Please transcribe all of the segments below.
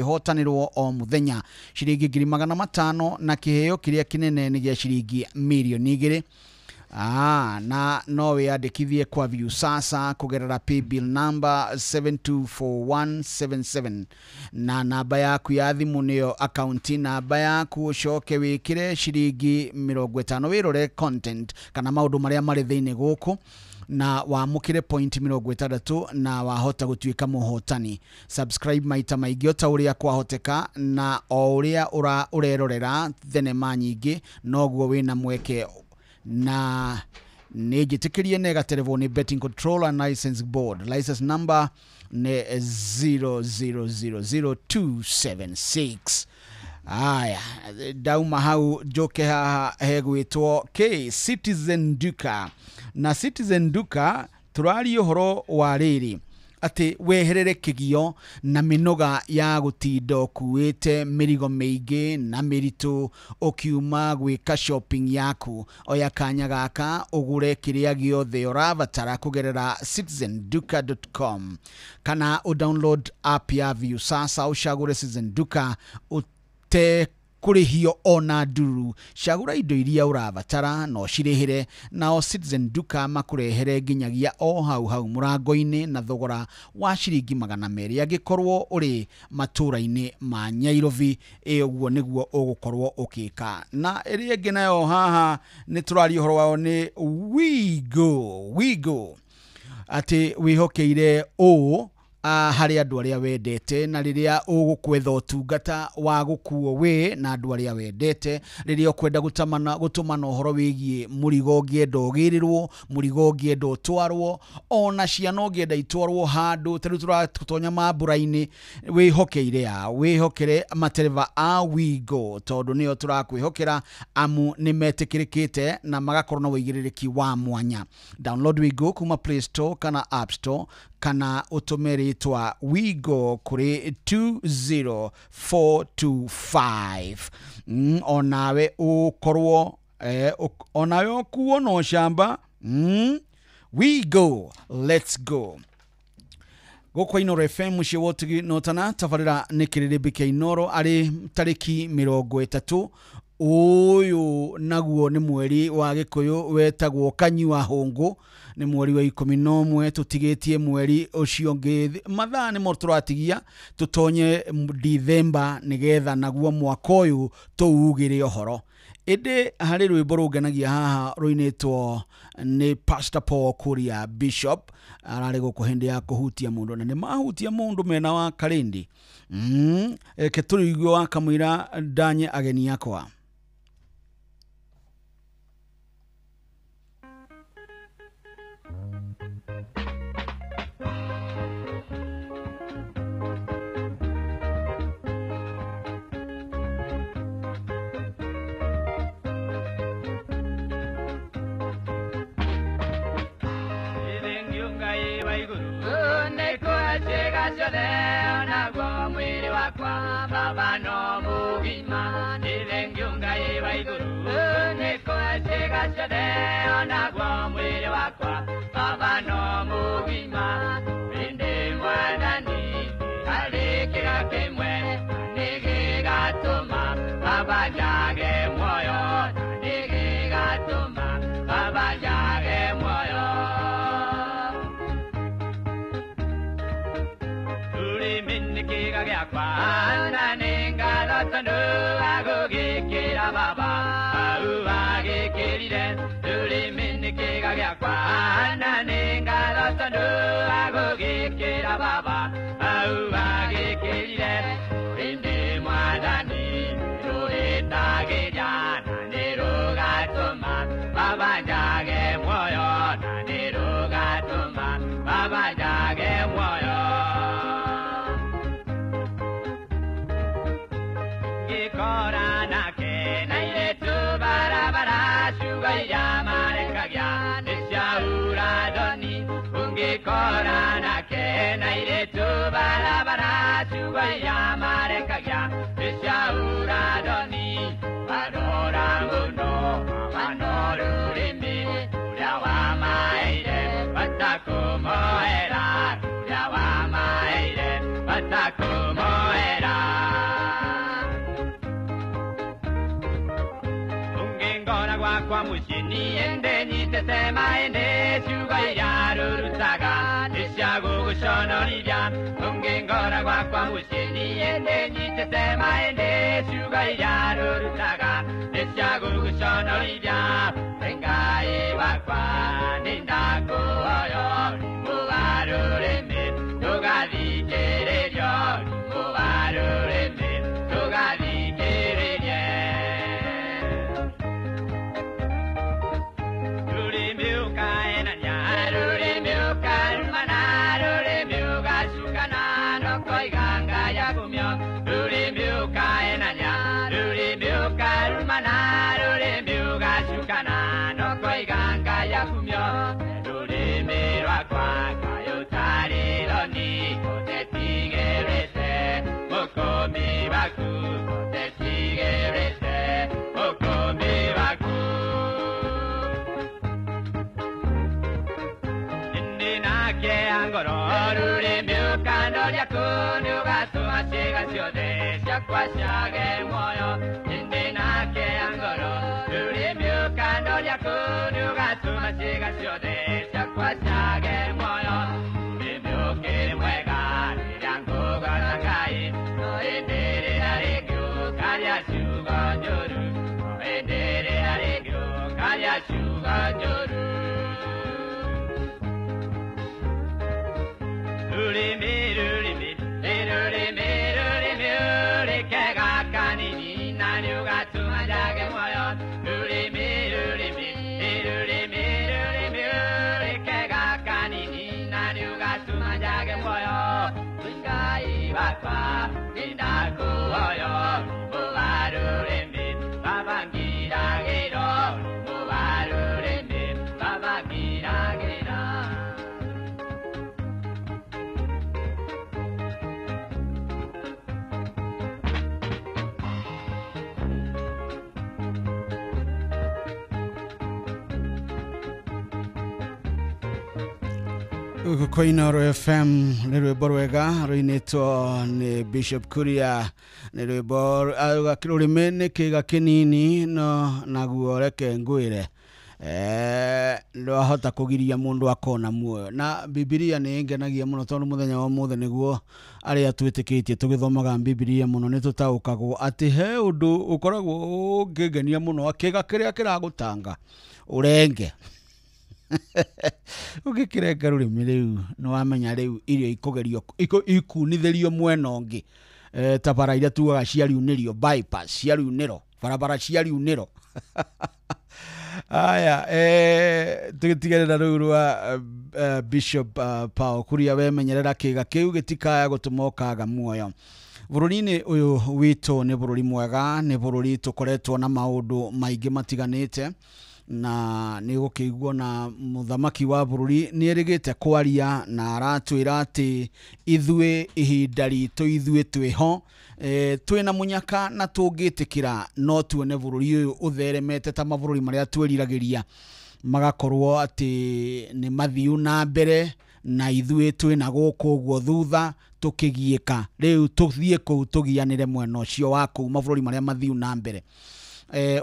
Kwĩhotanĩrwo o mũthenya ciringi 500,000 na kĩheo kĩrĩa kĩnene nĩ gĩa ciringi 2 mirioni. Na no wĩyandĩkithie kwa Viusasa kũgerera paybill number 724177 na namba yaku ya thimũ nĩyo akaunti namba yaku, ũcoke wĩkĩre ciringi 50 wĩrore content kana maũndũ marĩa marĩ thĩinĩ gũkũ na wamũkĩre point 60 na wahota gũtuĩka mũhotani. Subscribe maita maingĩ o ta ũrĩa kwahoteka, na o ũrĩa ũrerorera thenema nyingĩ noguo wĩna mweke. Na nĩ njĩtĩkĩrie nĩ gaterevwo nĩ Betting Control and License Board, license number nĩ 0000276. Aya, ndauma hau njoke haha hegwĩtwo K Citizen Duka, na Citizen Duka tũraria ũhoro wa rĩrĩ atĩ weherere kĩgio na mĩnoga ya gũtinda ũkuĩte mĩrigo mĩingĩ na mĩritũ ũkiuma gwĩka shopping yaku. Oya kanya gaka ũgũre kĩrĩa gĩothe ũrabatara kũgerera citizenduka.com kana ũdownload app ya Viusasa, ũcagũre Citizen Duka ũte kũrĩhio ona nduru. Cagũra indo iria ũrabatara na ũcirĩhĩre, nao Citizen Duka makũrehere nginyagia o hau hau mũrango-inĩ na thogora wa ciringi 200 angĩkorwo ũrĩ matũra-inĩ ma Nyairobi. Ĩ ũguo nĩguo ũgũkorwo ũkĩka. Na ĩrĩa ĩngĩ nayo haha nĩ tũraria ũhoro wao nĩ Wigo. Wigo atĩ wĩhokeire ũũ harĩ andũ arĩa wendete, na rĩrĩa ũgũkwetha ũtungata wa gũkuo wĩ na andũ arĩa wendete, rĩrĩa ũkwenda gũtũmana ũhoro wĩgiĩ mũrigo ũngĩenda ũgĩrĩrwo, mũrigo ũngĩenda ũtwarwo, ona ciana ũngĩenda itwarwo handũ ta rĩu tũratonya mambura-inĩ, wĩhokeire a wĩhokere matereba a Wigo tondũ nĩo tũrakwĩhokera amu nĩ metĩkĩrĩkĩte na magakorwo na ũigĩrĩrĩki wa mwanya. Download Wigo kuma Play Store kana App Store kana ũtũme rĩtwa Wigo kũrĩ 20425. Onawe ũkorwo onawe ũkuo na ũcamba. We go, let's go. Gũkũ Inoro FM mũciĩ wa ũtugi na ũtana, tabarĩra nĩ kĩrĩrĩmbĩ kĩa Inoro arĩ tarĩki 30 ũyũ naguo nĩ mweri wa gĩkũyũ wetagwo kanyua hũngũ, nĩ mweri wa 11. Tũtigĩtie mweri ũcio ũngĩ, mathaa nĩmo tũratigia tũtonye Dithemba nĩgetha naguo mwaka ũyũ tũugĩre ũhoro. Ĩndĩ harĩ rwĩmbo rũngenagia haha rũinĩtwo nĩ Pastor Paul Kuria Bishop, ararĩ gũkũ hĩndĩ ya kũhutia mũndũ na nĩ mahutia mũndũ mena wa Karindi. Reke tũrĩigue wa kamũira ndanye ageni akwa. Onaguo mwĩrĩ wakwa baba no mũgima. Nĩ thengiũ Ngai wa igũrũ nĩ kũhe ciĩga ciothe, onaguo mwĩrĩ wakwa baba no mũgima. Ĩndĩ Mwathani harĩ kĩga kĩmwe nĩ gĩgatũma baba njage muoyo, nĩ gĩgatũma baba njage muoyo. Rũrĩmĩ nĩ kĩga gĩakwa na nĩ ngatho tondũ agũgĩkĩra baba au agĩkĩrire. Rũrĩmĩ nĩ kĩga gĩakwa na nĩ ngatho tondũ agũgĩkĩra baba au agĩkĩrire. Ĩndĩ Mwathani rũrĩtagĩria na nĩ rũgatũma baba njage muoyo, na nĩ rũgatũma baba njage muoyo. Ngĩkora nake na irĩtu barabara, ciugo iria marekagia nĩ cia ura-thoni. Ũngĩkora nake na irĩtu barabara, ciugo iria marekagia nĩ cia ura-thoni. Warora mũno mano rũrĩmĩ ũrĩa wamaheire batakũmoera, ũrĩa wamaheire batakũmoera. Gwakwa mũciĩ niĩ ndenyitĩte maĩ-inĩ ciugo iria rũrutaga nĩ cia gũgũconorithia ũngĩngora gwakwa mũciĩ niĩ ndenyitĩte maĩ-inĩ ciugo iria rũrutaga nĩ cia gũgũconorithia Ngai wakwa nĩ ndakũhoya ũrimũ wa rũrĩmĩ ndũgathikĩrĩrio ũrimũ wa rũrĩmĩ ndũgathikĩrĩrie rũrĩmĩ ũkaenania rũrĩmĩ ũkarumana rũrĩmĩ ũgacukana nokoiga Ngai agumio rũrĩmĩ ũkaenania rũrĩmĩ ũkarumana rũrĩmĩ ũgacukana nokoiga Ngai agumio rũrĩmĩ rwakwa kaĩ ũtarĩ thoni ũtetigĩrĩte mũkũmi waku ũtetigĩrĩte mũkũmi waku Ĩndĩ nake angoro rũrĩmĩ ũkandoria kũ nĩũgatũma ciĩga ciothe ciakwa ciage muoyo Ĩndĩ nake angoro rũrĩmĩ ũkandoria kũ nĩũgatũma ciĩga ciothe ciakwa ciage muoyo Rũrĩmĩ ũkĩrĩ mwega rĩrĩa ngũgooca Ngai no ĩndĩ rĩrĩa rĩngĩ ũkaria ciugo njũru no ĩndĩ rĩrĩa rĩngĩ ũkaria ciugo njũru Rũrĩmĩ rũrĩmĩ rũrĩmĩ rũrĩmĩ ũrĩkega kanini na nĩũgatũma njage muoyo Rũrĩmĩ rũrĩmĩ rũrĩmĩ rũrĩmĩ ũrĩkega kanini na nĩũgatũma njage muoyo Ngai wakwa nĩndakũhoya ũrimũ wa rũrĩmĩ Baba ngiragĩra ũrimũ wa rũrĩmĩ Baba ngiragĩra Koinoro FM nĩ rwĩmbo rwega rũinĩtwo nĩ Bishop Kuria nĩ rwĩmbo rũrĩmĩ nĩ kĩga kĩnini no naguo reke ngwĩre ndwahota kũgiria mũndũ akona muoyo na Bibilia nĩ ĩngenagia mũno tondũ mũthenya wa ũmũthĩ nĩguo arĩa twĩtĩkĩtie tũgĩthomaga Bibilia mũno nĩ tũtaũkagwo atĩ he ũndũ ũkoragwo ũngĩngenia mũno kĩga kĩrĩa kĩragũtanga ũrenge ũngĩkĩrenga rũrĩmĩ rĩu nĩ wamenya rĩu irio ikũgerio ikunithĩrio mwena ũngĩ ta bara iria tugaga cia riunĩrio bypass cia riunĩro barabara cia riunĩro aya tũgĩtigĩrĩra rũu rwa Bishop Paul Kuria wemenyerera kĩga kĩu gĩtikaya gũtũma ũkaga muoyo bũrũri-inĩ ũyũ witũ nĩ bũrũri mwega nĩ bũrũri tũkoretwo na maũndũ maingĩ matiganĩte na nĩ gũkĩiguo na mũthamaki wa bũrũri nĩ erĩgĩte kwaria na aratwĩra atĩ ithuĩ ihinda ritũ ithuĩ twĩho twĩna mũnyaka na tũngĩtĩkĩra no tuone bũrũri ũyũ ũtheremete ta mabũrũri marĩa twĩriragĩria magakorwo atĩ nĩ mathiu na mbere na ithuĩ twĩna gũkũ ũguo thutha tũkĩgiĩka rĩu tũthiĩ kũu tũgianĩre mwena ũcio wa kũu mabũrũri marĩa mathiu na mbere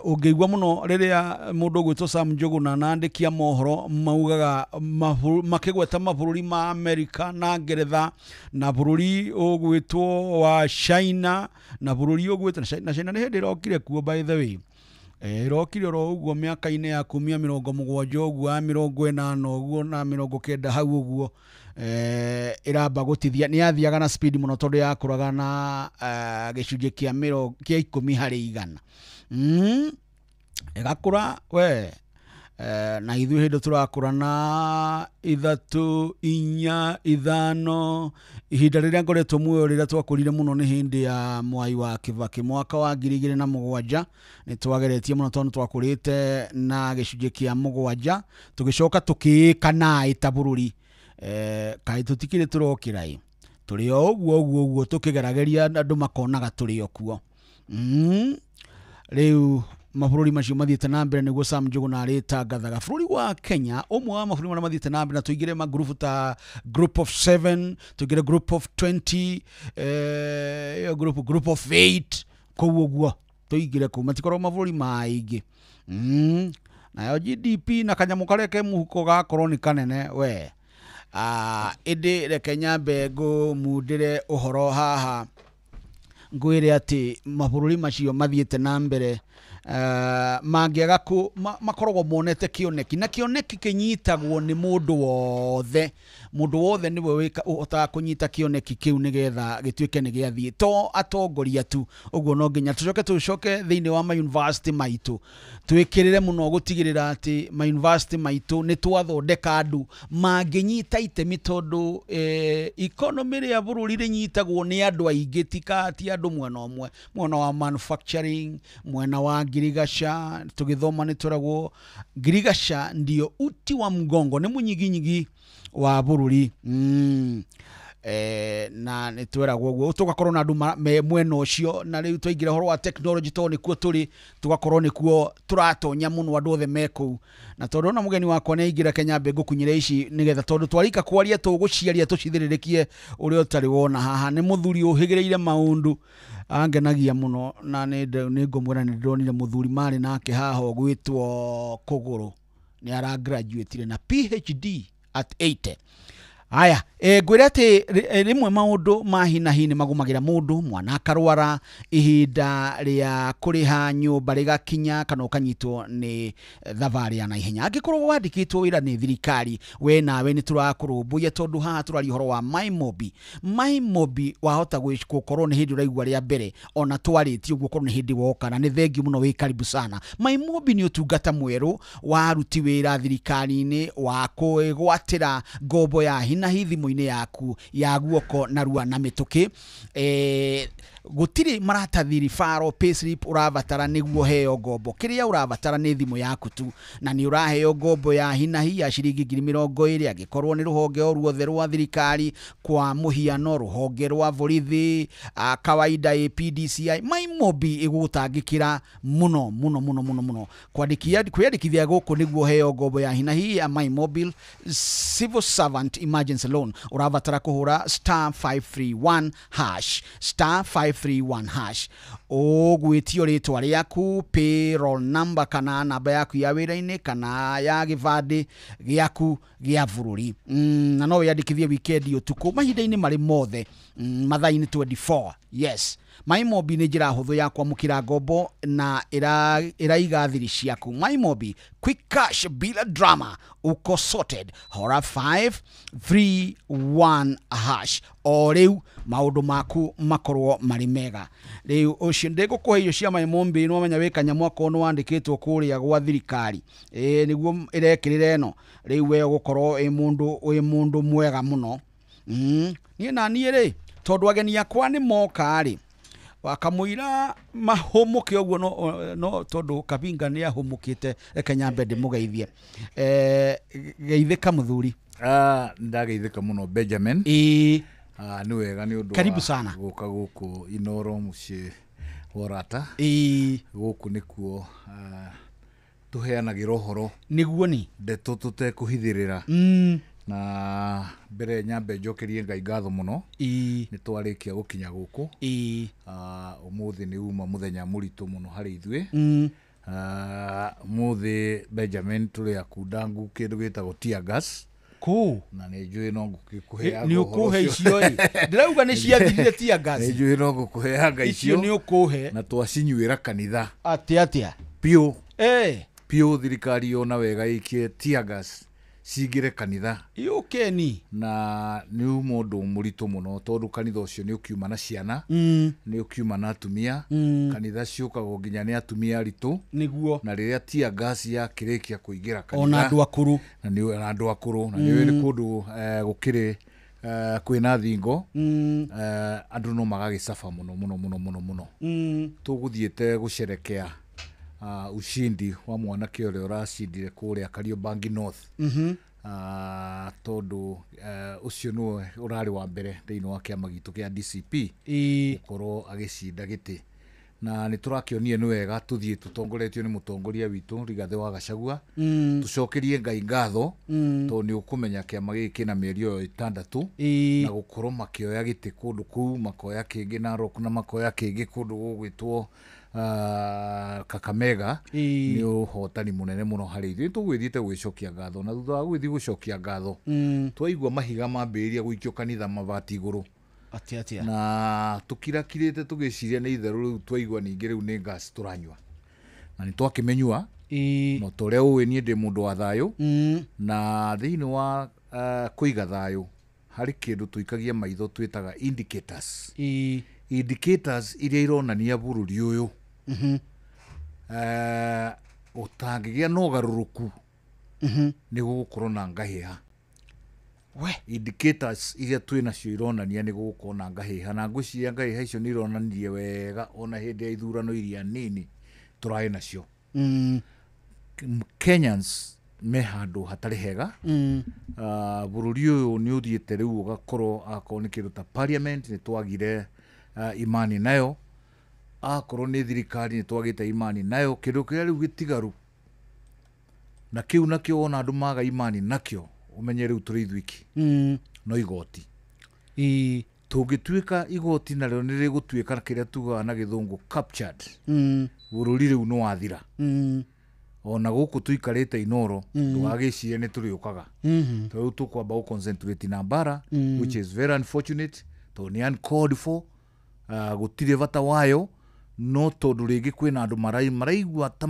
ũngĩigua mũno rĩrĩa mũndũ ũgwĩtwo Sam Njũgũna na andĩki a mohoro maugaga makĩgweta mabũrũri ma Amerika na Ngeretha na bũrũri ũgwĩtwo wa China na bũrũri ũgwĩtwo na China nĩ hĩndĩ ĩrokire kuo by the way ĩrokire oro ũguo mĩaka-inĩ ya kumia 70 ũguo ya 80 ũguo na 90 hau ũguo ĩramba gũtithia nĩ yathiaga na speed mũno tondũ yakũraga na gĩcunjĩ kĩa 10 harĩ igana ĩgakũra we na ithuĩ hĩndĩ tũrakũra na 3 4 5 ihinda rĩrĩa ngoretwo muoyo rĩrĩa twakũrire mũno nĩ hĩndĩ ya Mwai wa Kibaki mwaka wa 2007 nĩ twageretie mũno tondũ twakũrĩte na gĩcunjĩ kĩa 7 tũgĩcoka tũkĩĩka naĩ ta bũrũri kaĩ tũtikĩrĩ tũrokĩra ĩ tũrĩ o ũguo ũguo ũguo tũkĩgerageria andũ makonaga tũrĩ o kuo rĩu mabũrũri macio mathiĩte na mbere nĩguo Sam Njũgũna arĩtangathaga bũrũri wa Kenya ũmwe wa mabũrũri marĩa mathiĩte na mbere na tũingĩre mangurubu ta group of 7 tũingĩre group of 20 group of 8 kũu ũguo tũingĩre kũu matikoragwo mabũrũri maingĩ Nayo GDP na kanyamũ karĩa ke mũhuko gakorwo nĩ kanene we. Ĩndĩ reke nyambe ngũmundĩre ũhoro haha, ngwĩre atĩ mabũrũri macio mathiĩte na mbere mangĩaga makoragwo monete kĩoneki, na kĩoneki kĩnyitagwo nĩ mũndũ wothe. Mũndũ wothe nĩwe ũhotaga kũnyita kĩoneki kĩu nĩgetha gĩtuĩke nĩ gĩathiĩ, to atongoria tu. Ũguo no nginya tũcoke thĩinĩ wa mayunivasĩtĩ maitũ, twĩkĩrĩre mũno gũtigĩrĩra atĩ mayunivasĩtĩ maitũ nĩ twathondeka andũ mangĩnyita itemi, tondũ economy rĩa bũrũri rĩnyitagwo nĩ andũ aingĩ, ti andũ mwena ũmwe, mwena wa manufacturing, mwena wa ngirigaca. Tũgĩthoma nĩ twĩragwo ngirigaca ndio uti wa mgongo, nĩ mũnyiginyigi wa bũrũri. Na nĩ tweragwo ũguo tũgakorwo na andũ me mwena ũcio. Na rĩu twaingĩra ũhoro wa technology, tondũ nĩkuo tũrĩ, tũgakorwo nĩkuo tũratonya mũno, andũ othe me kũu. Na tondũ ona mũgeni wakwa nĩ aingĩra, Kenya mbe ngũkunyĩre ici nĩgetha, tondũ twarika kwaria tũgũciaria tũcithĩrĩrĩkie ũrĩa ũtarĩ wona haha. Nĩ mũthuri ũhĩgĩrĩire maũndũ, angenagia mũno, na nĩ ngũmwĩra nĩ ndĩronire mũthuri marĩ nake haha ũgwĩtwo Kũgũrũ, nĩ aragraduatire na PhD at 80. Aya, ngwĩre atĩ rĩmwe maũndũ ma hi na hi nĩ magũmagĩra mũndũ, mwana akarwara, ihinda rĩa kũrĩha nyũmba rĩgakinya, kana ũkanyitwo nĩ thabarĩ ya naihenya. Angĩkorwo wandĩkĩtwo wĩra nĩ thirikari, we nawe nĩ tũrakũrũmbũiya, tondũ haha tũraria ũhoro wa MyMobi. MyMobi wahota gũkorwo nĩ hĩndĩ ũraigua rĩa mbere, ona twarĩtie ũguo korwo nĩ hĩndĩ woka, na nĩ thengiũ mũno, wĩ karibu sana. MyMobi nĩ ũtungata mwerũ wa aruti wĩra thirikari-inĩ wa kwĩgwatĩra ngombo ya hi na hi thimũ-inĩ yaku ya guoko narua na mĩtũkĩ. Gũtirĩ maratathi, referral, payslip ũrabatara nĩguo heo ngombo. Kĩrĩa ũrabatara nĩ thimũ yaku tu, na nĩ ũraheo ngombo ya hi na hi ya ciringi 20,000, angĩkorwo nĩ rũhonge o ruothe rwa thirikari, kwa mũhiano rũhonge rwa borithi, kawaida APDCI. MyMobi ĩgũgũtangĩkĩra mũno mũno mũno mũno mũno. Kwĩyandĩkithia gũkũ nĩguo heo ngombo ya hi na hi ya MyMobile Civil Servant Emergency Loan, ũrabatara kũhũra *531 hash, *531 hash. Ũgwĩtio rĩtwa rĩaku, payroll number, kana namba yaku ya wĩra-inĩ, kana ya gĩbandĩ gĩaku gĩa bũrũri. Na no wĩyandĩkithie wikendi, ũtukũ, mahinda-inĩ marĩ mothe, mathaa-inĩ 24. Yes, MyMobi nĩ njĩra hũthũ ya kwamũkĩra ngombo na ĩraiga thiri ciaku. MyMobi, quick cash bila drama, uko sorted. Hora 531 hash o rĩu, maũndũ maku makorwo marĩ mega. Rĩu ũcio ndĩgũkũhe irio cia MyMobi, nĩ wamenya wĩ kanyamũ akorwo nĩ wandĩkĩtwo kũrĩa gwa thirikari, ĩĩ nĩguo ĩrekĩrĩra ĩno. Rĩu we ũgũkorwo wĩ mũndũ mwega mũno. Niĩ na niĩ rĩ, tondũ ageni akwa nĩ moka rĩ, wakamũira mahũmũke ũguo, no tondũ Kabinga nĩ ahũmũkĩte, reke nyambe ndĩmũgeithie. Geithĩka mũthuri. Ndageithĩka mũno Benjamin. Ĩĩ. Nĩ wega nĩ ũndũ Karibu sana. Gũka gũkũ Inoro mũciĩ wa ũrata. Ĩĩ. Gũkũ nĩkuo tũheanagĩra ũhoro. Nĩguo ni. Ndeto tũtekũhithĩrĩra. Na mbere nyambe njokerie Ngai ngatho mũno. Ĩĩ. Nĩ twarĩkia gũkinya gũkũ. Ĩĩ. Ũmũthĩ nĩ uma mũthenya mũritũ mũno harĩ ithuĩ. Ũmũthĩ Benjamin tũrĩ akundangu kĩndũ gĩtagwo tear gas. Kũ? Na nĩ njũĩ no ngũkĩkũheaga Nĩ ũhoro ũkũhe ũcio. icio ĩ. Ndĩrauga nĩ ciathirire tear gas. Nĩ njũĩ no ngũkũheaga Icio icio. nĩ ũkũhe. Na twacinyuĩra kanitha. Atĩ atĩa? Piũ. Piũ thirikari yona wega ĩikie tear gas cingĩre kanitha. Yũkeni. Na nĩ uma ũndũ mũritũ mũno, tondũ kanitha ũcio nĩ ũkiuma na ciana, nĩ ũkiuma na atumia. Kanitha ciũkagwo nginya nĩ atumia aritũ. Nĩguo. Na rĩrĩa tear gas yakĩrĩkia kũingĩra kanitha, Ona andũ akũrũ. Na nĩ na andũ akũrũ, na nĩ nĩ kũndũ gũkĩrĩ kwĩna thingo, andũ no magagĩcaba mũno mũno mũno mũno mũno. Tũgũthiĩte gũcerekea ushindi wa mwanake ũrĩa ũracindire kũrĩa Kariobangi North. Tondũ ũcio nĩwe ũrarĩ wa mbere thĩinĩ wa kĩama gitũ kĩa DCP gũkorwo agĩcinda gĩtĩ. Na nĩ tũrakĩonire nĩ wega tũthiĩ tũtongoretio nĩ mũtongoria witũ Rigathĩ wa Gachagua, tũcokerie Ngai ngatho, tondũ nĩ ũkũmenya kĩama gĩkĩ kĩna mĩeri ĩyo 6 na gũkorwo makĩoya gĩtĩ kũndũ kũu, makoya kĩngĩ Narok na makoya kĩngĩ kũndũ gũgwĩtwo Kakamega, nĩ ũhotani mũnene mũno harĩ ithuĩ. Tũgwĩthiĩte gwĩcokia ngatho, na thutha wa gwĩthiĩ gũcokia ngatho twaigua mahiga mambĩrĩria gũikio kanitha mabati igũrũ. Atia Na tũkirakirĩte tũgĩciria nĩ itherũ, rĩu twaigua ningĩ rĩu nĩ gas tũranyua, na nĩ twakĩmenyua. No ta ũrĩa ũĩ niĩ ndĩ mũndũ wa thayũ, na thĩinĩ wa kũiga thayũ harĩ kĩndũ tũikagia maitho twĩtaga indicators. Indicators iria ironania bũrũri ũyũ ũtangĩgĩa na ũgarũrũku nĩ gũgũkorwo na ngahĩha. Indicators iria twĩ nacio ironania nĩ gũgũkorwo na ngahĩha, na ngwĩciria ngahĩha icio nĩ ironanirie wega ona hĩndĩ ya ithurano iria nini tũrarĩ nacio. Kenyans me handũ hatarĩ hega. Bũrũri ũyũ nĩ ũthiĩte rĩu ũgakorwo akorwo nĩ kĩndũ ta parliament nĩ twagire imani nayo, akorwo nĩ thirikari nĩ twagĩte imani nayo. Kĩndũ kĩrĩa rĩu gĩtigaru na kĩu nakĩo wona andũ maga imani nakĩo, ũmenye rĩu tũrĩ ithuiki, no igoti. Tũngĩtuĩka igoti narĩo nĩ rĩgũtuĩka kĩrĩa tugaga na gĩthũngũ captured, bũrũri rĩu nĩ wathira. Ona gũkũ tũikarĩte Inoro ndũgagĩcirie nĩ tũrĩũkaga, tondũ rĩu tũkwamba gũ-concentrate na mbara, which is very unfortunate, tondũ nĩ uncalled for, gũtirĩ bata wayo, no tondũ rĩngĩ kwĩna andũ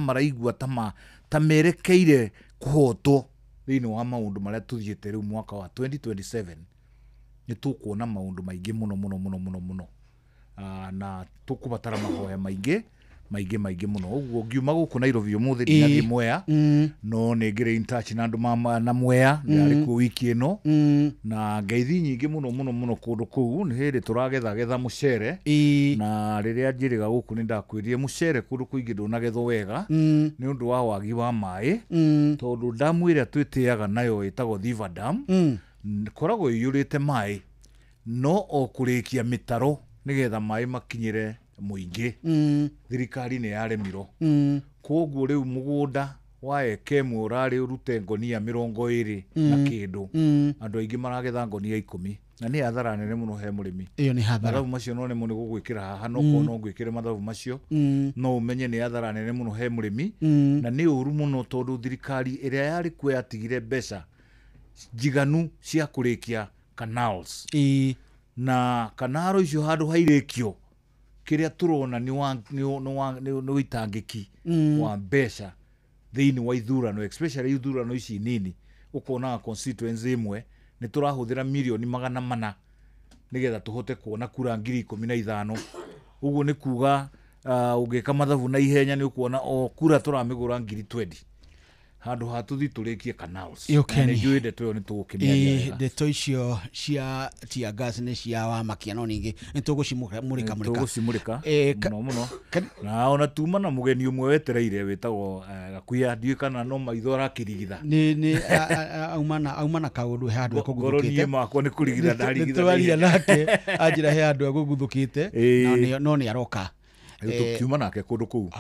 maraigua ta merekeire kũhotwo thĩinĩ wa maũndũ marĩa tũthiĩte rĩu mwaka wa 2027. Nĩ tũkuona maũndũ maingĩ mũno mũno mũno mũno mũno, na tũkũbatara mahoya maingĩ maingĩ maingĩ mũno. Ũguo ngiuma gũkũ Nairobi ũmũthĩ ndinathiĩ Mwea, no nĩ ngĩrĩ in touch na andũ na Mwea, ndĩrarĩ kuo wiki ĩno, na ngeithi nyingĩ mũno mũno mũno kũndũ kũu. Nĩ hĩndĩ tũragethagetha mũcere, na rĩrĩa njĩrĩga gũkũ nĩ ndakwĩrire mũcere kũndũ kũingĩ ndũnagethwo wega nĩ ũndũ wa wagi wa maĩ, tondũ ndamu ĩrĩa twĩtĩaga nayo ĩtagwo Thiva Dam koragwo ĩiyũrĩte maĩ, no o kũrĩkia mĩtaro nĩgetha maĩ makinyĩre mũingĩ, thirikari nĩ yaremirwo. Koguo rĩu mũgũnda wa eka ĩmwe ũrarĩ ũrute ngonia 20 na kĩndũ, andũ aingĩ maragetha ngonia 10, na nĩ hathara nene mũno he mũrĩmi. Ĩyo nĩ hathara. Mathabu macio no nĩmo nĩ gũgwĩkĩra haha, no korwo no ngwĩkĩre mathabu macio, no ũmenye nĩ hathara nene mũno he mũrĩmi, na nĩ ũru mũno tondũ thirikari ĩrĩa yarĩ kuo yatigire mbeca njiganu cia kũrĩkia canals, na kanaro icio handũ hairĩkio kĩrĩa tũrona nĩ ũitangĩki wa mbeca thĩinĩ wa ithurano, especially ithurano ici nini. Ũkonaga constituency ĩmwe nĩ tũrahũthĩra mirioni 400 nĩgetha tũhote kuona kura 15,000. Ũguo nĩ kuga ũngĩka mathabu na ihenya nĩ ũkuona o kura tũramĩgũra 20,000 handũ ha tũthiĩ tũrĩkie canals. Na nĩ njũĩ ndeto ĩyo nĩ tũgũkĩmĩaria wega. Ndeto icio cia tear gas nĩ cia wamakia, no ningĩ nĩ tũgũcimũrĩka mũrĩka. Tũgũcimũrĩka mũno mũno. Na ona tuma na mũgeni ũmwe wetereire wĩtagwo Gakuya, ndiũĩ kana no maitho arakĩrigitha. Nĩ auma na kaũndũ he handũ Ngoro niĩ ekũguthũkĩte. makwa nĩ kũrigitha ndarigitha. Nĩtwaria nake anjĩra he handũ egũguthũkĩte, no nĩ aroka. Rĩu tũkiuma nake kũndũ kũu.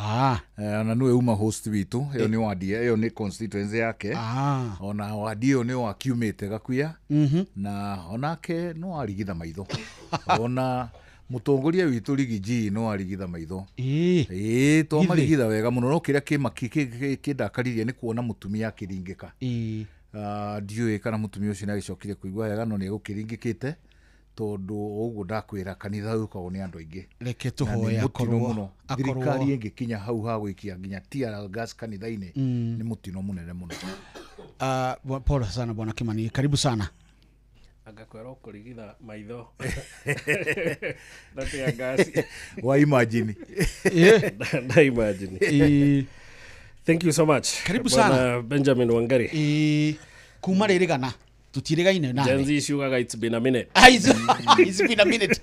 Na nĩwe uma host witũ, ĩyo nĩ wadi, ĩyo nĩ constituency yake. Ona wadi ĩyo nĩyo akiumĩte Gakuya, na onake no arigitha maitho. Ona mũtongoria witũ Riggy G no arigitha maitho. Ĩĩ, twamarigitha wega mũno, no kĩrĩa kĩndakaririe nĩ kuona mũtumia akĩringĩka. Ndiũĩ kana mũtumia ũcio nĩ agĩcokire kũigua wega, no nĩ egũkĩringĩkĩte, tondũ ũguo ndakwĩra kanitha ũkagwo nĩ andũ aingĩ. Reke Na nĩ tũhoe mũtino akorwo mũno. Thirikari ĩngĩkinya hau ha gwĩkia nginya tear gas kanitha-inĩ, nĩ mũtino mũnene mũno. Pole sana Bwana Kimani, karibu sana. Angakwĩra ũkũrigitha maitho na tear gas. Wa imagine. Na imagine. Thank you so much. Karibu Bwana sana. Benjamin Wangari. Kuma rĩrĩ gana tũtirĩgaine nawe. Gen Z ciugaga it's been a minute. It's been a minute.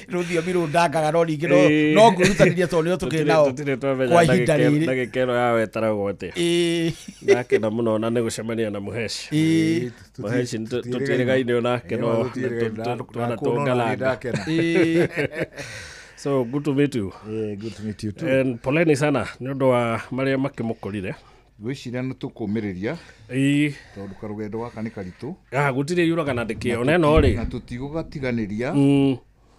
Rũthiomi rũndangaga no ningĩ no ngwĩrutanĩria tondũ nĩo tũkĩrĩ nao Tũtirĩ twamenya kwa ihinda rĩrĩ. ndagĩka ĩno yawe ĩtaragwo atĩa. Ndakena mũno na nĩ gũcemania na Mũheshi. Mũheshi tũtirĩgaine onake no twanatũngalanga. So good to meet you. Yeah, good to meet you too. And poleni sana nĩ ũndũ wa marĩa makĩmũkorire. Ngwĩciria nĩ tũkũmĩrĩria Ĩĩ. tondũ karũgendo gaka nĩ karitũ. Ah, gũtirĩ yuraga na ndĩkĩo ona ĩno rĩ. Na tũtigũgatiganĩria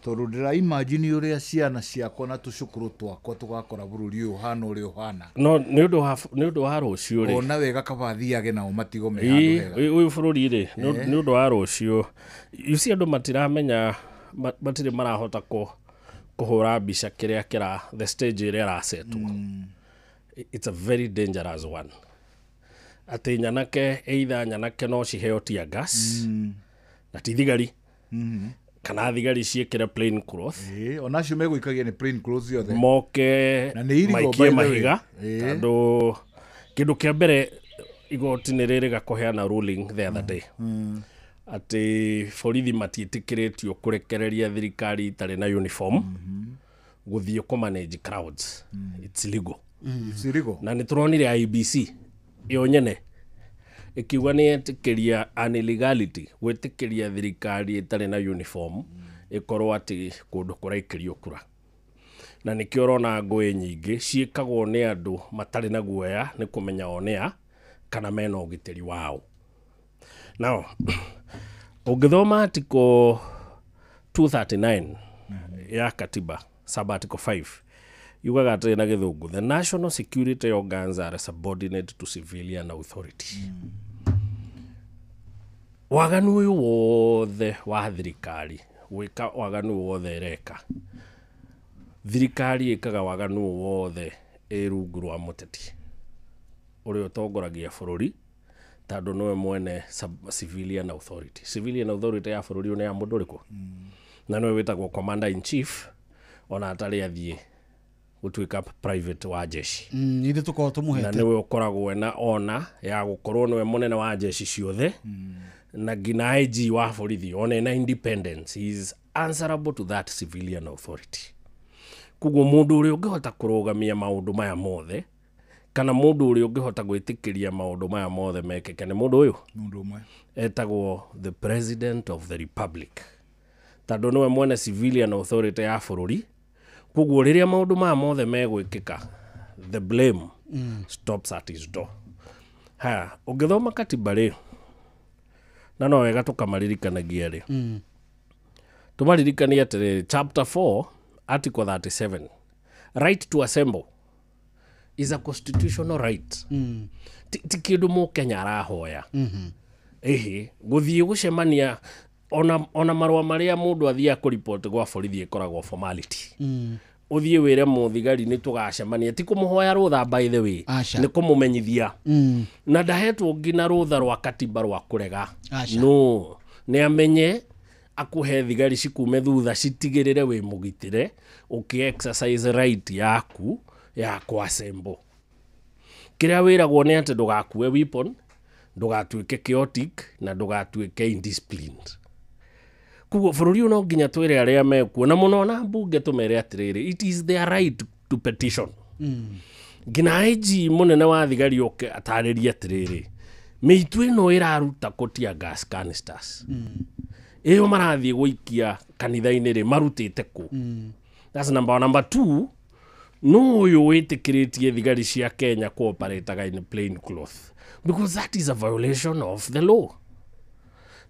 tondũ ndĩra imagine ũrĩa ciana ciakwa na tũcũkũrũ twakwa tũgakora bũrũri ũyũ ũhana ũrĩa ũhana. No nĩ ũndũ wa rũciũ rĩ. Ona wega kaba thiage nao matigo me handũ hega. Ũyũ bũrũri rĩ nĩ ũndũ wa rũciũ. You see andũ matiramenya matirĩ marahota kũhũra mbica kĩrĩa kĩra the stage ĩrĩa ĩrasetwo. It's a very dangerous one. Atĩ nyanake either nyanake no ciheo tear gas na ti thigari kana thigari ciĩkĩre plain cloth. Onacio megũikagia nĩ plain clothes yothe moke maikie mahiga tondũ kĩndũ kĩa mbere igoti nĩ rĩrĩga kũheana ruling the other day atĩ borithi matiĩtĩkĩrĩtio kũrekereria thirikari itarĩ na uniform gũthiĩ kũ manage crowds. It's legal. It's illegal. Na nĩ tũronire IEBC yo nyene ĩkiuga nĩ yetĩkĩria an illegality gwĩtĩkĩria thirikari ĩtarĩ na uniform ĩkorwo atĩ kũndũ kũraikĩrio kura. Na nĩkĩo ũrona ngũĩ nyingĩ ciĩkagwo nĩ andũ matarĩ na guoya nĩ kũmenya o nĩa kana mena ũgitĩri wao. Now ũngĩthoma article 239 ya katiba sub article 5 yugaga atĩrĩ na gĩthũngũ, the national security organs are subordinate to civilian authority. Waganu ũyũ wothe wa thirikari gwĩka waganu wothe ĩreka, thirikari ĩkaga waganu wothe ĩ rungu rwa mũteti ũrĩa ũtongoragia bũrũri tondũ nĩwe mwene civilian authority. Civilian authority ya bũrũri nĩ ya mũndũ ũrĩkũ? Na nĩwe wĩtagwo commander in chief ona atarĩ athiĩ gũtuĩka private wa jeshi. Ithuĩ tũkoragwo tũmũhete. Na nĩwe ũkoragwo na ona ya gũkorwo nĩwe mũnene wa jeshi ciothe na nginya IG wa borithi ona ena independence. He is answerable to that civilian authority. Koguo mũndũ ũrĩa ũngĩhota kũrũgamia maũndũ maya mothe kana mũndũ ũrĩa ũngĩhota gwĩtĩkĩria maũndũ maya mothe mekĩke nĩ mũndũ ũyũ. Mũndũ ũmwe etagwo the president of the republic tondũ nĩwe mwene civilian authority ya bũrũri. Koguo rĩrĩa maũndũ maya mothe megwĩkĩka the blame stops at his door. Haya, ũngĩthoma katiba rĩ, na no wega tũkamaririkanagia rĩ, tũmaririkanie atĩrĩrĩ, chapter 4 article 37, right to assemble is a constitutional right. Ti kĩndũ mũkenya arahoya. Ĩhĩ, gũthiĩ gũcemania ona marũa marĩa mũndũ athiaga kũripoti gwa borithi ĩkoragwo formality. Ũthiĩ wĩre mũthigari nĩ tũgacemania, ti kũmũhoya rũtha by the way, nĩ kũmũmenyithia. Na ndahetwo nginya rũtha rwa katiba rwa kũrega. No, nĩ amenye akũhe thigari cikume thutha citigĩrĩre wĩ mũgitĩre ũkĩ exercise right yaku ya kũassemble. Kĩrĩa wĩragwo nĩ atĩ ndũgakue weapon, ndũgatuĩke chaotic na ndũgatuĩke indisciplined. Koguo bũrũri ũyũ no nginya twĩre arĩa mekuo na mũno na mbunge tũmere atĩrĩrĩ, it is their right to petition. Nginya IG mũnene wa thigari oke atarĩrie atĩrĩrĩ, mĩitũ ĩno ĩraruta kũ tear gas canisters. Ĩyo marathiĩ gũikia kanitha-inĩ rĩ, marutĩte kũ? That's number one. Number two, no ũyũ wĩtĩkĩrĩtie thigari cia Kenya cooperataga in plain cloth because that is a violation of the law.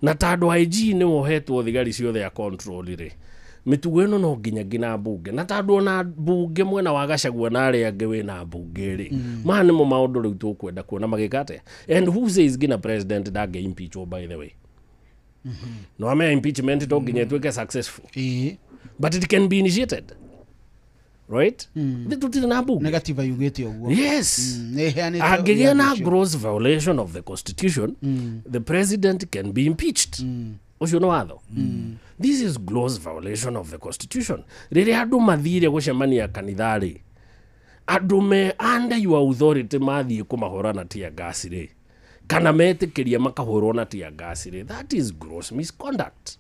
Na tondũ IG nĩ wohetwo thigari ciothe ya control rĩ, mĩtugo ĩno no nginya mbunge. Na tondũ ona mbunge mwena wa Gachagua na arĩa angĩ wĩna mbunge rĩ, maya nĩmo maũndũ rĩu tũkwenda kuona magĩka atĩa. And who says nginya president ndangĩ impeachwo by the way? No ame impeachment to nginya ĩtuĩke successful. But it can be initiated. Right? Tũtirĩ na mbunge. Negative yugĩte ũguo. Yes. Angĩgĩa na gross violation of the constitution, the president can be impeached. Ũcio nĩ watho. This is gross violation of the constitution. Rĩrĩa andũ mathire gũcemania kanitha rĩ, andũ me under your authority mathiĩ kũmahũra na tear gas rĩ, kana metĩkĩria makahũrwo na tear gas rĩ, that is gross misconduct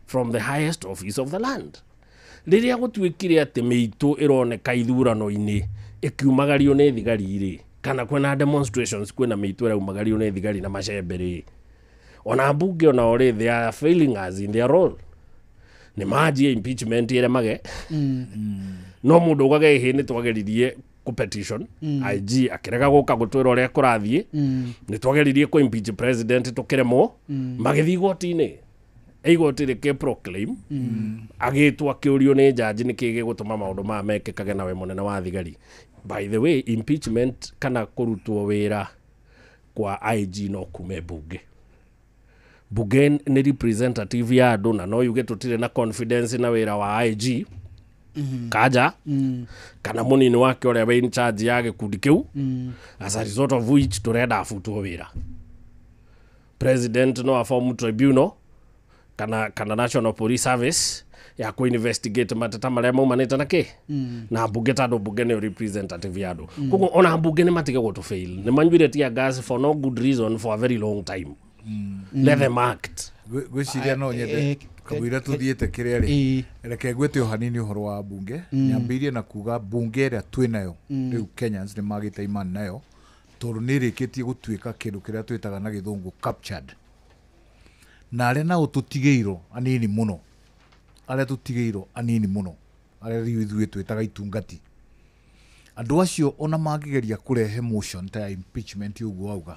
from the highest office of the land. Rĩrĩa gũtuĩkire atĩ mĩitũ ĩroneka ithurano-inĩ ĩkiumagario nĩ thigari rĩ, kana kwĩna demonstrations kwĩna mĩitũ ĩraumagario nĩ thigari na macembe rĩ, ona mbunge onao rĩ, they are failing us in their role. Nĩ manjie impeachment ĩremage. No mũndũ ugage ĩhĩ nĩ twageririe kũ petition IG akĩrega gũka gũtwĩra ũrĩa kũrathiĩ. Nĩ twageririe kũ impeach president tũkĩremwo. Magĩthiĩ igoti-inĩ, igoti rĩkĩ proclaim, agĩtwo akĩũrio nĩ jaji nĩkĩ gĩgũtũma maũndũ maya mekĩkage nawe mũnene wa thigari. By the way, impeachment kana kũrutwo wĩra kwa IG no kume bunge. Bunge nĩ representative ya andũ, na no yuge tũtirĩ na confidence na wĩra wa IG kaja kana mũnini wake ũrĩa wĩ in charge ya gĩkundi kĩu, as a result of which tũrenda abutwo wĩra. President no aform tribunal kana National Police Service ya ku investigate mateta marĩa maumanĩte na kĩ na mbunge, tondũ mbunge nĩyo representative ya andũ. Koguo ona mbunge nĩ matige gũtũ fail, nĩ manyuire tear gas for no good reason for a very long time. Let them act. Ngwĩciria no nyende kamũira tũthiĩte kĩrĩa rĩ, reke ngwĩte o hanini ũhoro wa bunge. Nyambĩrĩrie na kuga bunge ĩrĩa twĩ nayo rĩu, Kenyans nĩ magĩte imani nayo tondũ nĩ ĩrĩkĩtie gũtuĩka kĩndũ kĩrĩa twĩtaga na gĩthũngũ captured, na arĩa nao tũtigĩirwo anini mũno, arĩa tũtigĩirwo anini mũno, arĩa rĩu ithuĩ twĩtaga itungati, andũ acio ona mangĩgeria kũrehe motion ta ya impeachment ũguo wauga,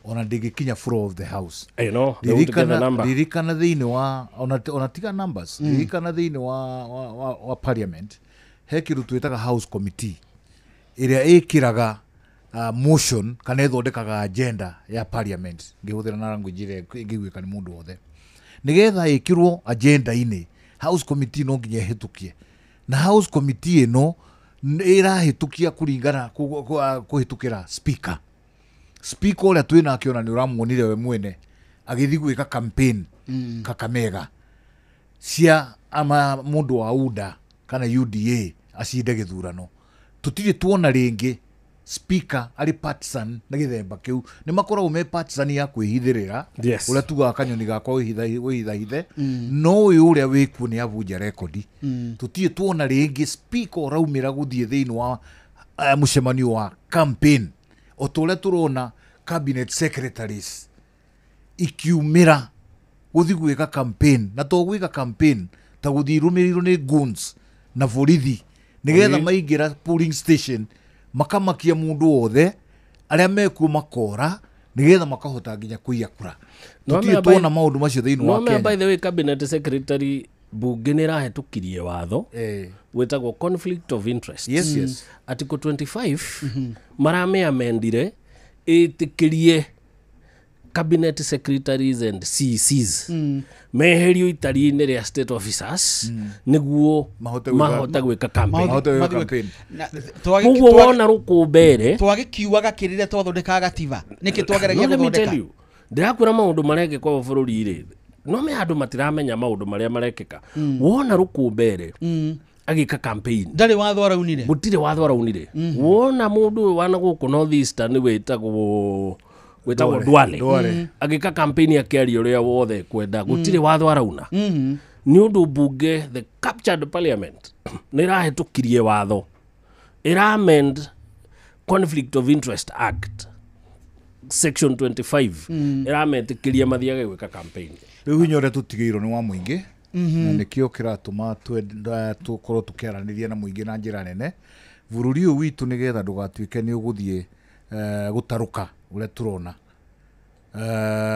ona ndĩngĩkinya floor of the house. You know, they won't get the number. Ririkana thĩinĩ wa ona tiga numbers, ririkana thĩinĩ wa parliament he kĩndũ twĩtaga house committee ĩrĩa ĩkĩraga motion kana ĩthondekaga agenda ya parliament, ngĩhũthĩra na language ĩrĩa ĩngĩiguĩka nĩ mũndũ wothe, nĩgetha ĩkĩrwo agenda-inĩ house committee no nginya ĩhĩtũkie, na house committee ĩno ĩrahĩtũkia kũringana kũhĩtũkĩra speaker. Speaker ũrĩa twĩ nake ona nĩ ũramuonire we mwene agĩthiĩ gwĩka campaign Kakamega cia ama mũndũ wa UDA kana UDA acinde gĩthurano. Tũtirĩ tuona rĩngĩ speaker arĩ partisan na gĩthemba kĩu, nĩ makoragwo me partisan ya kwĩhithĩrĩra, ũrĩa tugaga kanyoni gakwa wĩhithahithe, no ũyũ ũrĩa wĩkuo nĩ abunja rekondi. Tũtirĩ tuona rĩngĩ speaker ũraumĩra gũthiĩ thĩinĩ wa mũcemanio wa campaign o ta ũrĩa tũrona cabinet secretaries ikiumĩra gũthiĩ gwĩka campaign, na to gwĩka campaign ta gũthiĩ irũmĩrĩirwo nĩ goons na borithi nĩgetha maingĩra polling station makamakia mũndũ wothe, arĩa mekuo makora nĩgetha makahota nginya kũiya kura. Tũtirĩ tuona maũndũ macio thĩinĩ wa Kenya. By the way, cabinet secretary bunge nĩ ĩrahĩtũkirie watho wĩtagwo conflict of interest. Yes, yes. Article 25 maramĩamendire ĩtĩkĩrie cabinet secretaries and CECs meherio itari-inĩ rĩa state officers nĩguo mahote gwĩka campaign. Koguo wona rũkũmbere twagĩkiugaga kĩrĩrĩa twathondekaga gatiba, nĩkĩ twageragia gũthondeka? Ndĩrakwĩra maũndũ marekĩka bũrũri-rĩ, no me andũ matiramenya maũndũ marĩa marekĩka. Wona rũkũmbere agĩka campaign, ndarĩ watho araunire, gũtirĩ watho araunire. Wona mũndũ ũyũ wana gũkũ North Eastern wĩtagwo Duale agĩka campaign akĩaria ũrĩa wothe kwenda, gũtirĩ watho arauna. Nĩ ũndũ bunge, the captured parliament, nĩ ĩrahĩtũkirie watho ĩramend Conflict of Interest Act section 25 ĩrametĩkĩria mathiage gwĩka campaign. Rĩu hinya ũrĩa tũtigĩirwo nĩ wa mũingĩ, na nĩkĩo kĩratũma tũkorwo tũkĩaranĩria na mũingĩ na njĩra nene bũrũri ũyũ witũ, nĩgetha ndũgatuĩke nĩ ũgũthiĩ gũtarũka ũrĩa tũrona.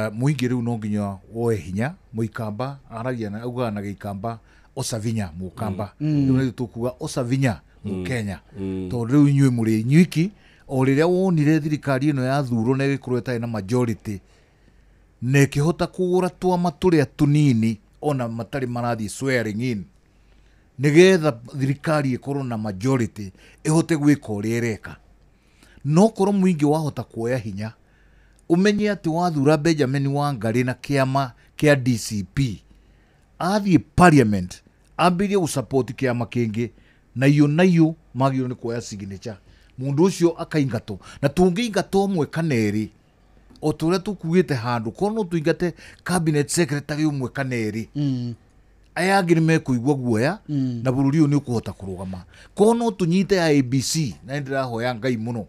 Mũingĩ rĩu no nginya woe hinya. Mũikamba aragia na augaga na gĩikamba oca vinya mũkamba, rĩu nĩ tũkuga oca vinya mũkenya, tondũ rĩu inyuĩ mũrĩ inyuiki. O rĩrĩa wonire thirikari ĩno yathurwo na ĩgĩkorwo ĩtarĩ na majority na ĩkĩhota kũgũra twama tũrĩa tũnini ona matarĩ marathiĩ swearing in, nĩgetha thirikari ĩkorwo na majority ĩhote gwĩka ũrĩa ĩreka. No korwo mũingĩ wahota kuoya hinya, ũmenye atĩ wathura Benjamin Wangari na kĩama kĩa DCP athiĩ parliament ambĩrĩrie gũsupport kĩama kĩngĩ, na iyo magĩrĩirwo nĩ kuoya signature, mũndũ ũcio akaingatwo. Na tũngĩingatwo ũmwe kana erĩ, o ta ũrĩa tũkuĩte handũ, korwo no tũingate cabinet secretary ũmwe kana erĩ, aya angĩ nĩ mekũigua guoya na bũrũri ũyũ nĩ ũkũhota kũrũgama. Korwo no tũnyite IEBC, na nĩ ndĩrahoya Ngai mũno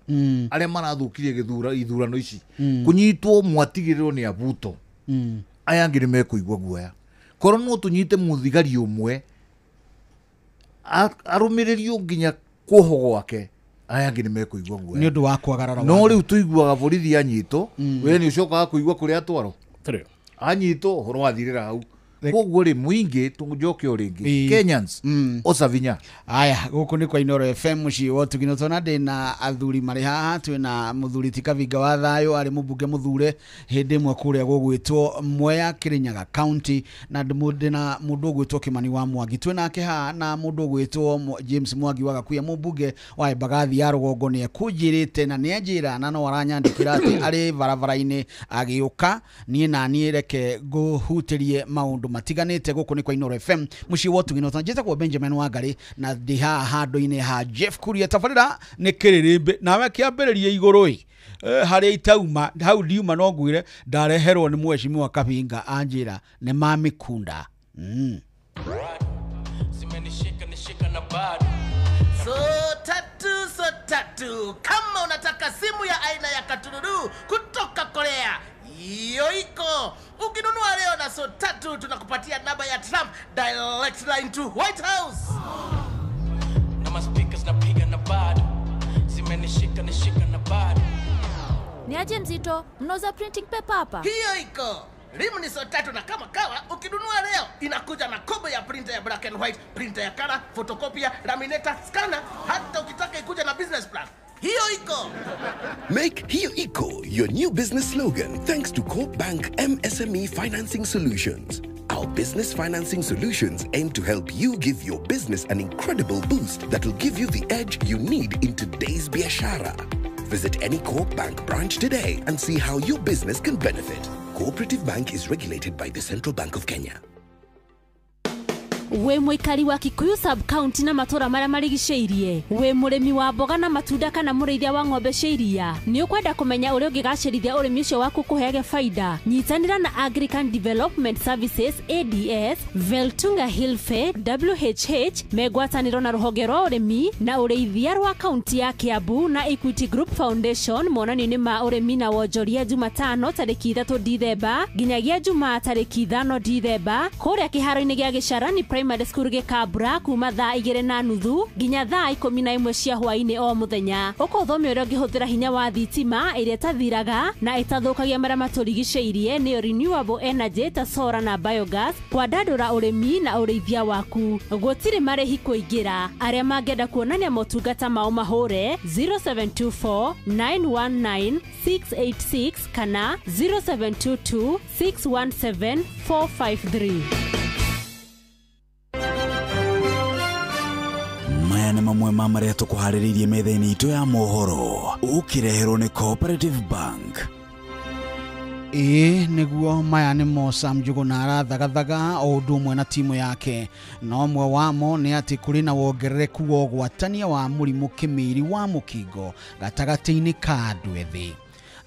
arĩa marathũkirie ithurano ici kũnyitwo mwatigĩrĩrwo nĩ abuto, aya angĩ nĩ mekũigua guoya. Korwo no tũnyite mũthigari ũmwe arũmĩrĩrio nginya kuohwo gwake, aya angĩ nĩ mekũigua guoya nĩ ũndũ wa kwagarara no rĩu tũiguaga borithi anyitwo, we nĩ ũcokaga kũigua kũrĩa atwarwo, anyitwo ũhoro wathirĩra hau. Koguo rĩ mũingĩ tũnjoke o rĩngĩ Kenyans oca vinya. Aya, gũkũ nĩ kwa Inooro FM mũciĩ wa ũtugi na tona ndĩna athuri marĩ haha. Twĩna mũthuri ti Kavinga wa Thayũ, arĩ mũmbunge mũthure hĩndĩ ĩmwe kũrĩa gũgwĩtwo Mwea Kirinyaga County, na ndĩna mũndũ ũgwĩtwo Kimani wa Mwangi twĩnake haha, na mũndũ ũgwĩtwo James Mwangi wa Gakuya, mũmbunge wa Embagathi ya Rũgongo. Nĩ ekũnjĩrĩte na nĩ anjĩra na no aranyandĩkĩra atĩ arĩ barabara-inĩ agĩũka niĩ na niĩ reke ngũhutĩrie maũndũ matiganĩte. Gũkũ nĩ kwa Inooro FM mũciĩ wa ũtugi na njĩtagwo Benjamin Wangari na ndĩ haha handũ-inĩ ha Jeff Kuria. Tabarĩra nĩ kĩrĩrĩmbĩ nawe kĩambĩrĩria igũrũ ĩ harĩa itauma hau ndiuma no ngwĩre ndareherwo nĩ mheshimiwa Kavinga anjĩra nĩ mamĩkunda. So tatu kama unataka simu ya aina ya katururu kutoka Korea, hiyo iko. Ukinunua leo na so tatu tunakupatia namba ya Trump direct line to White House. Na ma speakers napiga na bado zimenishika nishika na bado. Ni aje mzito, mnauza printing paper hapa? Hiyo iko. Rimu ni so tatu na kama kawa ukinunua leo inakuja na kobo ya printer ya black and white, printer ya color, photocopier, laminator, scanner, hata ukitaka ikuja na business plan. Hiyo iko. Make Hiyo Iko your new business slogan thanks to Coop Bank MSME Financing Solutions. Our business financing solutions aim to help you give your business an incredible boost that will give you the edge you need in today's biashara. Visit any Coop Bank branch today and see how your business can benefit. Cooperative Bank is regulated by the Central Bank of Kenya. We mwikari wa Kikuyu sub county na matura maria marigicĩirie, we mũrĩmi wa mboga na matunda kana mũrĩithia wa ng'ombe cia iria, nĩ ũkwenda kũmenya ũrĩa ũngĩgacĩrithia ũrĩmi ũcio waku kũheage faida. Nyitanĩra na Agrican Development Services ADS, Veltunga Hilfe WHH megwatanĩro na rũhonge rwa ũrĩmi na ũrĩithia rwa kaunti ya Kiambu na Equity Group Foundation monanio-inĩ ma ũrĩmi na wonjoria Jumatano tarĩki 3 Dithemba nginyagia Jumaa tarĩki 5 Dithemba kũrĩa kĩharo-inĩ gĩa Gĩcarani Primary School Gĩkambura kuma thaa 2:30 nginya thaa 11 cia hwaĩ-inĩ o mũthenya. Ũkũthomio ũrĩa ũngĩhũthĩra hinya wa thitima ĩrĩa ĩtathiraga na ĩtathũkagia marĩa matũrigicĩirie nĩyo renewable energy ta solar na biogas, kwandandũra ũrĩmi na ũrĩithia waku. Gũtirĩ marĩhi kũingĩra. Arĩa mangĩenda kuonania motungata mao mahũre 0724 919 686 kana 0722 617 453. Maya nĩ mamwe ma marĩa tũkũharĩrĩirie metha-inĩ itũ ya mohoro ũkĩreherwo nĩ Cooperative Bank. Ĩĩ nĩguo, maya nĩmo Sam Njuguna arathagathaga o ũndũ ũmwe na timu yake, na ũmwe wamo nĩ atĩ kũrĩ na wongerereku wa ũgwatania wa mũrimũ kĩmiri wa mũkingo gatagatĩ-inĩ ka andũ ethĩ.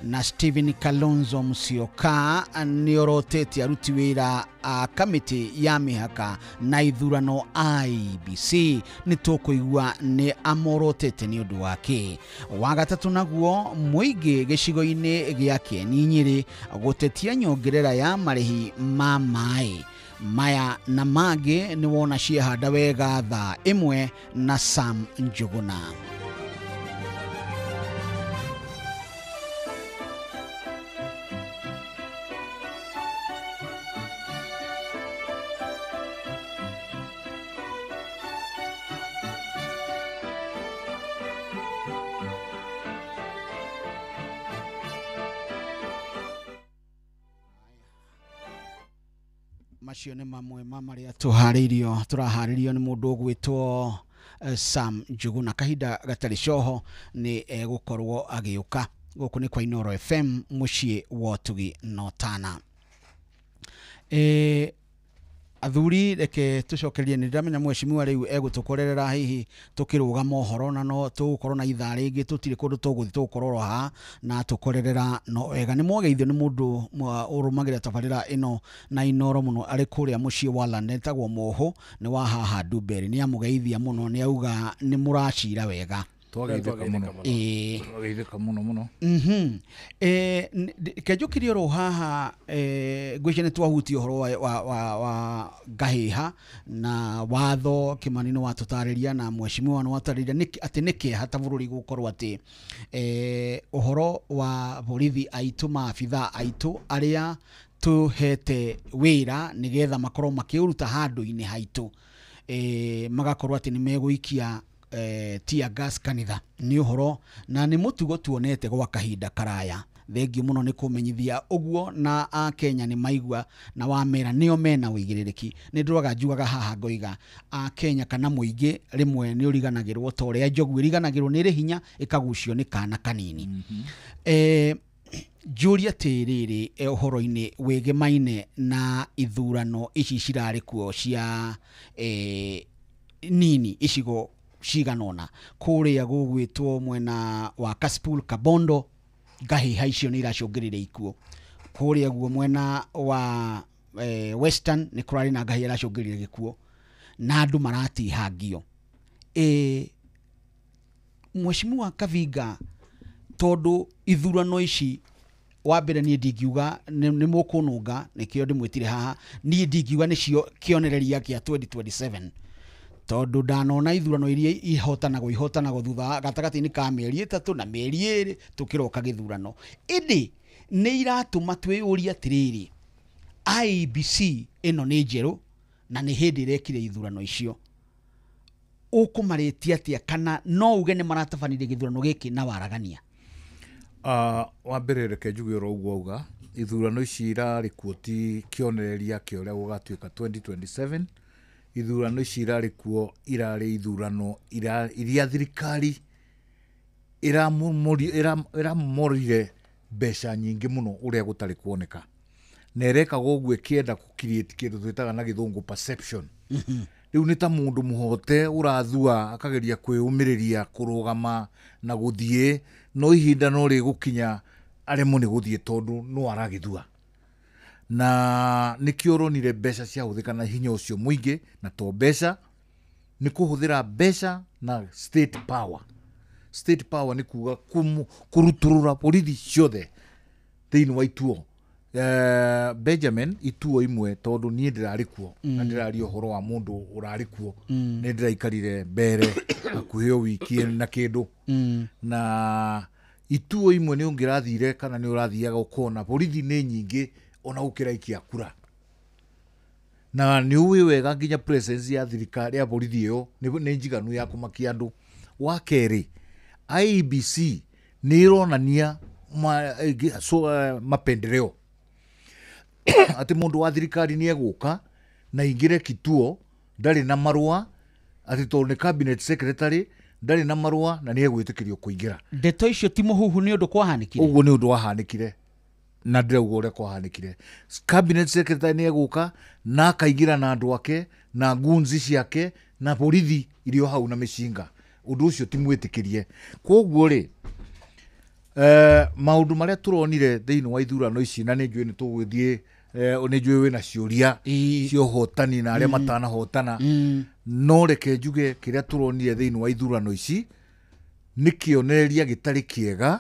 Na Stephen Kalonzo Musyoka nĩorotete aruti wĩra a kamĩtĩ ya mĩhaka na ithurano IEBC. Nĩ tũkũigua nĩ amorotete nĩ ũndũ wake. Wa gatatũ naguo, mũingĩ gĩcigo-inĩ gĩa Kieni Nyĩrĩ gũtetia nyongerera ya marĩhi ma maĩ. Maya na mangĩ nĩ wona ciehanda wega thaa 1 na Sam Njuguna. Macio nĩ mamwe ma marĩa tũraharĩrio nĩ mũndũ ũgwĩtwo Sam Njuguna. Kahinda gatarĩ coho nĩ egũkorwo agĩũka. Gũkũ nĩ kwa Inooro FM mũciĩ wa ũtugi na ũtana. Athuri, reke tũcokerie. Nĩ ndĩramenya mheshimiwa rĩu egũtũkorerera hihi tũkĩrũgama ũhoro na no tũgũkorwo na ithaa rĩngĩ, tũtirĩ kũndũ tũgũthiĩ, tũgũkorwo haha na tũkorerera no wega. Nĩ mwageithio nĩ mũndũ ũrũmagĩrĩra tabarĩra ĩno na Inooro mũno arĩ kũrĩa mũciĩ wa London, etagwo Moho, nĩ wa haha Ndumberi. Nĩ amũgeithia mũno, nĩ auga nĩ mũracira wega. Twageithĩka mũno. Ĩĩ. Twageithĩka mũno mũno. Kenjũkire oro haha, ngwĩciria nĩ twahutia ũhoro wa ngahĩha na watho. Kĩmani nĩ watũtarĩria na mheshimiwa nĩ watarĩria atĩ nĩ kĩeha ta bũrũri gũkorwo atĩ ũhoro wa borithi aitũ, maabitha aitũ arĩa tũhete wĩra nĩgetha makorwo makĩũruta handũ-inĩ haitũ, magakorwo atĩ nĩ megũikia tear gas kanitha. Nĩ ũhoro na nĩ mũtugo tuonete gwa kahinda karaya. Thengiũ mũno nĩ kũmenyithia ũguo, na akenya nĩ maigua na wamera nĩo mena ũigĩrĩrĩki. Nĩ ndũraga njugaga haha ngoiga akenya kana mũingĩ rĩmwe nĩ ũriganagĩrwo ta ũrĩa njogu ĩriganagĩrwo nĩ ĩrĩ hinya ĩkagucio nĩ kana kanini. Njũrie atĩrĩrĩ, ũhoro-inĩ wĩgemaine na ithurano ici cirarĩ kuo cia nini icigo cigana ũna kũrĩa gũgwĩtwo mwena wa Kasipul, Kabondo, ngahĩha icio nĩ iracũngĩrĩria ikuũ. Kũrĩa guo mwena wa Western nĩ kũrarĩ na ngahĩha iracũngĩrĩria gĩkuũ na andũ maratihangio. Mheshimiwa Kavinga, tondũ ithurano ici, wa mbere niĩ ndingiuga nĩ mũkũnũnga, nĩkĩo ndĩmwĩtire haha, niĩ ndingiuga nĩcio kĩonereria kĩa 2027, tondũ ndanona ithurano iria ihotanagwo ihotanagwo thutha wa gatagatĩ-inĩ ka mĩeri 3 na mĩeri 2 tũkĩroka gĩthurano, ĩndĩ nĩ iratũma twĩyũrie atĩrĩrĩ, IEBC ĩno nĩ njerũ na nĩ hĩndĩ ĩrekire ithurano icio, ũkũmarĩtia atĩa kana no uge nĩ maratabanirie gĩthurano gĩkĩ na waragania? Wa mbere reke njuge oro ũguo auga, ithurano ici irarĩ kuo ti kĩonereria kĩa ũrĩa gũgatuĩka 2027. Ithurano ici irarĩ kuo irarĩ ithurano iria thirikari ĩramomorire mbeca nyingĩ mũno ũrĩa gũtarĩ kuoneka, na ĩrekaga ũguo ĩkĩenda gũ-create kĩndũ twĩtaga na gĩthũngũ perception. Rĩu nĩ ta mũndũ mũhote ũrathua akageria kwĩyũmĩrĩria kũrũgama na gũthiĩ, no ihinda no rĩgũkinya aremwo nĩ gũthiĩ tondũ no aragĩthua. Na nĩkĩo ũronire mbeca ciahũthĩka na hinya ũcio mũingĩ, na to mbeca, nĩ kũhũthĩra mbeca na state power. State power nĩ kuga kũrutũrũra borithi ciothe thĩinĩ wa ituo. Benjamin, ituo imwe, tondũ niĩ ndĩrarĩ kuo na ndĩraria ũhoro wa mũndũ ũrarĩ kuo, nĩ ndĩraikarire mbere hakuhĩ o wiki na kĩndũ, na ituo imwe nĩ ũngĩrathire kana nĩ ũrathiaga ũkona borithi nĩ nyingĩ ona gũkĩra ikia kura, na nĩ ũĩ wega nginya presence ya thirikari ya borithi ĩyo nĩ njiganu ya kũmakia andũ. Wa kerĩ, IEBC nĩ ĩronania mapendeleo atĩ mũndũ wa thirikari nĩ egũka na ingĩre kituo ndarĩ na marũa, atĩ tondũ nĩ cabinet secretary ndarĩ na marũa na nĩ egwĩtĩkĩrio kũingĩra. Ndeto icio ti mũhuhu, nĩ ũndũ kwahanĩkire? Ũguo nĩ ũndũ wahanĩkire na ndĩrauga ũrĩa kwahanĩkire. Cabinet secretary nĩ egũka na akaingĩra na andũ ake na ngunzi ciake na borithi irio hau na mĩcinga. Ũndũ ũcio ti mwĩtĩkĩrie. Koguo rĩ, maũndũ marĩa tũronire thĩinĩ wa ithurano ici, na nĩ njũĩ nĩ tũgũthiĩ, nĩ njũĩ wĩna ciũria cia ũhotani na arĩa matanahotana, no reke njuge kĩrĩa tũronire thĩinĩ wa ithurano ici nĩ kĩonereria gĩtarĩ kĩega,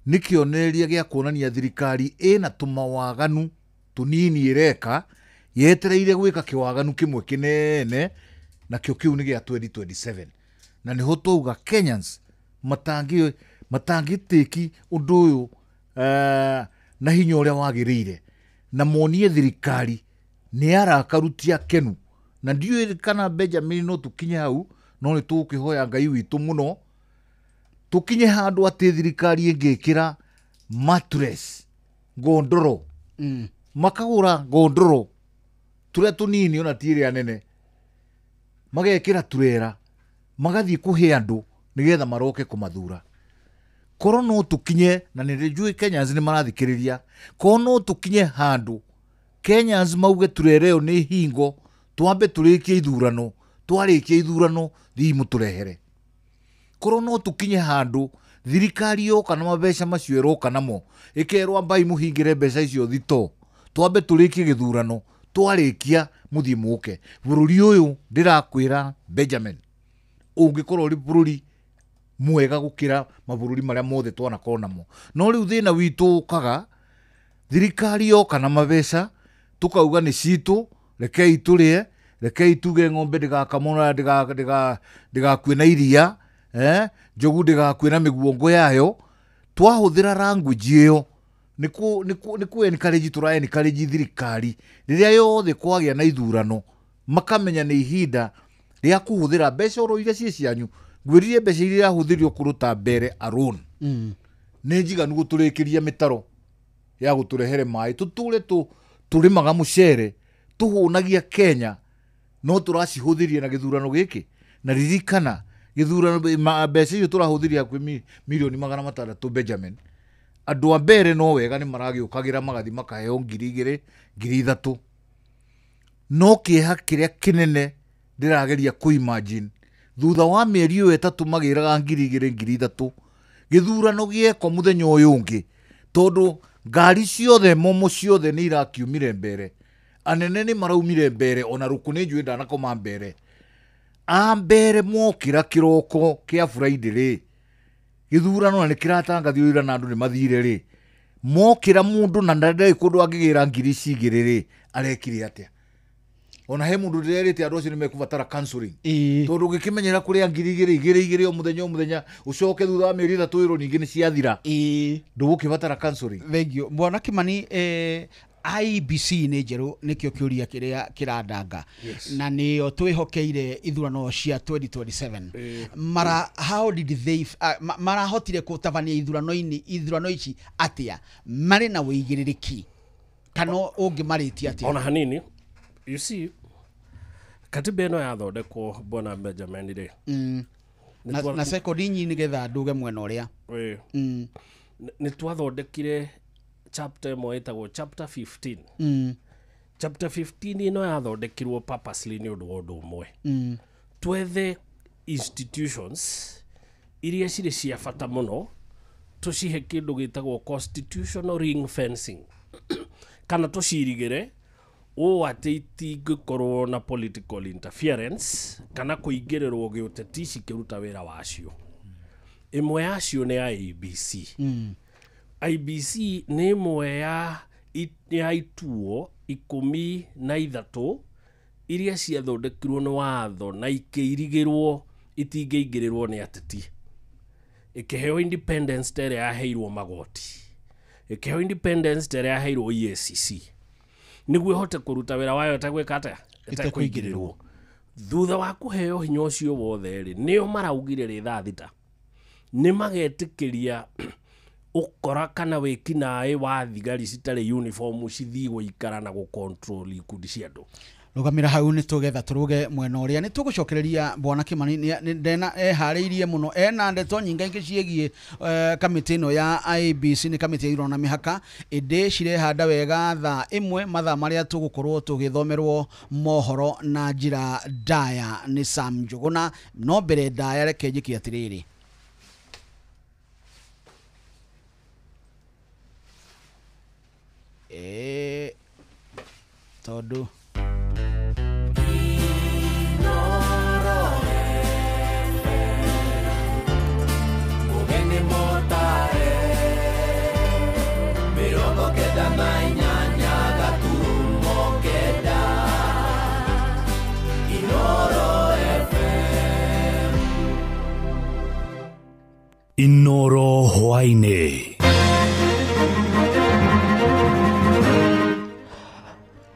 nĩ kĩonereria gĩa kuonania thirikari ĩna tũmawaganu tũnini ĩreka yetereire gwĩka kĩwaganu kĩmwe kĩnene, nakĩo kĩu nĩ gĩa 2027. Na nĩho twauga Kenyans matangĩtĩki ũndũ ũyũ na hinya ũrĩa wagĩrĩire, na monie thirikari nĩ arakarutia kenu. Na ndiũĩ kana Benjamin no tũkinye hau, no nĩ tũgũkĩhoya Ngai witũ mũno tũkinye handũ atĩ thirikari ĩngĩkĩra mattress ngondoro, makagũra ngondoro tũrĩa tũnini ona ti ĩrĩa nene, magekĩra turera magathiĩ kũhe andũ nĩgetha maroke kũmathura. Korwo no tũkinye, na nĩ njũĩ Kenyans nĩ marathikĩrĩria, korwo no tũkinye handũ Kenyans mauge turera ĩyo nĩ hingo, twambe tũrĩkie ithurano, twarĩkia ithurano thiĩ mũtũrehere. Korwo no tũkinye handũ thirikari yoka na mabeca macio ĩroka namo ĩkerwo ambai mũhingĩre mbeca icio thito, twambe tũrĩkie gĩthurano, twarĩkia mũthiĩ mũke. Bũrũri ũyũ ndĩrakwĩra Benjamin, ũngĩkorwo ũrĩ bũrũri Mwega gũkĩra mabũrũri marĩa mothe twanakorwo namo. No rĩu thĩna witũ ũkaga thirikari yoka na mabeca tukauga nĩ citũ, rekei tũrĩe, rekei tuge ng'ombe ndĩgakamwo na ndĩgakue na iria, njogu ndĩgakue na mĩguongo yayo. Twahũthĩra language ĩyo nĩ kũ encourage tũra encourage thirikari rĩrĩa yothe kwagĩa na ithurano makamenya nĩ ihinda rĩa kũhũthĩra mbeca oro iria ciĩ cianyu. Ngwĩrire mbeca iria irahũthĩrio kũruta mbere alone nĩ njiganu gũtũrĩkĩria mĩtaro ya gũtũrehere maĩ, tũtũre tũrĩmaga mũcere tũhũnagia Kenya, no tũracihũthĩria na gĩthurano gĩkĩ. Na ririkana gĩthurano mbeca icio tũrahũthĩria hakuhĩ mirioni 600 Benjamin. Andũ a mbere no wega nĩ maragĩũkagĩra magathi makaheo 2,000 3,000. No kĩeha kĩrĩa kĩnene ndĩrageria kũ imagine thutha wa mĩeri ĩyo 3 magĩraga 2,000 3,000 gĩthurano gĩekwo mũthenya ũyũ ũngĩ, tondũ ngari ciothe momo ciothe nĩ irakiumire mbere, anene nĩ maraumire mbere, ona rũkũ nĩ njũĩ ndanakoma mbere. A mbere mokĩra kĩroko kĩa Friday rĩ, gĩthurano na nĩ kĩratangathirwo ira na andũ nĩ mathire rĩ, mokĩra mũndũ na ndarĩ kũndũ angĩgĩra 2,000 rĩ, arekire atĩa? Ona he mũndũ ndĩrerĩte andũ acio nĩ mekũbatara counseling, tondũ ũngĩkĩmenyera kũrĩa 2,000 2,000 o mũthenya o mũthenya, ũcoke thutha wa mĩeri 3 ĩrwo ningĩ nĩ ciathira, ndũgũkĩbatara counseling. Thengiũ Bwana Kimani. IEBC nĩ njerũ, nĩkĩo kĩũria kĩrĩa kĩrandanga, na nĩyo twĩhokeire ithurano cia 2027. Mara how did they marahotire gũtabania ithurano ici atĩa? Marĩ na wĩigĩrĩrĩki kana ũngĩmarĩtia atĩa? Ona hanini, you see, katiba ĩno yathondekwo Bwana Benjamin rĩ, na sekondi nyinyi nĩgetha nduge mwena ũrĩa nĩ twathondekire chapter ĩmwe ĩtagwo chapter 15. Chapter 15 ĩno yathondekirwo purposely nĩ ũndũ wa ũndũ ũmwe, twethe institutions iria cirĩ cia bata mũno tũcihe kĩndũ gĩtagwo constitutional ring fencing, kana tũcirigĩre ũũ atĩ itingĩkorwo na political interference kana kũingĩrĩrwo gĩũteti cikĩruta wĩra wacio. Ĩmwe yacio nĩ IEBC. IEBC nĩ ĩmwe ya ituo 13 iria ciathondekirwo nĩ watho na ikĩirigĩrwo itingĩingĩrĩrwo nĩ ateti. Ĩkĩheo independence ta ĩrĩa yaheirwo magoti, ĩkĩheo independence ta ĩrĩa yaheirwo EACC, nĩguo ĩhote kũruta wĩra wayo ĩtegwĩka atĩa? Ĩtekũingĩrĩrwo. Thutha wa kũheo hinya ũcio wothe rĩ, nĩo maraugire rĩ thaa 6 nĩ magetĩkĩria ũkora kana wĩkinaĩ wa thigari citarĩ uniform cithiĩ gũikara na gũcontrol ikundi cia andũ. Rũgamĩra hau nĩ tũgetha tũrũge mwena ũrĩa nĩ tũgũcokereria Bwana Kimani. Ndena eharĩirie mũno, ena ndeto nyingaingĩ ciĩgiĩ kamĩtĩ ĩno ya IEBC, nĩ kamĩtĩ ya ithurano na mĩhaka, ĩndĩ cirehanda wega thaa 1 mathaa marĩa tũgũkorwo tũgĩthomerwo mohoro na njĩra ndaya nĩ Sam Njũgũna. No mbere ndaya reke njĩke atĩrĩrĩ, tondũ Inoro hwaĩ-inĩ.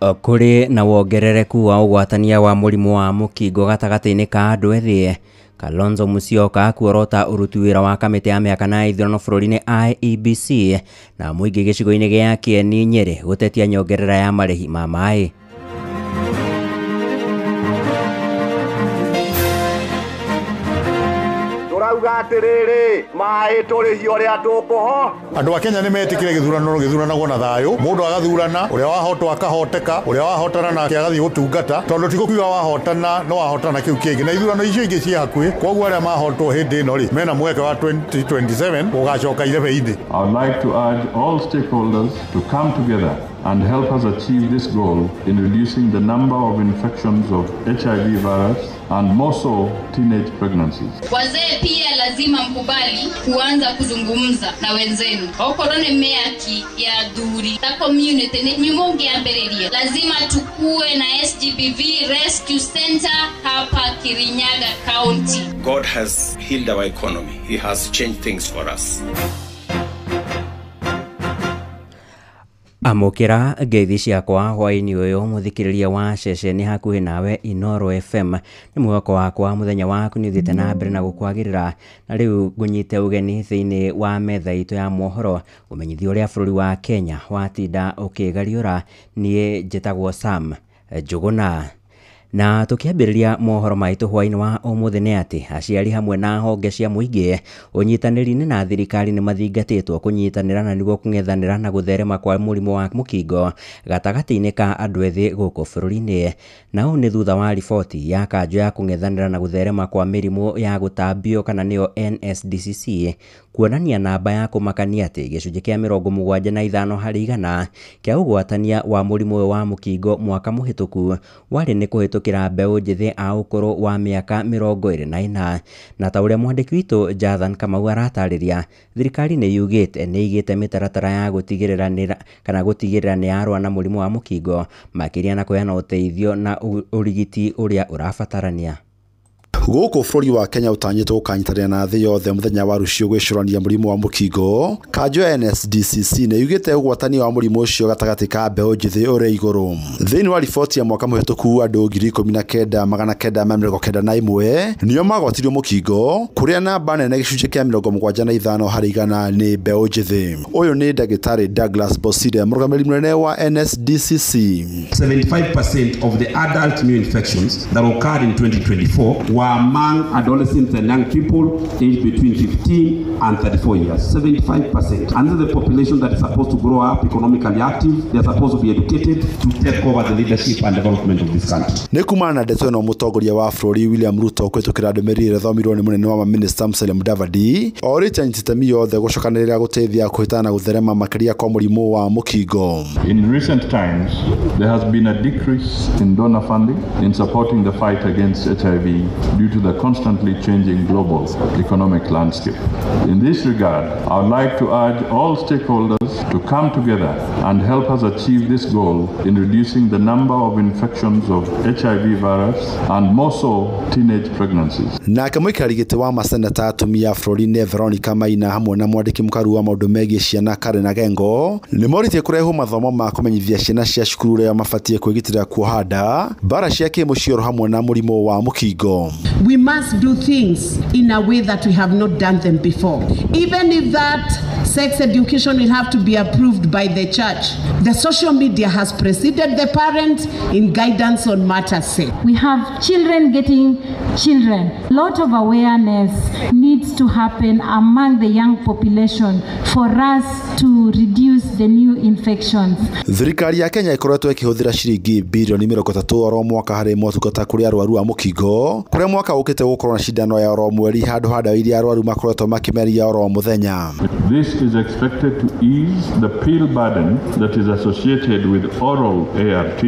Kũrĩ na wongerereku wa ũgwatania wa mũrimũ wa mũkingo gatagatĩ-inĩ ka andũ ethĩ. Kalonzo Musyoka kuorota ũruti wĩra wa kamĩtĩ ya mĩhaka na ithurano bũrũri-inĩ IEBC na mũingĩ gĩcigo-inĩ gĩa Kĩeni Nyĩrĩ gũtetia nyongerera ya marĩhi ma maĩ. Turauga atiriri maĩ tũrĩhio ũrĩa tũkũho. Andũ a Kenya nĩ metĩkire gĩthurano gĩthuranagwo na thayũ, mũndũ agathurana, ũrĩa wahotwo akahoteka, ũrĩa wahotana nake agathiĩ gũtungata, tondũ ti gũkiuga wahotana no wahotana kĩu kĩngĩ, na ithurano icio ingĩ ciĩ hakuhĩ, koguo arĩa mahotwo hĩndĩ ĩno rĩ mena mweke wa 2027 gũgacoka irebe-inĩ. I would like to urge all stakeholders to come together and help us achieve this goal in reducing the number of infections of HIV virus and more so teenage pregnancies. Wazee pia lazima mkubali kuanza kuzungumza na wenzenu. Okorwo nĩ mĩaki ya thuri ta community nĩ nyumungiambĩrĩria. Lazima tukue na SGBV Rescue Center hapa Kirinyaga County. God has healed our economy. He has changed things for us. Amũkĩra ngeithi ciakwa hwaĩ-inĩ ũyũ mũthikĩrĩria wa ceceni hakuhĩ nawe Inoro FM. Nĩ mwĩhoko wakwa mũthenya waku nĩ ũthiĩte na mbere na gũkwagĩrĩra, na rĩu ngũnyite ũgeni thĩinĩ wa metha itũ ya mohoro ũmenyithio ũrĩa bũrũri wa Kenya watinda ũkĩgariũra. Niĩ njĩtagwo Sam Njũgũna. Na tukiambĩrĩria mohoro maitũ hwaĩ-inĩ wa ũmũthĩ nĩ atĩ aciari hamwe na honge cia mũingĩ ũnyitanĩri-inĩ na thirikari nĩ mathingatĩtwo kũnyitanĩra na nĩguo kũng'ethanĩra na gũtherema kwa mũrimũ wa mũkingo gatagatĩ-inĩ ka andũ ethĩ gũkũ bũrũri-inĩ. Na ũũ nĩ thutha wa riboti ya kanjũ ya kũng'ethanĩra na gũtherema kwa mĩrimũ ya gũtambio kana nĩyo NSDCC kuonania namba ya kũmakania atĩ gĩcunjĩ kĩa 75 harĩ igana kĩa ũgwatania wa mũrimũ ũyũ wa mũkingo mwaka mũhĩtũku warĩ nĩ kũhĩtũkĩra mbeũ njĩthĩ a ũkũrũ wa mĩaka 24. Na ta ũrĩa mwandĩki witũ Jathan Kamau aratarĩria, thirikari nĩ yugĩte nĩ ĩigĩte mĩtaratara ya gũtigĩrĩra kana gũtigĩrĩra nĩ yarũa na mũrimũ wa mũkingo makĩria na kũheana ũteithio na ũrigiti ũrĩa ũrabatarania. Gũkũ bũrũri wa Kenya ũtanyĩtwo gũkanyitanĩra na thĩ yothe mũthenya wa rũciũ gwĩcũrania mũrimũ wa mũkingo, kanjũ ya NSDCC nĩ yugĩte ũgwatania wa mũrimũ ũcio gatagatĩ ka mbeũ njĩthĩ ũrĩ igũrũ. Thĩinĩ wa riboti ya mwaka mũhĩtũku andũ 19,991 nĩo magwatirio mũkingo, kũrĩa namba nene gĩcunjĩ kĩa 75 harĩ igana nĩ mbeũ njĩthĩ. Ũyũ nĩ ndagĩtarĩ Douglas Bosire, mũrũgamĩrĩri mũnene wa NSDCC. 75% of the adult new infections that occurred in 2024 were among adolescents and young people aged between 15 and 34 years, 75%. And this is the population that is supposed to grow up economically active. They are supposed to be educated to take over the leadership and development of this country. Nĩ kumana na ndeto ĩno mũtongoria wa bũrũri William Ruto kũhĩtũkĩra ndũmĩrĩri ĩrĩa ĩthomirwo nĩ mũnene wa mamĩnĩsta Musalia Mudavadi orĩtie anyiti yothe gũcokanĩrĩra gũteithia kũhĩtana na gũtherema makĩria kwa mũrimũ wa mũkingo. In recent times, there has been a decrease in donor funding in supporting the fight against HIV due to the constantly changing global economic landscape. In this regard, I would like to urge all stakeholders to come together and help us achieve this goal in reducing the number of infections of HIV virus and more so teenage pregnancies. Nake mũikarĩri gĩtĩ wa maseneta atumia bũrũri-inĩ Veronica Maina hamwe na mwandĩki mũkaru wa maũndũ megiĩ ciana Karen Agengo nĩ morĩtie kũrehwo mathomo ma kũmenyithia ciana cia cukuru ũrĩa mabatiĩ kwĩgitĩra kuoha nda, mbara cia kĩmũciĩ hamwe na mũrimũ wa mũkingo. We must do things in a way that we have not done them before. Even if that sex education will have to be approved by the church. The social media has preceded the parents in guidance on matters sex. We have children getting children. A lot of awareness needs to happen among the young population for us to reduce the new infections. Thirikari ya Kenya ikoretwo ĩkĩhũthĩra ciringi birioni 30 oro mwaka harĩ motungata kũrĩ arwaru a mũkingo, kũrĩa mwaka ũkĩte gũkorwo na cindano ya oro mweri handũ ha ndawa iria arwaru makoretwo makĩmeria oro mũthenya. This is expected to ease the pill burden that is associated with oral ART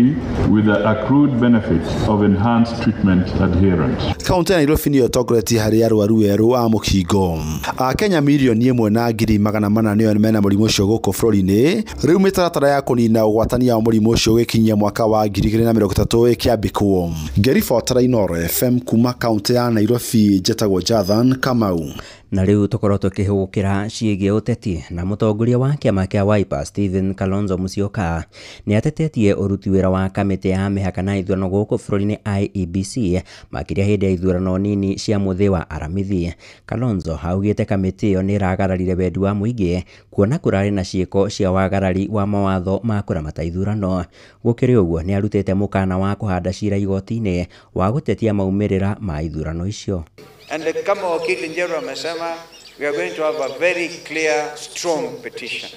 with the accrued benefits of enhanced treatment adherence. Kaunti ya Nairobi nĩyo ĩtongoretie harĩ arwaru erũ a mũkingo. Akenya mirioni 1,400 nĩo mena mũrimũ ũcio gũkũ bũrũri-inĩ. Rĩu mĩtaratara ya kũnina ũgwatania wa mũrimũ ũcio ũgĩkinyia mwaka wa 2030 ĩkĩambĩkwo. Ngĩribotera Inoro FM kuma kaunti ya Nairobi, njetagwo Jathan Kamau. Na rĩu tũkorwo tũkĩhũgũkĩra ciĩgiĩ ũteti na mũtongoria wa kĩama kĩa Wiper Stephen Kalonzo Musyoka nĩ atetetie ũruti wĩra wa kamĩtĩ ya mĩhaka na ithurano gũkũ bũrũri-inĩ IEBC makĩria hĩndĩ ya ithurano nini cia mũthĩ wa Aramithi. Kalonzo augĩte kamĩtĩ ĩyo nĩ ĩragararire wendi wa mũingĩ kuona kũrarĩ na ciĩko cia wagarari wa mawatho ma kũramata ithurano. Gũkĩrĩ ũguo nĩ arutĩte mũkana wa kũhanda cira igoti-inĩ wa gũtetia maumĩrĩra ma ithurano icio. And kama wakili Njeru amesema, we are going to have a very clear, strong petition.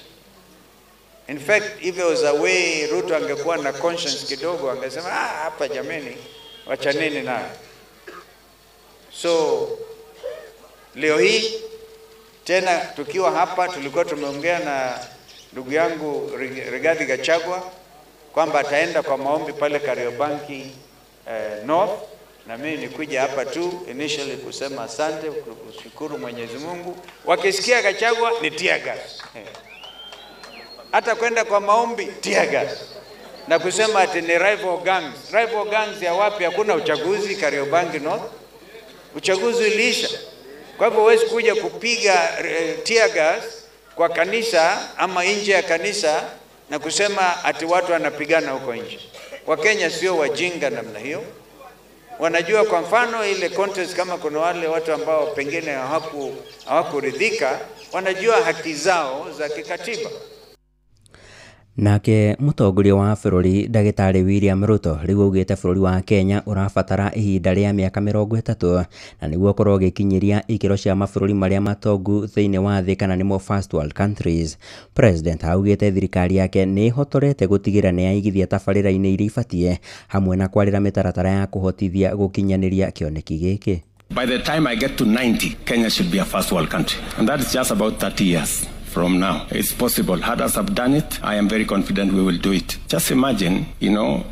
In fact, if there was a way Ruto angekuwa na conscience kidogo, angesema, hapa jameni, wachaneni nayo. So, leo hii, tena tukiwa hapa, tulikuwa tumeongea na ndugu yangu Rigathi Gachagua kwamba ataenda kwa maombi pale Kariobangi North, na mimi nikuja hapa tu initially kusema asante, kushukuru Mwenyezi Mungu. Wakisikia Gachagua ni tear gas. Hata kwenda kwa maombi tear gas. Na kusema ati ni rival gangs. Rival gangs ya wapi? Hakuna uchaguzi Kariobangi North. Uchaguzi uliisha. Kwa hivyo huwezi kuja kupiga tear gas kwa kanisa ama nje ya kanisa na kusema ati watu wanapigana huko nje. Wakenya sio wajinga namna hiyo. Wanajua kwa mfano ile contest, kama kuna wale watu ambao pengine hawakuridhika, wanajua haki zao za kikatiba. Nake mũtongoria wa bũrũri ndagĩtarĩ William Ruto rĩu augĩte bũrũri wa Kenya ũrabatara ihinda rĩa mĩaka 30 na nĩguo ũkorwo ũgĩkinyĩria ikĩro cia mabũrũri marĩa matongu thĩinĩ wa thĩ kana nĩmo first world countries. President augĩte thirikari yake nĩ ĩhotorete gũtigĩrĩra nĩ yaigithia tabarĩra-inĩ iria ibatiĩ hamwe na kwarĩra mĩtaratara ya kũhotithia gũkinyanĩria kĩoneki gĩkĩ. By the time I get to 90, Kenya should be a first world country, and that is just about 30 years from now. It's possible. Others have done it. I am very confident we will do it. Just imagine, you know,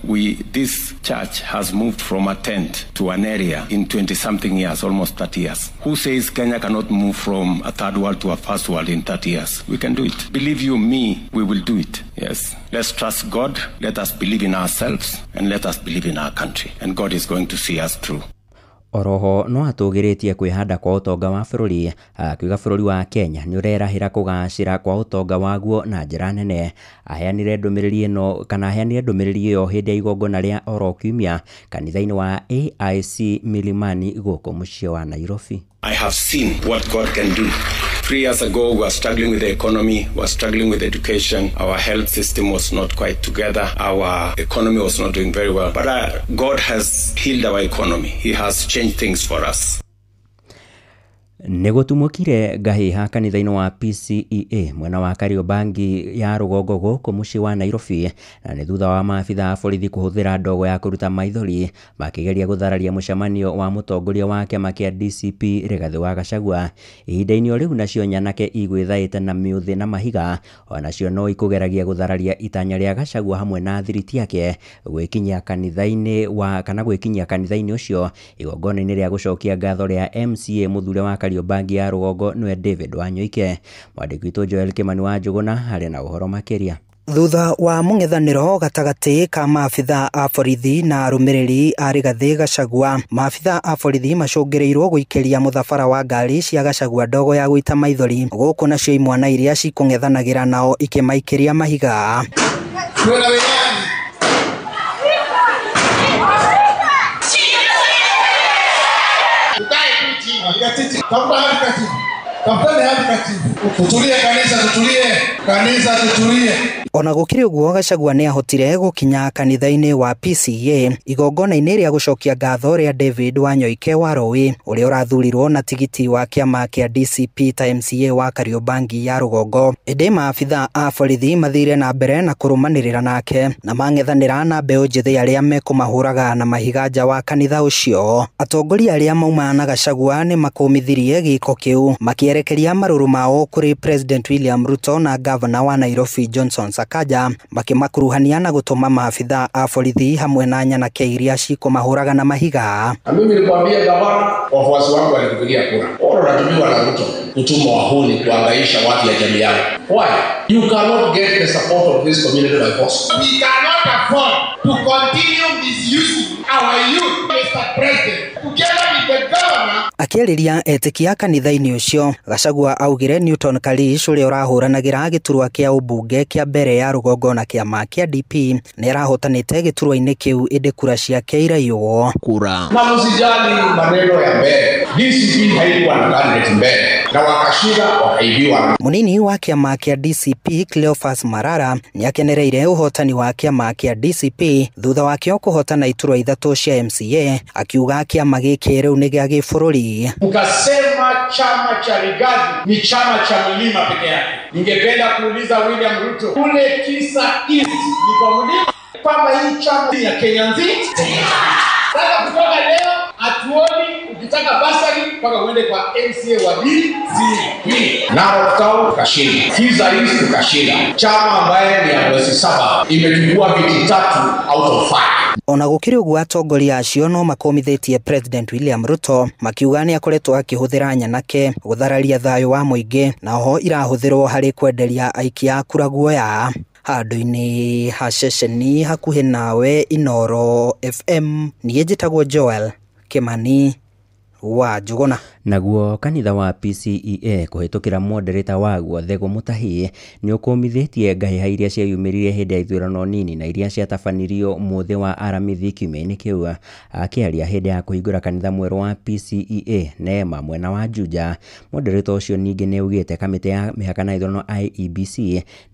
this church has moved from a tent to an area in 20-something years, almost 30 years. Who says Kenya cannot move from a third world to a first world in 30 years? We can do it. Believe you me, we will do it. Yes. Let's trust God. Let us believe in ourselves and let us believe in our country. And God is going to see us through. Oroho no atũgĩrĩtie kwĩhanda kwa ũtonga wa bũrũri akiuga bũrũri wa Kenya nĩ ũrerahĩra kũgacĩra kwa ũtonga waguo na njĩra nene. Aheanire ndũmĩrĩri ĩno kana aheanire ndũmĩrĩri ĩyo hĩndĩ ya igongona rĩa oro kiumia kanitha-inĩ wa AIC Milimani gũkũ mũciĩ wa Nairobi. I have seen what God can do. 3 years ago, we were struggling with the economy, we were struggling with education, our health system was not quite together, our economy was not doing very well. But God has healed our economy. He has changed things for us. Nĩgũtumũkire ngahĩha kanitha-inĩ wa PCEA mwena wa Kariobangi ya rũgongo gũkũ mũciĩ wa Nairobi na nĩ thutha wa maabitha a borithi kũhũthĩra ndogo ya kũruta maithori makĩgeria gũthararia mũcemanio wa mũtongoria wa kĩama kĩa DCP Rigathĩ wa Gachagua. Ihinda-inĩ o rĩu nacio nyanake igwĩthaĩte na mĩũthĩ na mahiga onacio no ikũgeragia gũthararia itanya rĩa Gachagua hamwe na thiriti yake gwĩkinyia kanitha-inĩ wa kana gwĩkinyia kanitha-inĩ ũcio igongona-inĩ rĩa gũcokia ngatho rĩa MCA mũthure wa Kariobangi ya rũgongo nĩwe David Wanyoike. Mwandĩki witũ Joel Kimani wa Njũgũna arĩ na ũhoro makĩria. Thutha wa mũng'ethanĩro gatagatĩ ka maabitha a borithi na arũmĩrĩri a Rigathĩ Gachagua, maabitha a borithi macũngĩrĩirwo gũikĩria mũthabara wa ngari cia Gachagua ndogo ya gũita maithori gũkũ nacio imwana iria cikũng'ethanagĩra nao ikĩmaikĩria mahiga. Ona gũkĩrĩ ũguo Gachagua nĩ ahotire gũkinya kanitha-inĩ wa PCEA igongona-inĩ rĩa gũcokia ngatho rĩa David Wanyoike wa Roĩ ũrĩa ũrathurirwo na tigiti wa kĩama kĩa DCP ta MCA wa Kariobangi ya rũgongo. Ĩndĩ maabitha a borithi mathire na mbere na kũrũmanĩrĩra nake na mang'ethanĩra na mbeũ njĩthĩ arĩa mekũmahũraga na mahiga nja wa kanitha ũcio. Atongoria arĩa maumana na Gachagua nĩ makũmithirie gĩko kĩu makĩerekeria marũrũ mao kũrĩ President William Ruto na Governor wa Nairobi Johnson Sakaja makimakuruhania na gũtũma maabitha a borithi hamwe na nyanake iria cikũmahũraga na mahiga. Na mimi nilikwambia gavana, wafuasi wangu walikupigia kura. Wao wanatumiwa na Ruto kutuma wahuni kuhangaisha watu ya jamii yao. Why? You cannot get the support of this community by force. We cannot afford to continue misusing our youth, Mr. President, together with the governor. Akĩarĩria etĩkia kanitha-inĩ ũcio, Gachagua augire Newton Karish ũrĩa ũrahũranagĩra gĩturwa kĩa ũmbunge kĩa mbere ya rũgongo na kĩama kĩa DP nĩ arahotanĩte gĩturwa-inĩ kĩu ĩndĩ kura ciake iraiywo. Kura. Na msijali maneno ya mbele. DCP haikuwa na candidate mbele na wakashinda wakaibiwa. Munini wa kĩama kĩa DCP Cleophas Marara nĩakenereire ũhotani wa kĩama kĩa DCP thutha wakĩo kũhotana iturwa ithatũ cia MCA akiuga kĩama gĩkĩ rĩu nĩ gĩa gĩbũrũri. Mkasema chama cha Rigathi ni chama cha mlima peke yake. Ningependa kuuliza William Ruto, kule Kisa East ni kwa mlima, kwamba hii chama ya Kenya nzima. Sasa kutoka leo hatuoni ukitaka basari mpaka uende kwa MCA wa DCP. Narok Town tukashinda, Kiza East tukashinda. Chama ambaye ni ya mwezi 7 imechukua viti 3 out of 5. Ona gũkĩrĩ ũguo atongoria acio no makomithĩtie President William Ruto makiuga nĩ akoretwo akĩhũthĩra nyanake gũthararia thayũ wa mũingĩ na oho irahũthĩrwo harĩ kwenderia aikia a kura guoya. Handũ-inĩ ha ceceni hakuhĩ nawe Inooro FM, niĩ njĩtagwo Joel Kimani wa Njuguna. Naguo kanitha wa PCEA kũhĩtũkĩra moderator waguo Thegũ Mũtahi nĩ ũkũmithĩtie ngahĩha iria cieyumĩririe hĩndĩ ya ithurano nini na iria ciatabanirio mũthĩ wa Aramithi kiumia-inĩ kĩu. Akĩaria hĩndĩ ya kũhingũra kanitha mwerũ wa PCEA Neema mwena wa Juja, moderator ũcio ningĩ nĩ augĩte kamĩtĩ ya mĩhaka na ithurano IEBC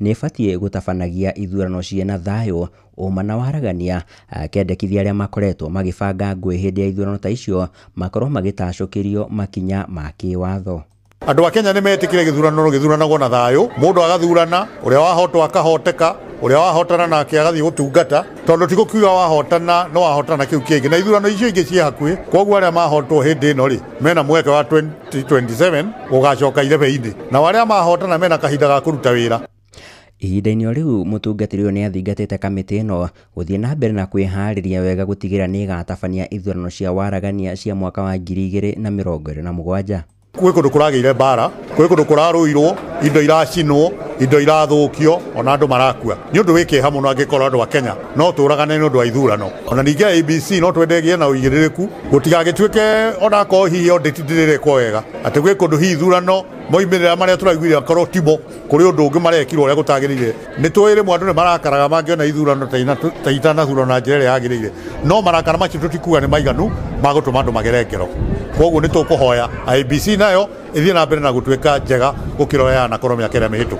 nĩ ĩbatiĩ gũtabanagia ithurano ciĩna thayũ, ũma na waragania, akĩendekithia arĩa makoretwo magĩbanga ngũĩ hĩndĩ ya ithurano ta icio makorwo magĩtacũkĩrio makinya ma kĩwatho. Andũ a Kenya nĩ metĩkire gĩthurano gĩthuranagwo na thayũ, mũndũ agathurana, ũrĩa wahotwo akahoteka, ũrĩa wahotana nake agathiĩ gũtungata, tondũ ti gũkiuga wahotana no wahotana kĩu kĩngĩ, na ithurano icio ingĩ ciĩ hakuhĩ. Koguo arĩa mahotwo hĩndĩ ĩno rĩ, mena mweke wa 2027 gũgacoka irebe-inĩ, na arĩa mahotana mena kahinda ga kũruta wĩra. Ihinda-inĩ o rĩu mũtungatĩri ũyũ nĩ athingatĩte kamĩtĩ ĩno gũthiĩ na mbere na kwĩharĩria wega gũtigĩrĩra nĩ ĩgatabania ithurano cia waragania cia mwaka wa 2027. Gwĩ kũndũ kũragĩire mbara, gwĩ kũndũ kũrarũirwo, indo iracinwo, indo irathũkio, ona andũ marakua. Nĩ ũndũ wĩ kĩeha mũno angĩkorwo andũ a Kenya no tũragane nĩ ũndũ wa ithurano. Ona ningĩ ABC no twende ĩgĩe na ũigĩrĩrĩku, gũtigagĩtuĩke onakorwo hihi audit ndĩrĩrekwo wega, atĩ gwĩ kũndũ hihi ithurano moimĩrĩra marĩa tũraiguire akorwo timo, kũrĩ ũndũ ũngĩ marekirwo ũrĩa gũtagĩrĩire. Nĩ tũĩ rĩmwe andũ nĩ marakaraga mangĩona ithurano ta itanathurwo na njĩra ĩrĩa yagĩrĩire, no marakara macio tũtikuga nĩ maiganu ma gũtũma andũ magere ngero. Koguo nĩ tũkũhoya IEBC nayo ĩthiĩ na mbere na gũtuĩka njega gũkĩra ũrĩa yanakorwo mĩaka ĩrĩa mĩhĩtũku.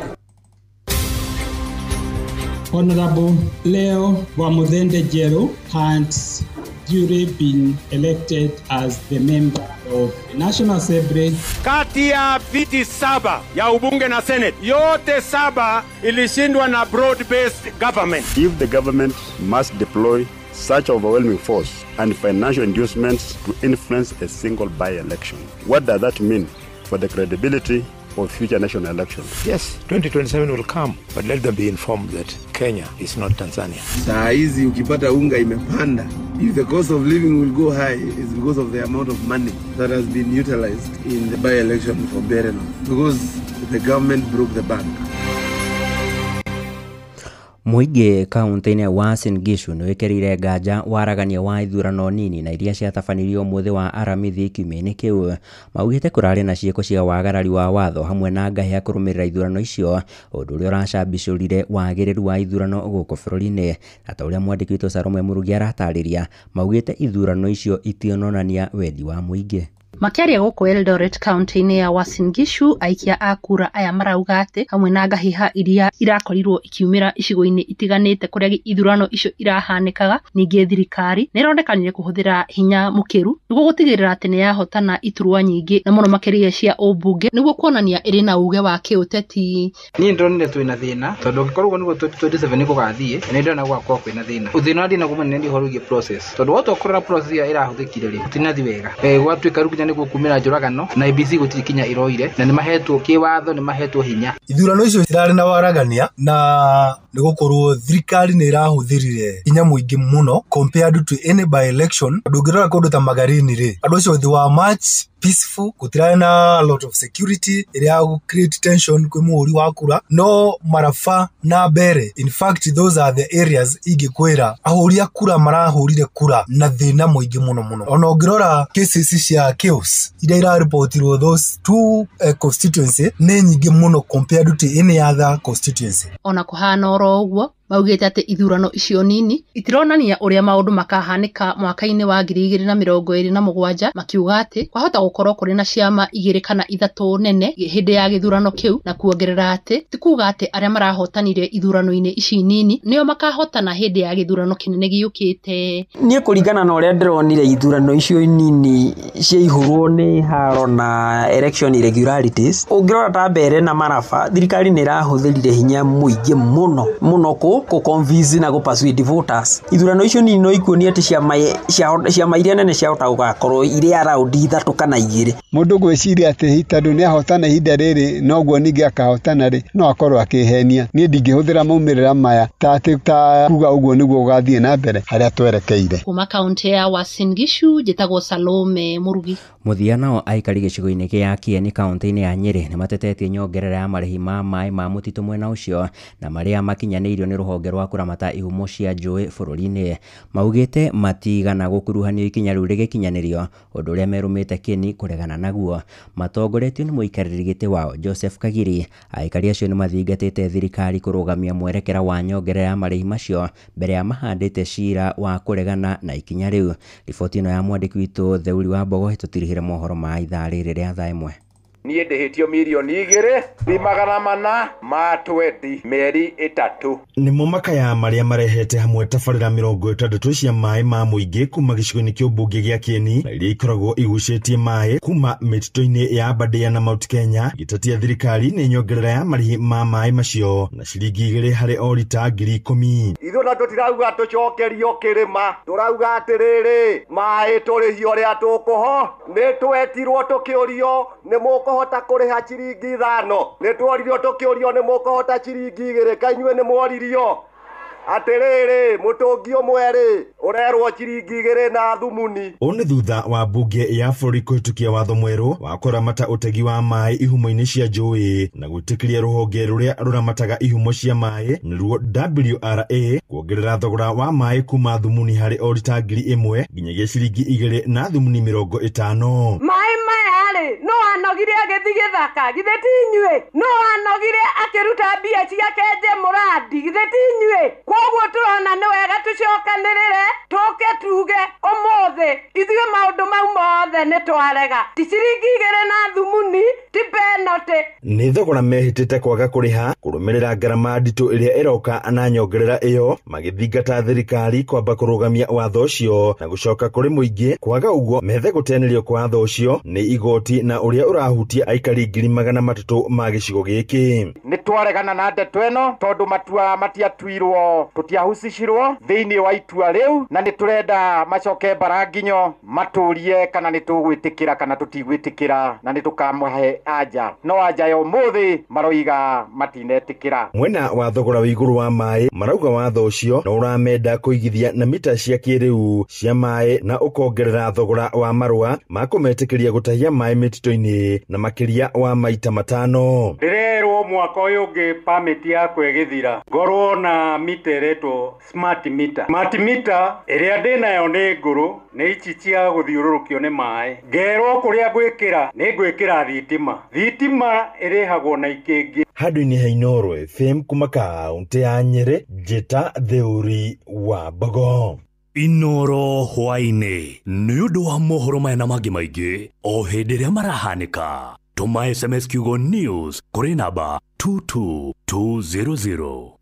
Honorable Leo Wamuthende Njeru has duly been elected as the member of the National Assembly. Kati ya viti 7 ya ubunge na Senate, yote 7 ilishindwa na broad-based government. If the government must deploy such overwhelming force and financial inducements to influence a single by-election, what does that mean for the credibility of future national elections? Yes, 2027 will come, but let them be informed that Kenya is not Tanzania. Saa hizi ukipata unga imepanda, if the cost of living will go high, it's because of the amount of money that has been utilized in the by-election for Mbeere North, because the government broke the bank. Mũingĩ kaunti-inĩ ya Uasin Gishu nĩ wĩkĩrĩire nganja waragania wa ithurano nini na iria ciatabanirio mũthĩ wa Aramithi kiumia-inĩ kĩu. Maugĩte kũrarĩ na ciĩko cia wagarari wa watho hamwe na ngahĩha kũrũmĩrĩra ithurano icio, ũndũ ũrĩa ũracambicũrire wagĩrĩru wa ithurano gũkũ bũrũri-inĩ. Na ta ũrĩa mwandĩki witũ Salome Mũrugi aratarĩria, maugĩte ithurano icio itiononania wendi wa mũingĩ. Makĩaria gũkũ Eldoret kaunti-inĩ ya Uasin Gishu, aikia a kura aya marauga atĩ hamwe na ngahĩha iria irakorirwo ikiumĩra icigo-inĩ itiganĩte kũrĩa ithurano icio irahanĩkaga, ningĩ thirikari nĩ ĩronekanire kũhũthĩra hinya mũkĩru nĩguo gũtigĩrĩra atĩ nĩ yahotana iturwa nyingĩ na mũno makĩria cia ũmbunge nĩguo kuonania ĩrĩ na uge wa kĩũteti. Niĩ ndĩronire twĩna thĩna tondũ ũngĩkorwo ũguo nĩguo 2027 gũgathiĩ, nĩ ndĩrona gũgakorwo kwĩna thĩna. Thĩna ũrĩa ndĩnaguo mũnene nĩ ũhoro wĩgiĩ process, tondũ wotwo kũrora process ĩrĩa ĩrahũthĩkire rĩ, gũtinathiĩ wega. Gwatuĩka rĩu nginya nĩguo kumĩra njũragano na IEBC gũtirĩ kinya ĩroire na nĩ mahetwo kĩwatho, nĩ mahetwo hinya. Ithurano icio cirarĩ na waragania na nĩ gũkorwo thirikari nĩ ĩrahũthĩrire hinya mũingĩ mũno compared to any by election. Ndũngĩrora kũndũ ta Magarini rĩ, andũ acio they were much peaceful, gũtirarĩ na a lot of security ĩrĩa ya create tension kwĩ mũhũri wa kura, no Maraba na Mbeere, in fact those are the areas ingĩkwĩra ahũri a kura marahũrire kura na thĩna mũingĩ mũno mũno. Ona ũngĩrora cases cia chaos iria iraripotirwo those two constituency nĩ nyingĩ mũno compared to any other constituency. Ona kũhana oro ũguo, maugĩte atĩ ithurano icio nini itironania ũrĩa maũndũ makahanĩka mwaka-inĩ wa 2027, makiuga atĩ kwahota gũkorwo kũrĩ na ciama 2 kana 3 nene hĩndĩ ya gĩthurano kĩu, na kuongerera atĩ ti kuuga atĩ arĩa marahotanire ithurano-inĩ ici nini nĩo makahotana hĩndĩ ya gĩthurano kĩnene gĩũkĩte. Niĩ kũringana na ũrĩa ndĩronire ithurano icio nini ciaihũrwo nĩ haro na election irregularities, ũngĩrora ta Mbeere na Maraba, thirikari nĩ ĩrahũthĩrire hinya mũingĩ mũno mũno kũ kũ convince na gũ persuade voters. Ithurano icio nini no ikuonie atĩ ciama iria nene ciahota gũgakorwo irĩ around 3 kana 2. Mũndũ gwĩciria atĩ tondũ nĩahotana ihinda rĩrĩ noguo ningĩ akahotana rĩ, no akorwo akĩhenia. Niĩ ndingĩhũthĩra maumĩrĩra maya ta atĩ ta kuga ũguo nĩguo gũgathiĩ na mbere harĩa twerekeire. Kuma kaunti ya Uasin Gishu njĩtagwo Salome Murugi. Mũthia nao aikari gĩcigo-inĩ gĩa Kieni kaunti-inĩ ya Nyĩrĩ nĩmatetetie nyongerera ya marĩhi ma maĩ ma mũtitũ mwena ũcio na marĩa makinyanĩirio nĩ rũhonge rwa kũramata ihumo cia njũĩ bũrũri-inĩ. Maugĩte matigana gũkuruhanio ikinya rĩu rĩgĩkinyanĩrio, ũndũ ũrĩa merũmĩte kĩni kũregana naguo. Matongoretio nĩ mũikarĩri gĩtĩ wao Joseph Kagiri, aikari acio nĩmathingatĩte thirikari kũrũgamia mwerekera wa nyongerera ya marĩhi macio mbere ya mahandĩte cira wa kũregana na ikinya rĩu. Riboti ĩno ya mwandĩki witũ Theuri wa Mbogo ĩtũtirihĩre mohoro ma ithaa rĩrĩ rĩa thaa 1. Niĩ ndĩhĩtio mirioni 2,420 ma 20 mĩeri 3. Nĩmo makaya marĩa marehete hamwe tabarĩra 60 cia maĩ ma mũingĩ kuma gĩcigo-inĩ kĩa ũmbunge gĩa Kieni na iria ikoragwo igucĩtie maĩ kuma mĩtitũ-inĩ ya Aberdare na Mount Kenya gĩtatia thirikari nĩ nyongerera ya marĩhi ma maĩ macio na ciringi 2 harĩ o rita 10,000. Ithuĩ na tũtirauga tũcokerio kĩrĩma, tũrauga atĩrĩrĩ maĩ tũrĩhio ũrĩa tũkũho. Nĩ twetirwo tũkĩũrio nĩ mũkũhota kũrĩha ciringi 5, nĩ tworirio tũkĩũrio nĩ mũkũhota ciringi 2, kainyuĩ nĩ mworirio atĩrĩrĩ mũtũngi ũmwe rĩ ũrerwo ciringi 2 na thumuni. Ũũ nĩ thutha wa mbunge ya bũrũri kũhĩtũkia watho mwerũ wa kũramata ũtegi wa maĩ ihumo-inĩ cia njũĩ na gwĩtĩkĩria rũhonge rũrĩa rũramataga ihumo cia maĩ nĩruo WRA kuongerera thogora wa maĩ kuma thumuni harĩ o rita 1,000 nginyagia ciringi 2 na thumuni 50. Maĩ maya rĩ no anogire agĩthiĩ gĩthaka, githĩ ti inyuĩ? No anogire akĩruta mbia ciake nje mũrandi, githĩ ti inyuĩ? Koguo tũrona nĩ wega tũcokanĩrĩre tũke tuge ũmũthĩ ithuĩ maũndũ mau mothe nĩ twarega, ti ciringi 2 na thumuni, ti penalty. Nĩ thogora mehĩtĩte kwaga kũrĩha kũrũmĩrĩra ngarama nditũ ĩrĩa ĩroka na nyongerera ĩyo, magĩthingata thirikari kwamba kũrũgamia watho ũcio na gũcoka kũrĩ mũingĩ. Kwaga ũguo methe gũteanĩrio kwa watho ũcio nĩ igoti na ũrĩa ũrahutia aikari 300,000 ma gĩcigo gĩkĩ. Nĩ twaregana na ndeto ĩno tondũ matua matiatuirwo, tũtiahusicirwo thĩinĩ wa itua rĩu, na nĩ tũrenda macoke mbaranginyo matũrie kana nĩ tũgwĩtĩkĩra kana tũtigwĩtĩkĩra, na nĩ tũkamahe anja, no anja ya ũmũthĩ maroiga matinetĩkĩra. Mwena wa thogora wa igũrũ wa maĩ marauga watho ũcio no ũramenda kũigithia na mita cia kĩrĩu cia maĩ na ũkongerera thogora wa marũa ma kũmetĩkĩria gũtahia maĩ mĩtitũ-inĩ na makĩria wa maita 5. Ndĩrerwo mwaka ũyũ ũngĩ permit yakwa ĩgĩthira ngorwo na mita ĩretwo smart meter. Smart meter ĩrĩa ndĩnayo nĩ ngũrũ, nĩ ici cia gũthiũrũrũkio nĩ maĩ. Ngerwo kũrĩa ngwĩkĩra nĩ ngwĩkĩra thitima. Thitima ĩrĩhagwo na ikĩngĩ. Handũ-inĩ ha Inooro FM kuma kaunti ya Nyĩrĩ, njĩta Theuri wa Mbogo. Inooro hwaĩ-inĩ nĩ ũndũ wa mohoro maya na mangĩ maingĩ o hĩndĩ ĩrĩa marahanĩka. Tũma SMS kiugo news kũrĩ namba 22200.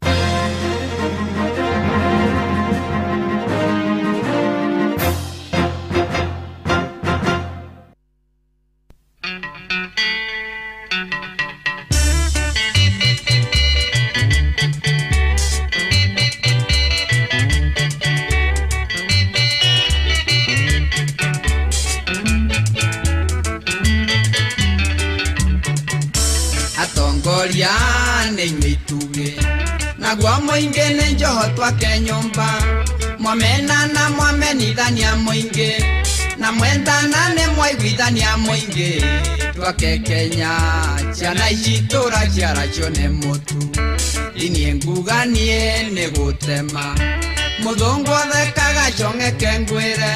Atongoria nĩ inyuĩ itugĩ naguo mũingĩ nĩ njoho twake nyũmba, mwamenana mwamenithania mũingĩ na mwendana nĩ mwaiguithania mũingĩ, twake Kenya ciana ici tũraciaracio nĩ mũtu, niĩ nguga niĩ nĩ gũtema mũthũngũ athekaga cong'eke ngwĩre,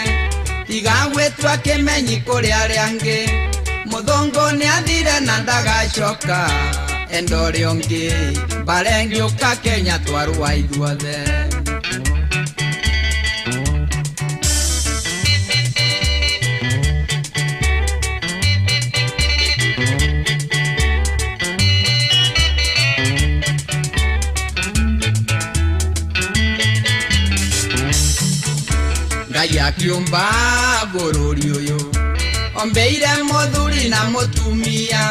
tiga gwĩtua kĩmenyi kũrĩ arĩa angĩ, mũthũngũ nĩathire na ndagacoka, enda ũrĩa ũngĩ mbara ĩngĩũka Kenya twarũa ithuothe. Ngai akiũmba bũrũri ũyũ ombeire mũthuri na mũtumia,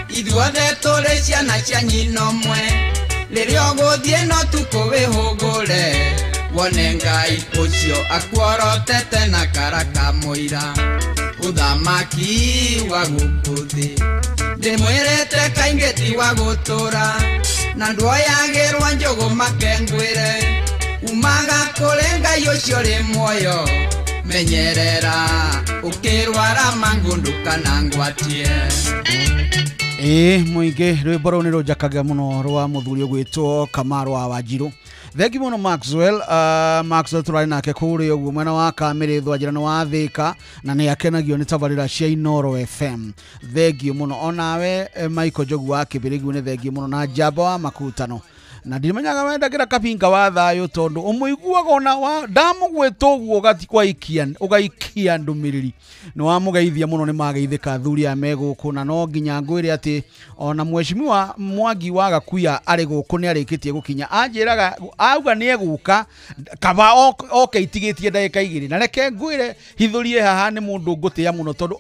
ithuothe tũrĩ ciana cia nyina ũmwe, Rĩrĩa ũgũthiĩ no tukũ wĩhũgũre wone Ngai ũcio akuorotete na karaka mũira ũthamaki wa gũkũ thĩ ndĩmwĩrĩte kaingĩ ti wa gũtũra na ndwoyagĩrwo njũgũ makengwĩre umaga kũrĩ Ngai ũcio rĩ muoyo menyerera ũkĩrwara mangũ ndũkanangwatie. Ĩĩ mũingĩ rwĩmbo rũu nĩ rũnjakagia mũno rwa mũthuri ũgwĩtwo Kamaru wa Wanjiru. Thengi mũno Maxwell, Maxwell tũrarĩ nake kũrĩa ũguo mwena wa Kamĩrĩ Thwanjĩra nĩ wa Thĩka na nĩ akenagio nĩ tabarĩra cia Inoro FM. Thengiũ mũno onawe Michael Njogu wa Kĩbĩrĩgu nĩ thengiũ mũno na Njamba wa Makutano. Na ndimenyaga wendagĩra kabinga wa thayũ tondũ ũmũiguaga ona ndamũgwĩta ũguo ũgaikia ndũmĩrĩri nĩ wamũgeithia mũno nĩ mageithĩka athuri aya me gũkũ na no nginya ngwĩre atĩ ona mheshimiwa Mwangi wa Gakuya arĩ gũkũ nĩ arĩkĩtie gũkinya anjĩraga auga nĩ egũka kaba oke itigĩtie ndagĩka igĩrĩ na reke ngwĩre hithũrie haha nĩ mũndũ ngũtĩĩa mũno tondũ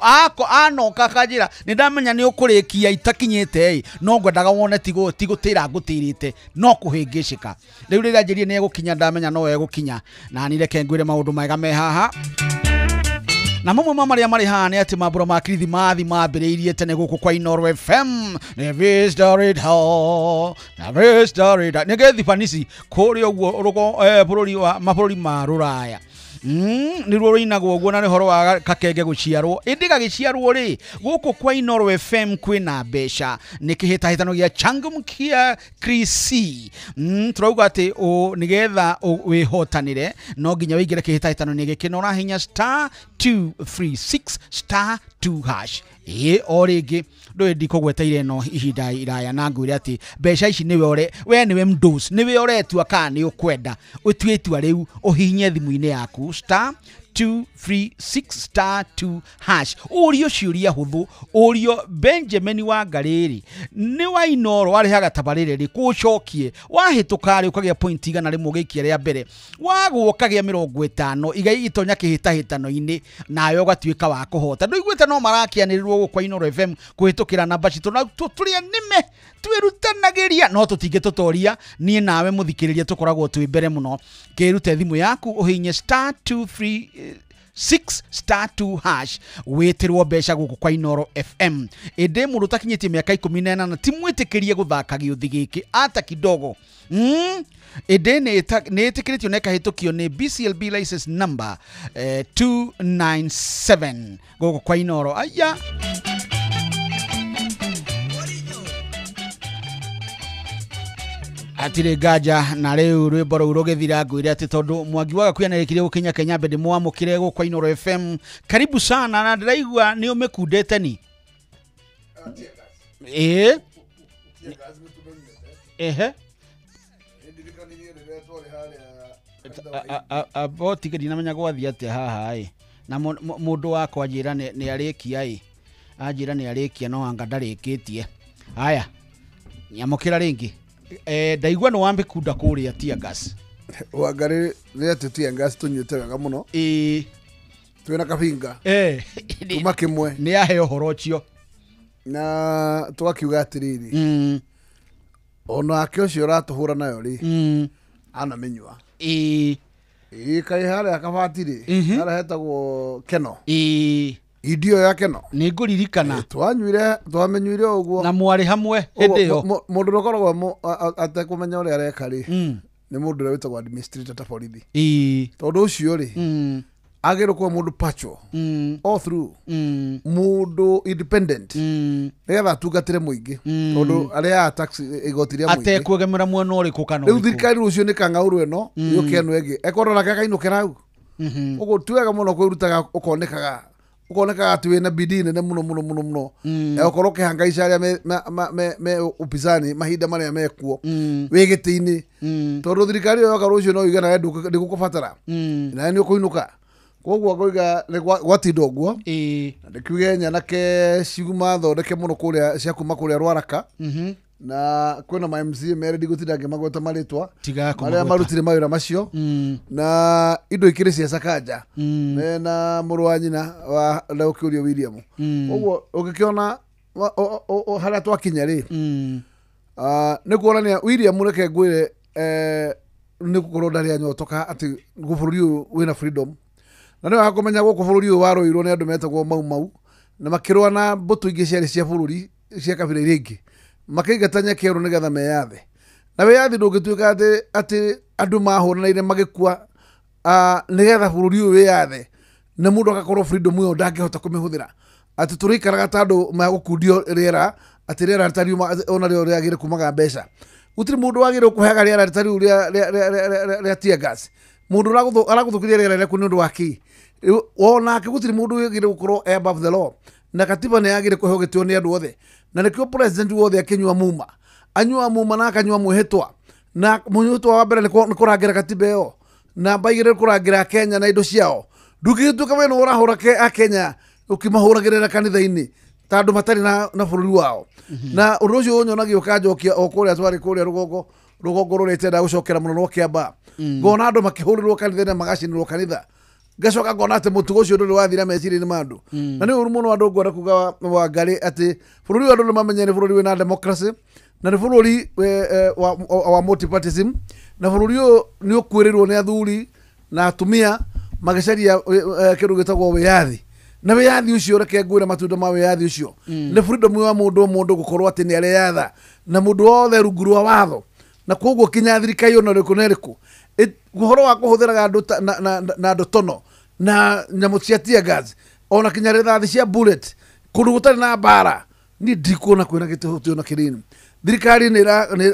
anoka akanjĩra nĩ ndamenya nĩ ũkũrĩkia itakinyĩte ĩ no ngwendaga wone tigũtĩra ngũtĩrĩte no kuhĩngĩcĩka rĩu rĩrĩa anjĩrire nĩ egũkinya ndamenya no egũkinya na niĩ reke ngwĩre maũndũ mega me haha na mamwe ma marĩa marĩ haha nĩ atĩ mambũra ma Kirithimathi mambĩrĩirie tene gũkũ kwa Inoro FM nĩ gĩthibanisi kũrĩa ũguo bũrũri wa mabũrũri ma Rũraya nĩruo rũinagwo ũguo na nĩ ũhoro wa kakenge gũciarwo ĩndĩ gagĩciarwo rĩ gũkũ kwa Inoro FM kwĩna mbeca nĩ kĩhĩtahĩtano gĩa Changamkia Krisi tũrauga atĩ nĩgetha wĩhotanĩre no nginya wĩingĩre kĩhĩtahĩtano-inĩ gĩkĩ na ũrahinya star 236 star 2 hash. Ĩĩ o rĩngĩ ndũĩ ndikũgweteire ĩno ihinda iraya na ngwĩre atĩ mbeca ici nĩwe ũre we nĩwe mdos nĩwe ũretua kana nĩ ũkwenda ũtue itua rĩu ũhihinye thimũ-inĩ yaku star 236 star 2 hash ũrio ciũria hũthũ ũrio Benjamin wa Ngarĩrĩ nĩ wa Inoro warĩhaga tabarĩra rĩ kũcokie wahĩtũka rĩ ũkagĩa point 100 ũgĩikia rĩa mbere wagwo ũkagĩa 50 igai itonya kĩhĩtahĩtano-inĩ nawe ũgatuĩka wa kũhota ndũiguĩte no marakĩanĩrĩrwo gũkũ kwa Inoro FM kũhĩtũkĩra namba citũ na tũrĩa nĩme twĩrutanagĩria no tũtingĩtũtoria niĩ nawe mũthikĩrĩria tũkoragwo twĩ mbere mũno kĩrute thimũ yaku ũhihinye star 236 star 2 hash wĩtĩrwo mbeca gũkũ kwa Inoro FM ĩndĩ mũndũ ũtakinyĩtie mĩaka 18 ti mwĩtĩkĩrie gũthaka gĩũthi gĩkĩ ata kidogo ĩndĩ nĩ ĩtĩkĩrĩtio na ĩkahĩtũkio nĩ BCLB license number 297 gũkũ kwa Inoro aya atirĩ nganja na rĩu rwĩmbo rũu rũgĩthira ngwĩre atĩ tondũ Mwangi wa Gakuya nĩarĩkirie gũkinya Kenya mbere ndĩmwamũkĩre gũkũ kwa Inoro FM karibu sana na ndĩraigua nĩ ũmĩkundĩte ni ĩĩ ehe abo tiga ndinamenya gwathiĩ atĩa haha ĩ na mũndũ wakwa anjĩra nĩ arĩkia ĩ anjĩra nĩ arĩkia no anga ndarĩkĩtie haya nyamũkĩra rĩngĩ ndaigua nĩ wambĩkunda kũrĩa tear gas Wangarĩ nĩ atĩ tear gas tũnyuĩte wega mũno ĩĩ twĩna kabinga kuma kĩmwe nĩ ahe ũhoro ũcio na tũgakiuga atĩrĩrĩ onake ũcio ũratũhũra nayo rĩ anamĩnyua ĩĩ ĩĩ kaĩ harĩa kabati rĩ harĩa hetagwo Keno ĩĩ idio ya Keno nĩ ngũririkana twanyuire twamenyuire ũguo na mwarĩ hamwe hĩndĩ ĩyo mũndũ ũrĩa ũkoragwo atekũmenya ũrĩa areka rĩ nĩ mũndũ ũrĩa wĩtagwo administrator ta borithi ĩĩ tondũ ũcio rĩ agĩrĩirwo kuba mũndũ pacho all through mũndũ independent nĩgetha atungatĩre mũingĩ tondũ arĩa tax igoti rĩa mũingĩ atekwegemera mwena ũrĩkũ kana rĩu thirikari rũciũ nĩ kang'aũrũ ĩno yũke ĩno ĩngĩ ekorwo nake akainũkĩra hau ũguo ti wega mũno kwĩrutaga ũkonekaga ukonekaga atĩ wĩna bidii nene mũno mũno mũno mũno ũkorwo ũkĩhangaica arĩa me upinzani mahinda marĩa mekuo wĩ gĩtĩ-inĩ tondũ thirikari ĩyo yoka rũciũ no yuge nawe ndĩgũkũbatara nawe nĩ ũkũinũka koguo ngoiga gwatinda ũguo na ndĩkiuge nyanake ciguma thondeke mũno kũrĩa cia kuma kũrĩa Rwaraka na kwĩna ma MCA merĩ ndigũtinda ngĩmagweta marĩtwa marĩa marutire mawĩra macio na indo ikĩrĩ cia Sakanja mena mũrũ wa nyina wa Leokĩũrio William ũguo ũngĩkĩona harĩa twakinya rĩ Nĩ kuonania William reke ngwĩre nĩ gũkorwo ndarĩ anyotoka atĩ bũrũri ũyũ wĩna freedom. Na nĩ wega kũmenya gũkũ bũrũri ũyũ warũirwo nĩ andũ metagwo Mau Mau na makĩrũa na mbũtũ ingĩ ciarĩ cia bũrũri cia kabira iria ingĩ makĩingata nyakerũ nĩgetha meyathe. Na wĩyathi ndũngĩtuĩka atĩ andũ mahũranĩire magĩkua nĩgetha bũrũri ũyũ wĩyathe na mũndũ agakorwo freedom ĩyo ndangĩhota kũmĩhũthĩra atĩ tũrĩikaraga ta andũ magũkundio rĩera atĩ rĩera rĩtariuma ona rĩo rĩagĩrĩire kumaga mbeca. Gũtirĩ mũndũ wagĩrĩirwo kũheaga rĩera rĩtarĩ rĩa tear gas. Mũndũ aragũthũkĩria rĩera rĩaku nĩ ũndũ wa kĩ? Onake gũtirĩ mũndũ wagĩrĩirwo gũkorwo above the law. Na katiba nĩ yagĩrĩire kũheo gĩtĩo nĩ andũ othe. Na nĩkĩo president wothe akĩnyua muma. Anyua muma na akanyua mwĩhĩtwa. Na mwĩhĩtwa wa mbere nĩ kũrangĩra katiba ĩyo. Namba igĩrĩ nĩ kũrangĩra Kenya na indo ciao. Ndũngĩgĩtuĩka we nĩwe ũrahũra Akenya ũkĩmahũragĩrĩra kanitha-inĩ ta andũ matarĩ na bũrũri wao. Na ũndũ ũcio ũnyonagia ũkanjokia o kũrĩa twarĩ kũrĩa rũgongo rũrĩa itendaga gũcokera mũno rwa Kĩambaa. Ngona andũ makĩhũrĩrwo kanitha na magacinĩrwo kanitha. Ngacoka ngona atĩ mũtugo ũcio ndũrĩ wathira meciria-inĩ ma andũ. Na nĩ ũru mũno andũ ngwenda kuga Wangari atĩ bũrũri ũyũ andũ nĩ mamenye nĩ bũrũri wĩna democracy na nĩ bũrũri wa multipartyism na bũrũri ũyũ nĩ ũkuĩrĩirwo nĩ athuri na atumia magĩcaria kĩndũ gĩtagwo wĩyathi. Na wĩyathi ũcio reke ngwĩre matunda ma wĩyathi ũcio nĩ freedom ya mũndũ gũkorwo atĩ nĩ areyatha na mũndũ wothe rungu rwa watho. Na koguo kinya thirikari ona ĩrĩkũ na ĩrĩkũ ũhoro wa kũhũthĩraga andũ na andũ tono na nyamũ cia tear gas ona kinya rithathi cia bullet kũndũ gũtarĩ na mbara niĩ ndikuona kwĩna gĩtĩo na kĩnini. Thirikari nĩ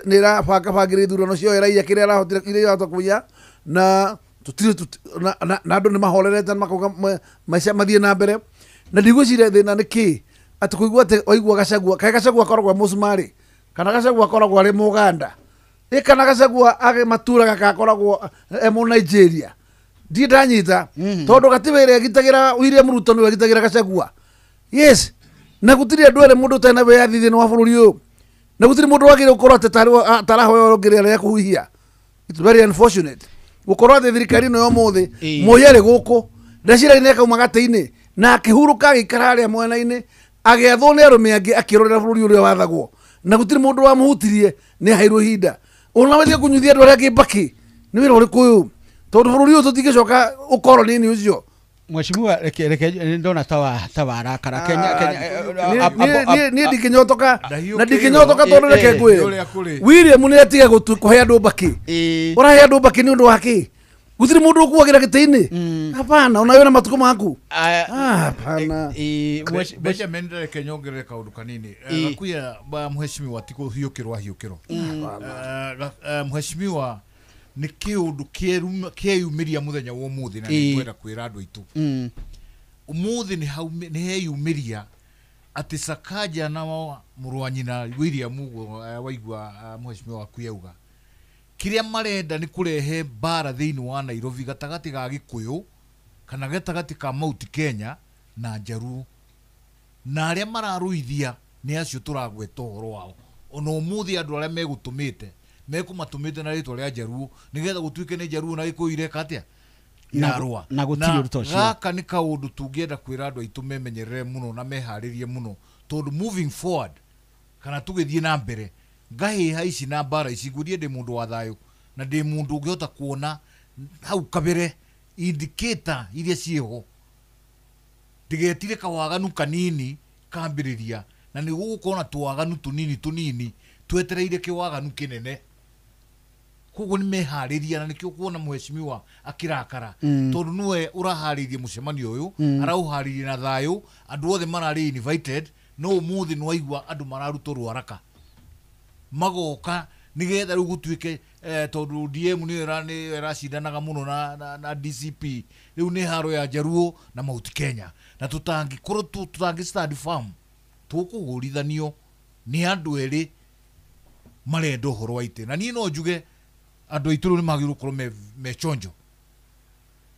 ĩrabangabangĩra ithurano ciao ĩraiya kĩrĩa ĩrahotire iria ĩrahota kũiya na tũtirĩ na andũ nĩ mahorerete na makauga maica mathiĩ na mbere. Na ndigwĩciria thĩna nĩ kĩ atĩ kũigua atĩ waigua Gachagua kaĩ Gachagua akoragwo e mũcumarĩ kana Gachagua akoragwo arĩ Mũganda ĩ kana Gachagua agĩ maturaga kakoragwo e mũ Nigeria. Ndirĩ ndanyita tondũ gatiba ĩrĩa ĩgitagĩra William Ruto nĩwe ĩgitagĩra Gachagua. Yes, na gũtirĩ andũ erĩ mũndũ ũtarĩ na wĩyathi thĩinĩ wa bũrũri ũyũ na gũtirĩ mũndũ wagĩrĩirwo gũkorwo atĩ tarahoya ũngĩ rĩera rĩa kũhuhia. It's very unfortunate gũkorwo atĩ thirikari ĩno ya ũmũthĩ Moi arĩ gũkũ ndeciragia nĩ akauma gatĩ-inĩ na akĩhurũka agĩikara harĩa mwena-inĩ agĩathwo nĩ arũme angĩ akĩrorera bũrũri ũrĩa wathagwo na gũtirĩ mũndũ wamũhutirie nĩ aheirwo ihinda. Ona wethiĩ kũnyuithia andũ arĩa angĩ mbakĩ nĩ wĩra ũrĩkũ ũyũ tondũ bũrũri ũyũ tũtingĩcoka ũkoroni-inĩ ũcio. Mheshimiwa reke ndona ta warakara Kenya niĩ ndingĩnyotoka na ndingĩnyotoka tondũ reke ngwĩre William nĩ atige kũhe andũ mbakĩ. Ũrahe andũ mbakĩ nĩ ũndũ wa kĩ? Gũtirĩ mũndũ ũkuagĩra gĩtĩ-inĩ. Hapana, ona wĩna matukũ maku. Hapana. Benjamin reke nyongerere kaũndũ kanini. Gakuya mheshimiwa ti kũhiũkĩrwo ahiũkĩrwo. Mheshimiwa nĩ kĩũndũ kĩeyumĩria mũthenya wa ũmũthĩ na nĩngwenda kwĩra andũ aitũ. Ũmũthĩ nĩ heyumĩria atĩ Sakaja na mũrũ wa nyina William ũguo waigua mheshimiwa waku yauga kĩrĩa marenda nĩ kũrehe mbara thĩinĩ wa Nairobi gatagatĩ ga Gĩkũyũ kana gatagatĩ ka Mount Kenya na Njaruo na arĩa mararũithia nĩ acio tũragweta ũhoro wao. Ona ũmũthĩ andũ arĩa megũtũmĩte mekũmatũmĩte na rĩtwa rĩa Njaruo nĩgetha gũtuĩke nĩ Njaruo na Gĩkũyũ ireka atĩa irarũa. Na gũtirĩ ũndũ ta ũcio. Gaka nĩ kaũndũ tũngĩenda kwĩra andũ aitũ memenyerere mũno na meharĩrie mũno tondũ moving forward kana tũgĩthiĩ na mbere ngahĩha ici na mbara ici ngwĩrie ndĩ mũndũ wa thayũ na ndĩ mũndũ ũngĩhota kuona hau kabere indicator iria ciĩho ndigetire kawaganu kanini kambĩrĩria na nĩ gũgũkorwo na tũwaganu tũnini tũnini twetereire kĩwaganu kĩnene. Koguo nĩ meharĩria na nĩkĩo kuona mheshimiwa akĩrakara tondũ nĩwe ũraharĩirie mũcemanio ũyũ araũharĩirie na thayũ andũ othe mararĩ invited no ũmũthĩ nĩ waigua andũ mararutwo rwaraka magoka nĩgetha rĩu gũtuĩke tondũ DM nĩyo ĩracindanaga mũno na DCP rĩu nĩ haro ya Njaruo na Mount Kenya na tũtangĩkorwo tũtangĩ stand firm tũkũhũrithanio nĩ andũ erĩ marenda ũhoro wa itĩ. Na niĩ no njuge andũ aitũ rĩu nĩ magĩrĩirwo gũkorwo me chonjo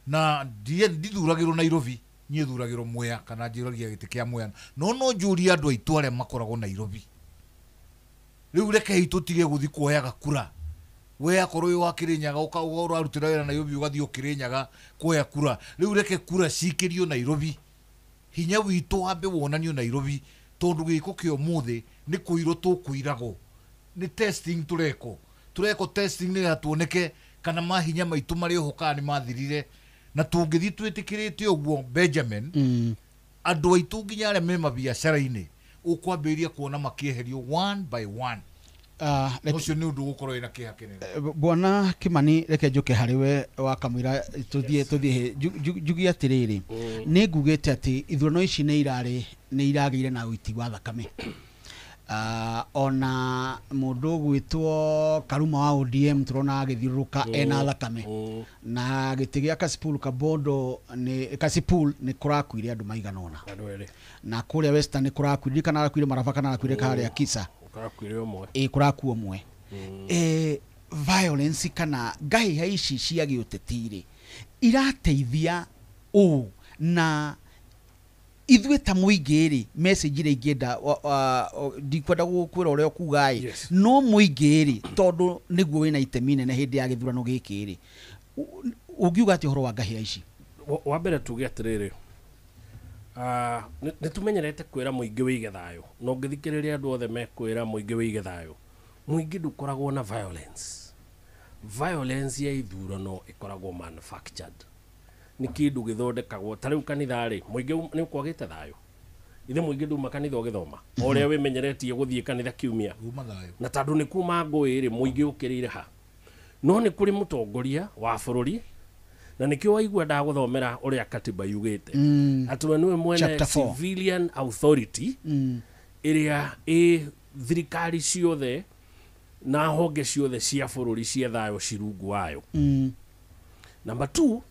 na ndithuragĩrwo Nairobi niĩ thuragĩrwo Mwea kana njũragia gĩtĩ kĩa Mwea no njũrie andũ aitũ arĩa makoragwo Nairobi rĩu rekei tũtige gũthiĩ kuoyaga kura we akorwo wĩ wa Kĩrĩnyaga ũrarutĩra wĩra Nairobi ũgathiĩ o Kĩrĩnyaga kuoya kura rĩu reke kura cikĩrio Nairobi hinya witũ wambe wonanio Nairobi tondũ gĩko kĩa ũmũthĩ nĩ kũirwo tũkũiragwo Nĩ testing tũrekwo, tũrekwo testing nĩgetha tuoneke kana mahinya maitũ marĩ oho kana nĩ mathirire. Na tũngĩthiĩ twĩtĩkĩrĩte ũguo, Benjamin, andũ aitũ nginya arĩa me mabiacara-inĩ ũkwambĩrĩria kuona makĩeherio one by one. Ũcio nĩ ũndũ ũgũkorwo wĩna kĩeha kĩnene. Bwana Kimani, reke njuke harĩ we wa kamũira tũthiĩ tũthiĩ njuge atĩrĩrĩ, nĩ ngugĩte atĩ ithurano ici nĩ irarĩ nĩ iragĩire na ũiti wa thakame. Ona mũndũ ũgwĩtwo Karuma wa ODM tũrona agĩthiũrũrũka ena thakame, na gĩtĩ gĩa Kasipul Kabondo nĩ Kasipul nĩ kũrakuire andũ maigana ũna. Andũ erĩ. Na kũrĩa Western nĩ kũrakuire, kana arakuire Maraba kana arakuire karĩa Kisa. Kũrakuire ũmwe. Ĩ, kũrakua ũmwe. Violence kana ngahĩha ici cia gĩũteti rĩ irateithia ũ na ithuĩ ta mũingĩ rĩ, message ĩrĩa ingĩenda, ndikwenda gũkwĩra ũrĩa ũkuga ĩ, no mũingĩ rĩ, tondũ nĩguo wĩna itemi nene hĩndĩ ya gĩthurano gĩkĩ rĩ, ũngiuga atĩa ũhoro wa ngahĩha ici? Wa mbere tuge atĩrĩrĩ, nĩ tũmenyerete kwĩra mũingĩ wĩige thayũ, na ũngĩthikĩrĩria andũ othe mekwĩra mũingĩ wĩige thayũ. Mũingĩ ndũkoragwo na violence. Violence ya ithurano ĩkoragwo manufactured, nĩ kĩndũ gĩthondekagwo. Ta rĩu kanitha rĩ, mũingĩ nĩ ũkwagĩte thayũ? Ithe mũingĩ nduma kanitha ũgĩthoma o ũrĩa wĩmenyeretie gũthiĩ kanitha kiumia. Uma thayũ. Na tondũ nĩ kuma ngũĩ rĩ, mũingĩ ũkĩrĩire ha? No nĩ kũrĩ mũtongoria wa bũrũri, na nĩkĩo waigua ndagũthomera ũrĩa katiba yugĩte, atĩ we nĩwe mwene Chapter 4. civilian authority ĩrĩa ĩ thirikari ciothe na honge ciothe cia bũrũri cia thayũ cirungu wayo. Number 2,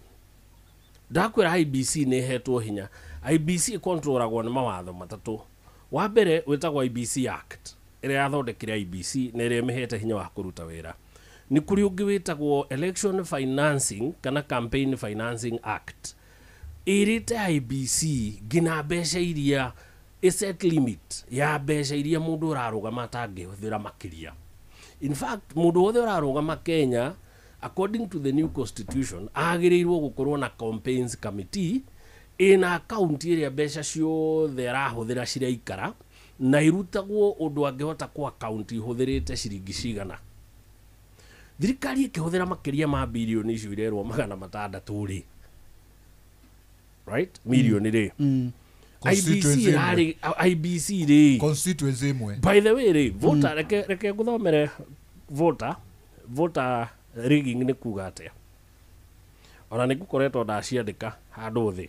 ndakwĩra IBC nĩ ĩhetwo hinya. IBC ĩkontrolagwo nĩ mawatho matatũ. Wa mbere wĩtagwo IBC Act, ĩrĩa yathondekire IBC na ĩrĩa ĩmĩhete hinya wa kũruta wĩra. Nĩ kũrĩ ũngĩ wĩtagwo Election Financing kana Campaign Financing Act, ĩrĩte IBC nginya mbeca iria ĩ set limit ya mbeca iria mũndũ ũrarũgama atangĩhũthĩra makĩria. In fact, mũndũ wothe ũrarũgama Kenya, according to the new constitution, agĩrĩirwo gũkorwo na campaigns committee ĩna akaunti ĩrĩa mbeca ciothe arahũthĩra ciraikara, na irutagwo ũndũ angĩhota kwa akaunti ihũthĩrĩte ciringi cigana. Thirikari ĩkĩhũthĩra makĩria ma birioni icio irerwo 600 rĩ, right, mirioni rĩ, IBC Constituency ĩmwe. ĩrarĩ IBC rĩ Constituency ĩmwe. By the way rĩ, voter, reke ngũthomere voter rigging nĩ kuga atĩa. Ona nĩ ngũkoretwo ndaciandĩka handũ thĩ.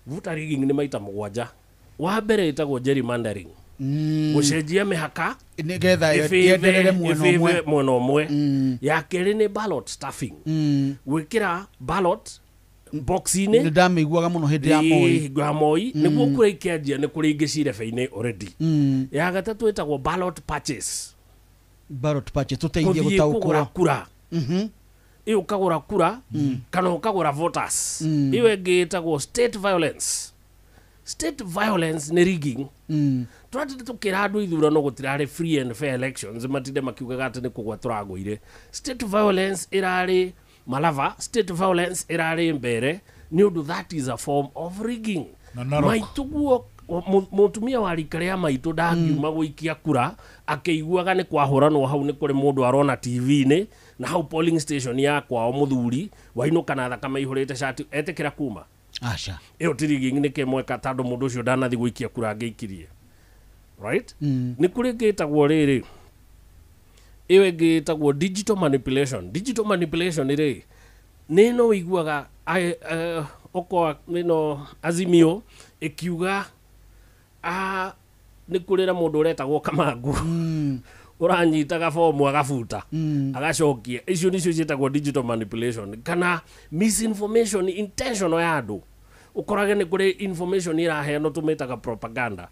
Voter rigging nĩ maita 7. Wa mbere ĩtagwo gerrymandering, gũcenjia mĩhaka nĩgetha yenderere mwena ũmwe. Ĩfavor mwena ũmwe. Ya kerĩ nĩ ballot stuffing, gwĩkĩra ballot box-inĩ. Nĩ ndamĩiguaga mũno hĩndĩ ya Moi. Ĩĩ, ya Moi nĩguo kura ikĩanjia nĩ kũrĩ ingĩ cirebe-inĩ already. Ya gatatũ ĩtagwo ballot purchase. Ballot purchase, tũteithie Kũthiĩ gũtaũkĩrwo. kũgũra kura. Ĩyo ũkagũra kura kana ũkagũra voters. Ĩyo ĩngĩ ĩtagwo state violence. State violence nĩ rigging. Tũratinde tũkĩra andũ ithurano gũtirarĩ free and fair elections, matinde makiugaga atĩ nĩ kũgwa tũragũire. State violence ĩrarĩ Malava, state violence ĩrarĩ Mbere, nĩ ũndũ that is a form of rigging. Na Narok. Maitũ guo mũtumia wa rika rĩa maitũ ndangiuma gũikia kura akĩiguaga nĩ kwahũranwo hau, nĩ kũrĩ mũndũ arona TV-inĩ na hau polling station ya kwao mũthuri wainũka na thakame ihũrĩte cati, etĩkĩra kuma. Aca. Ĩyo ti rigging nĩ kĩmweka, tondũ mũndũ ũcio ndanathi gũikia kura angĩikirie, right? Nĩ kũrĩ ĩngĩ ĩtagwo rĩrĩ, ĩyo ĩngĩ ĩtagwo digital manipulation. Digital manipulation rĩ, nĩ ĩno ũiguaga okoa ĩno Azimio ĩkiuga nĩ kũrĩ na mũndũ ũretagwo Kamangu ũranyitaga bomu agabuta agacokia. Icio nicio ciĩtagwo digital manipulation kana misinformation intentional ya andũ. Ũkorage nĩ kũrĩ information ĩraheanwo tũmĩtaga propaganda.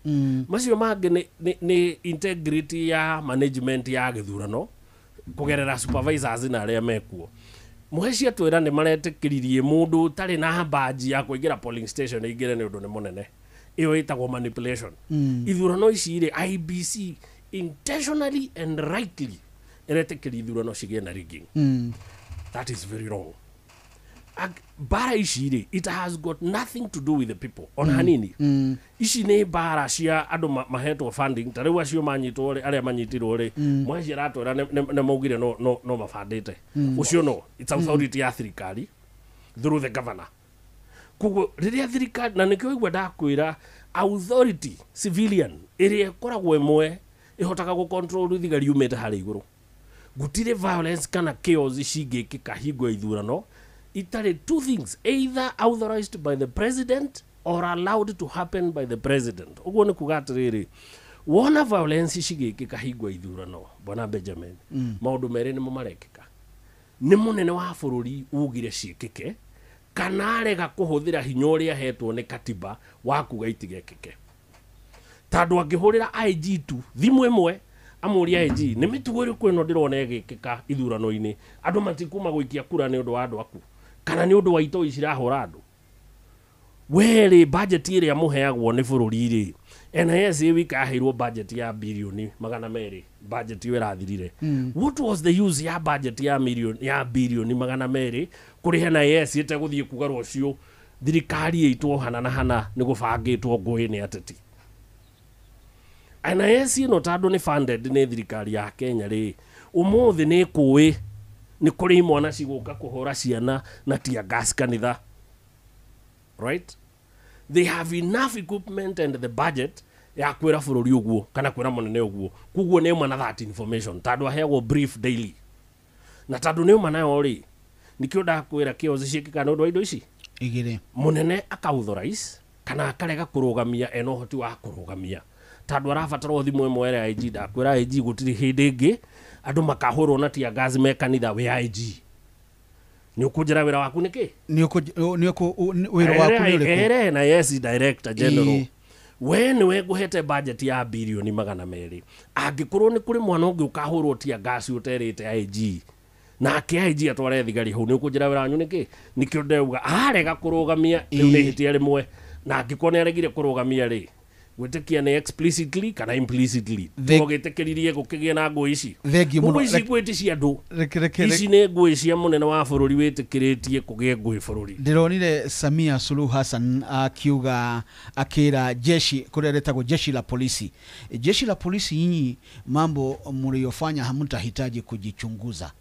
Macio mangĩ nĩ integrity ya management ya gĩthurano kũgerera supervisors na arĩa mekuo. Mũheci atwĩra nĩ maretĩkĩririe mũndũ ũtarĩ na badge ya kũingĩra polling station aingĩre nĩ ũndũ nĩ mũnene. Ĩyo ĩtagwo manipulation. Ithurano ici rĩ, IBC intentionally and rightly ĩretĩkĩria ithurano cigĩe na rigging. That is very wrong. Mbara ici rĩ, it has got nothing to do with the people ona hanini. Ici nĩ mbara cia andũ mahetwo funding, ta rĩu acio manyitwo rĩ, arĩa manyitirwo rĩ, mwaci aratwĩra nĩ maugire no mabandĩte. Ũcio no it's authority ya thirikari through the governor. Koguo rĩrĩa thirikari, na nĩkĩo igua ndakwĩra authority civilian ĩrĩa ĩkoragwo ĩmwe ĩhotaga gũ control thigari yumĩte harĩa igũrũ. Gũtirĩ violence kana chaos cingĩkĩka hingo ya ithurano itarĩ two things, either authorized by the president or allowed to happen by the president. Ũguo nĩ kuga atĩrĩrĩ, wona violence cigĩkĩka hingo ya ithurano, bwana Benjamin, maũndũ merĩ nĩmo marekĩka. Nĩ mũnene wa bũrũri ugire ciĩkĩke, kana arega kũhũthĩra hinya ũrĩa ahetwo nĩ katiba wa kuga itigekĩke. Tondũ angĩhũrĩra IG tu thimũ ĩmwe amũria IG, nĩ mĩtugo ĩrĩkũ ĩno ndĩrona ĩgĩkĩka ithurano-inĩ, andũ matikuma gũikia kura nĩ ũndũ wa andũ aku kana nĩ ũndũ wa itoi cirahũra andũ. Werĩ budget ĩrĩa mũheagwo nĩ bũrũri rĩ, NIS ĩ wika yaheirwo budget ya birioni 200, budget ĩyo ĩrathirire. What was the use ya budget ya milioni ya birioni 200 kũrĩha NIS ĩtegũthiĩ kuga rũciũ thirikari ĩitwo hana na hana nĩ gũbangĩtwo ngũĩ nĩ ateti. NIS ĩno tondũ nĩ funded nĩ thirikari ya Kenya rĩ, ũmũthĩ nĩ kũĩ nĩ kũrĩ imwana cigũka kũhũra ciana na tear gas kanitha. Right? They have enough equipment and the budget ya kwĩra bũrũri ũguo kana kwĩra mũnene ũguo. Koguo nĩ ũma na that information tondũ aheagwo brief daily. Na tondũ nĩ ũma nayo rĩ, nĩkĩo ndakwĩra chaos ciĩkĩkaga nĩ ũndũ wa indo ici igĩrĩ. Mũnene aka authorize kana akarega kũrũgamia, ena ũhoti wa kũrũgamia tondũ arabatara thimũ ĩmwe ĩrĩa IG. Ndakwĩra IG gũtirĩ hĩndĩ ĩngĩ andũ makahũrwo na tear gas me kanitha wĩ IG. Nĩ ũkũnjĩra wĩra waku nĩkĩ? Nĩ wĩra waku nĩ ũrĩkũ? Ere NIS director general, we nĩwe ngũhete budget ya birioni 200, angĩkorwo nĩ kũrĩ mwana ũngĩ ũkahũrwo tear gas ũterĩte IG nake IG atware thigari hau, nĩ ũkũnjĩra wĩra wanyu nĩkĩ? Nĩkĩo ndeuga arega kũrũgamia rĩu nĩ ihĩtia rĩmwe, na angĩkorwo nĩ aregire kũrũgamia rĩ, gwĩtĩkia nĩ explicitly kana implicitly tũgĩtĩkĩririe gũkĩgĩa na ngũĩ ici. Thengiũ mũno. Ici ngũĩ ti cia andũ, ici nĩ ngũĩ cia mũnene wa bũrũri wĩtĩkĩrĩtie kũgĩe ngũĩ bũrũri. Ndĩronire Samia Suluhu Hassan akiuga akĩra jeshi kũrĩa rĩtagwo jeshi la polisi, jeshi la polisi, nyinyi mambo mliyofanya hamtahitaji kujichunguza.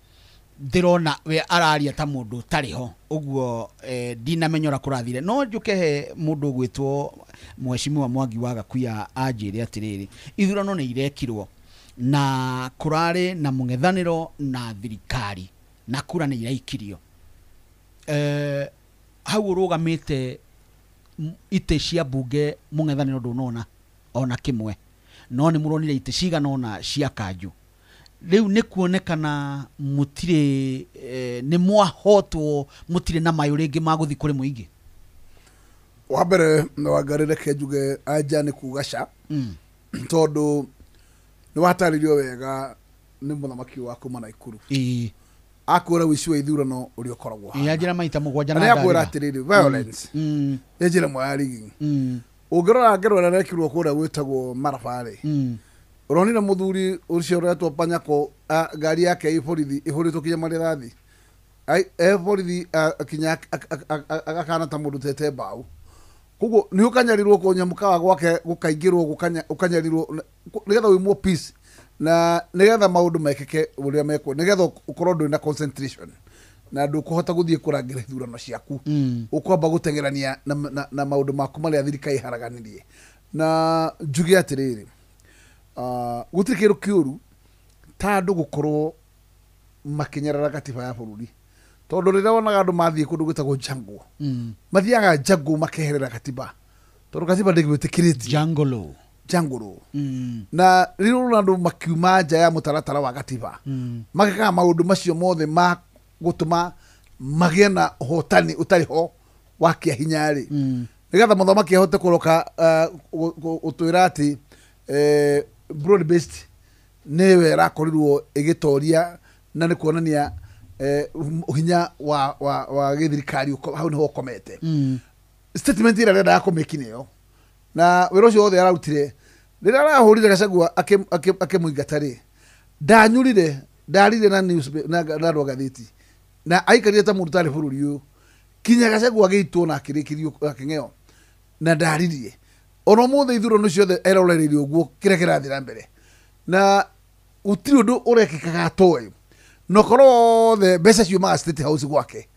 Ndĩrona we araria ta mũndũ ũtarĩ ho ũguo, ndinamenya ũrĩa kũrathire. No njũke he mũndũ ũgwĩtwo Mheshimiwa Mwangi wa Gakuya anjĩre atĩrĩrĩ, ithurano nĩ irekirwo na kũrarĩ na mũng'ethanĩro na thirikari na kura nĩ iraikirio. Hau ũrũgamĩte itĩ cia mbunge mũng'ethanĩro ndũnona ona kĩmwe, no nĩ mũronire itĩ cigana ũna cia kanjũ. Rĩu nĩ kuonekana mũtirĩ nĩ mwahotwo, mũtirĩ na mayũ rĩngĩ ma gũthiĩ kũrĩ mũingĩ. Wa mbere Wangari, reke njuge anja nĩ kuga ca, tondũ nĩ watarĩrio wega nĩ mũthamaki wa kuma Naikuru. Akwĩra ũici wa ithurano ũrĩa ũkoragwo haha. Njĩra maita 7 na nĩ akwĩra atĩrĩrĩ, violence nĩ njĩra ĩmwe ya rigging. Ũngĩrora ngero ĩrĩa ĩrekirwo kũrĩa gwĩtagwo Maraba rĩ, ũronire mũthuri ũcio ũretwo Panyako, ngari yake ĩ borithi ĩhũrĩtwo kinya marĩrathi, e borithi kinya agakana ta mũndũ tete mbaũ. Koguo nĩ ũkanyarirwo kũnya mũkawa gwake gũkaingĩrwo, ũkanyarirwo nĩgetha wĩimwo peace na nĩgetha maũndũ mekĩke ũrĩa mekwo, nĩgetha ũkorwo ndũrĩ na concentration na ndũkũhota gũthiĩ kũrangĩra ithurano ciaku, ũkwamba gũteng'erania na maũndũ maku marĩa thirikari ĩharaganirie. Na njuge atĩrĩrĩ, gũtirĩ kĩndũ kĩũru ta andũ gũkorwo makĩnyarara gatiba ya bũrũri, tondũ rĩrĩa wonaga andũ mathiĩ kũndũ gwĩtagwo jungle, mathiaga jungle makeherera gatiba, tondũ gatiba ndĩgwĩtĩkĩrĩtie jungle. Na rĩrĩa ũrona andũ makiuma nja ya mũtaratara wa gatiba, magekaga maũndũ macio mothe ma gũtũma magĩe na ũhotani ũtarĩ ho wa kĩahinya rĩ, nĩgetha mũthamaki ahote kũroka gũtwĩra atĩ broad based nĩwe ĩrakorirwo ĩgĩtoria, na nĩ kuonania hinya wa gĩthirikari hau nĩho ũkomete. Statement ĩrĩa arendaga kũmĩki nĩyo, na wĩra ũcio wothe ararutire rĩrĩa arahũrire Gachagua akĩmũingata rĩ, ndanyurire, ndarire na news na andũ a ngathĩti, na aikarire ta mũndũ ũtarĩ bũrũri ũyũ. Kinya Gachagua agĩitwo na akĩrĩkĩrio akĩng'eo na ndaririe. Ona ũmũthĩ ithurano ciothe erorereirie ũguo kĩrĩa kĩrathiĩ na mbere. Na gũtirĩ ũndũ ũrekĩkaga atoĩ. Na ũkorwo othe mbeca ciumaga State House gwake.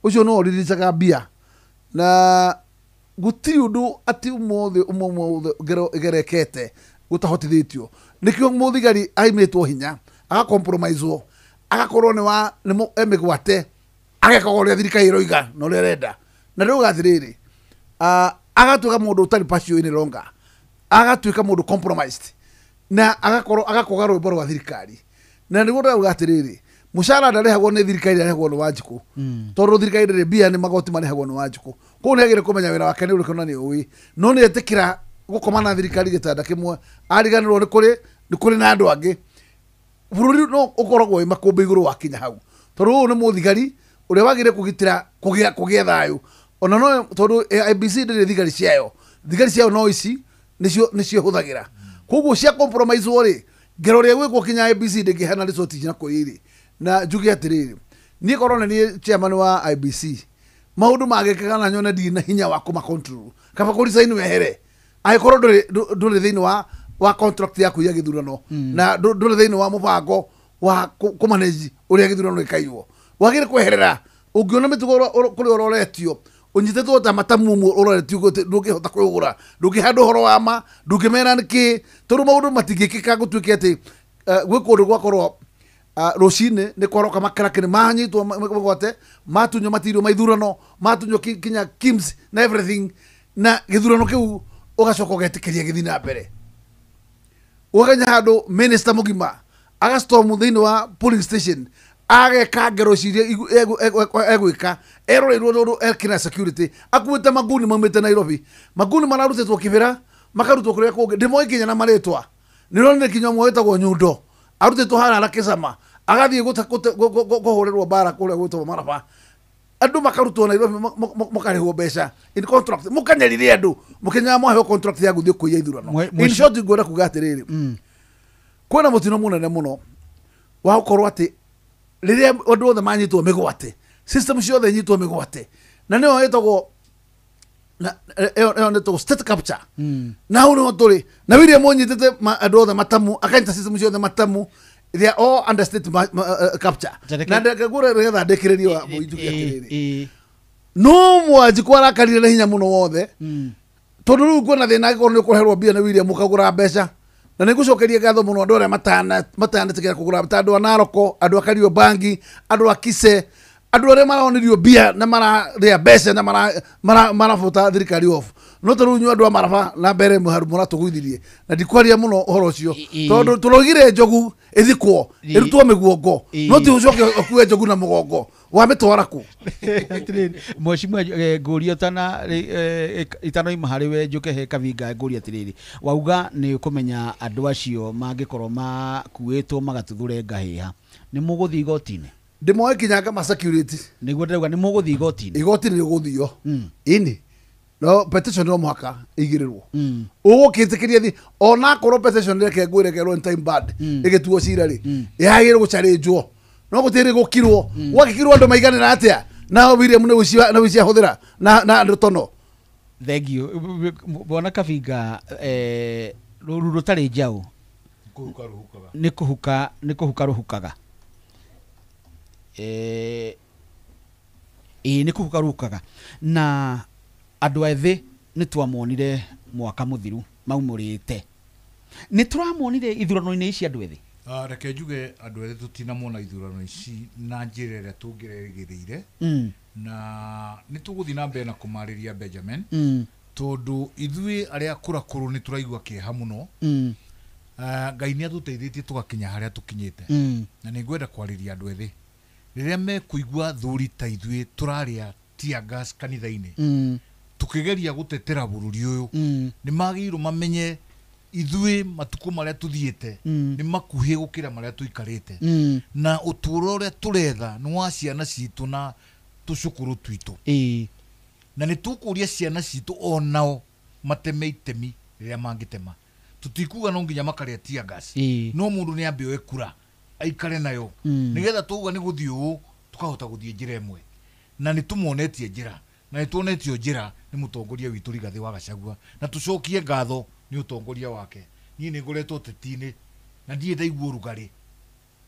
Ũcio no ũriricaga mbia. Na gũtirĩ ũndũ atĩ ũmũthĩ ũmũthĩ ngero ĩgerekete gũtahotithĩtio. Nĩkĩo mũthigari aimĩtwo hinya, agacompromisewo, agakorwo nĩ wa nĩ emĩgwate, agekaga ũrĩa thirikari ĩroiga na ũrĩa ĩrenda. Na ndĩrauga atĩrĩrĩ, agatuĩka mũndũ ũtarĩ passion any longer, agatuĩka mũndũ compromised, na agakorwo agakoga rwĩmbo rwa thirikari. Na nĩguo ndĩrauga atĩrĩrĩ, mũcara ndarĩhagwo nĩ thirikari, arĩhagwo nĩ Wanjikũ. Tondũ thirikari ndĩrĩ mbia, nĩ magoti marĩhagwo nĩ Wanjikũ. Koguo nĩ agĩrĩire kũmenya wĩra wake nĩ ũrĩkũ na nĩ ũĩ. No nĩ etĩkĩra gũkoma na thirikari gĩtanda kĩmwe, ariganĩrwo nĩ kũrĩ na andũ angĩ. Bũrũri no ũkoragwo wĩ makũmbĩ igũrũ wakinya hau. Tondũ ũyũ nĩ mũthigari ũrĩa wagĩrĩire kũgitĩra kũgĩa thayũ. Ona no tondũ IEBC ndĩrĩ thigari ciayo. Thigari ciayo no ici nĩcio hũthagĩra. Koguo cia compromise rĩ, ngero rĩa gwĩkwo kinya IEBC ndĩngĩheana result na kũrĩ rĩ. Na njuge atĩrĩrĩ, niĩ korwo nĩ niĩ chairman wa IEBC, maũndũ mangĩkĩka na nyone ndirĩ na hinya wa kũma control. Kaba kũ resign wehere. Angĩkorwo ndũrĩ thĩinĩ wa contract yaku ya gĩthurano, na ndũrĩ thĩinĩ wa mũbango wa kũmanage ũrĩa gĩthurano gĩkaiywo. Wagĩrĩire kweherera. Ũngĩona mĩtugo kũrĩa ũroretio, ũnyitĩtwo ta matamu ũmwe ũroretio ndũngĩhota kwĩgũra, ndũngĩhanda ũhoro wa ma, ndũngĩmera nĩkĩ, tondũ maũndũ matingĩkĩka gũtuĩke atĩ gwĩ kũndũ gwakorwo rũcinĩ nĩ kwaroka makaraki nĩ manyitwo mĩgwate, matunywo matirio ma ithurano, matunywo kinya KIMS na everything, na gĩthurano kĩu ũgacoka ũgetĩkĩria gĩthiĩ na mbere. Ũgakenya handũ minister mũgima agastorm thĩinĩ wa polling station, ageka ngero ciria egwĩka, eroreirwo tondũ ekĩna security, akuĩte manguni maumĩte Nairobi, manguni mararutĩtwo Kĩbĩra, makarutwo kũrĩa kũngĩ, ndĩmoĩ nginya na marĩtwa. Nĩũronire kinya ũmwe wĩtagwo Nyundo, arutĩtwo harĩa na Kĩcama, agathiĩ kũhũrĩrwo mbara kũrĩa gwĩtagwo Maraba. Andũ makarutwo Nairobi makarĩhwo mbeca in contract, mũkanyarire andũ, mũkĩnyaga mwaheo contract ya gũthiĩ kũiya ithurano. In short ngwenda kuga atĩrĩrĩ, kwĩna mũtino mũnene mũno wa gũkorwo atĩ rĩrĩa andũ othe manyitwo mĩgwate, system ciothe nyitwo mĩgwate, na nĩyo ĩtagwo ĩyo nĩtagwo state capture. Na hau nĩho tũrĩ. Na William ũnyitĩte andũ othe matamu, akanyita system ciothe matamu, they are all under state capture. Na ndekagũra nĩgetha ndĩkĩrĩrie wa mũinjuge atĩrĩrĩ, no Mwanjikũ arakarire na hinya mũno wothe, tondũ rĩu kwĩna thĩna angĩkorwo nĩ ũkũreherwo mbia nĩ William ũkagũra mbeca. Na nĩ ngũcokeria ngatho mũno andũ arĩa matanetĩkĩra kũgũra, ta andũ a Naroko, andũ a Kariobangi, andũ a Kise, andũ arĩa maronirio mbia na mararĩa mbeca na marabuta thirikari off. No ta rĩu inyuĩ andũ a Maraba na mbere mũratũgũithirie, na ndikwaria mũno ũhoro ũcio, tondũ tũroigire njogu ĩthikwo, ĩrutwo mĩguongo, no ti ũcoke ũkue njogu na mũgongo wamĩtwara kũ? Atĩrĩrĩ, mheshimiwa, ngũria itanoima harĩ we njũke he Kavinga, ngũria atĩrĩrĩ, wauga nĩ ũkũmenya andũ acio mangĩkorwo makuĩtwo magatuthure ngahĩha, nĩ mũgũthiĩ igoti-inĩ? Ndĩmoe kinya ngama security. Nĩguo ndĩrauga nĩ mũgũthiĩ igoti-inĩ. Igoti-inĩ rĩgũthio. Ĩni. No petition no mũhaka ĩigĩrĩrwo. Ũgũkĩtĩkĩria thi ona akorwo petition reke ngwĩre kerwo in time bad ĩgĩtuo cira rĩ, yagĩrĩirwo gũcharĩnjwo. No gũtirĩ gũkirwo. Gwagĩkirwo andũ maiganĩra atĩa? Na William nĩ ũici ahũthĩra na andũ tono. Thank you. Bwana Kavinga, rũru rũtarĩ njaũ nĩ kũhuka rũhukaga. Nĩ kũhuka rũhukaga. Na andũ ethĩ nĩ twamonire mwaka mũthiru maumũrĩte. Nĩ tũramonire ithurano-inĩ ici andũ ethĩ? Reke njuge andũ ethĩ tũtinamona ithurano ici na njĩra ĩrĩa tũngĩrerĩgĩrĩire. Na nĩ tũgũthiĩ na mbere na kũmarĩria Benjamin, tondũ ithuĩ arĩa akũrakũrũ nĩ tũraigua kĩeha mũno. Ngai nĩ atũteithĩtie tũgakinya harĩa tũkinyĩte. Na nĩ ngwenda kwarĩria andũ ethĩ rĩrĩa mekũigua thuri ta ithuĩ tũrarĩa tear gas kanitha-inĩ, tũkĩgeria gũtetera bũrũri ũyũ, nĩ magĩrĩirwo mamenye ithuĩ matukũ marĩa tũthiĩte nĩ makuhĩ gũkĩra marĩa tũikarĩte. Na ũtũũro ũrĩa tũretha nĩ wa ciana citũ na tũcũkũrũ twitũ. Na nĩ tũkũria ciana citũ onao mateme itemi rĩrĩa mangĩtema. Tũtikuga no nginya makarĩa tear gas, no mũndũ nĩ ambe oe kura aikare nayo, nĩgetha twauga nĩ gũthiĩ ũũ tũkahota gũthiĩ njĩra ĩmwe. Na nĩ tũmuonetie njĩra, na nĩ tuonetio njĩra nĩ mũtongoria witũ Rigathĩ wa Gachagua, na tũcokie ngatho nĩ ũtongoria wake. Niĩ nĩ ngoretwo ũteti-inĩ na ndirĩ ndaigua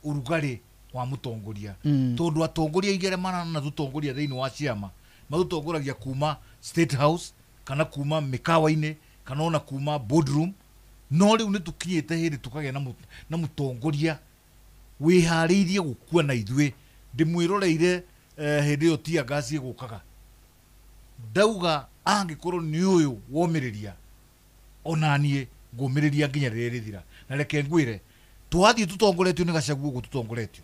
ũrugarĩ wa mũtongoria. Tondũ atongoria aingĩ arĩa maranatũtongoria thĩinĩ wa ciama matũtongoragia kuma State House kana kuma mĩkawa-inĩ kana ona kuma boardroom, no rĩu nĩ tũkinyĩte hĩndĩ tũkagĩa na mũtongoria wĩharĩirie gũkua na ithuĩ. Ndĩmwĩroreire hĩndĩ ĩyo tear gas ĩgũkaga, ndauga angĩkorwo nĩ ũyũ womĩrĩria, ona niĩ ngũmĩrĩria nginya rĩrĩa rĩthira. Na reke ngwĩre, twathiĩ tũtongoretio nĩ Gachagua ũguo tũtongoretio,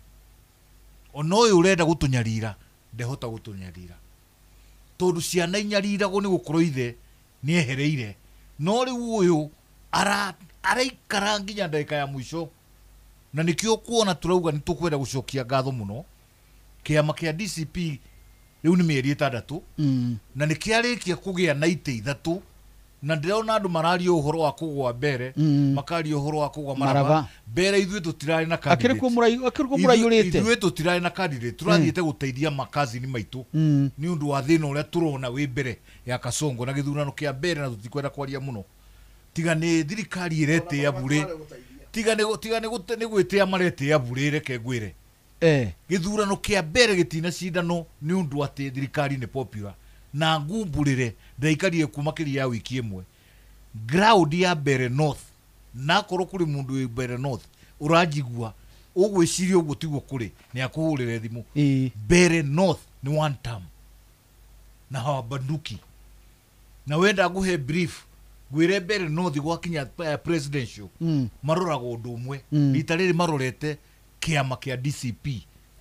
ona ũyũ ũrenda gũtũnyarira ndehota gũtũnyarira, tondũ ciana inyariragwo nĩ gũkorwo ithe nĩ ehereire. No rĩu ũyũ araikara nginya ndagĩka ya mũico, na nĩkĩo kuona tũrauga nĩ tũkwenda gũcokia ngatho mũno kĩama kĩa DCP. Rĩu nĩ mĩeri 6 na nĩ kĩarĩkia kũgĩa na itĩ 3, na ndĩrona andũ mararia ũhoro wa kũgũa mbere, makaria ũhoro wa kũgũa maraba mbere. Ithuĩ tũtirarĩ na candidate, ithuĩ tũtirarĩ na candidate, tũrathiĩte gũteithia makazini maitũ nĩ ũndũ wa thĩna ũrĩa tũrona wĩ mbere ya Kasongo na gĩthurano kĩa mbere, na tũtikwenda kwaria mũno tiga nĩ thirikari ĩretĩa bure, tiga nĩ gwĩtĩa maretĩa bure. Reke ngwĩre, gĩthurano kĩa mbere gĩtina cindano nĩ ũndũ atĩ thirikari nĩ popular, na ngumbũrĩre ndaikarire kuma makĩria ya wiki ĩmwe ground ya Mbere North, na akorwo kũrĩ mũndũ wĩ Mbere North ũranjigua ũgwĩciria ũguo tiguo kũrĩ, nĩ akũhũrĩre thimũ. Mbere North nĩ one term na hawabanduki, na wenda ngũhe brief ngwĩre Mbere North gwakinya presidential maroraga ũndũ ũmwe. Rita rĩrĩ marorete kĩama kĩa DCP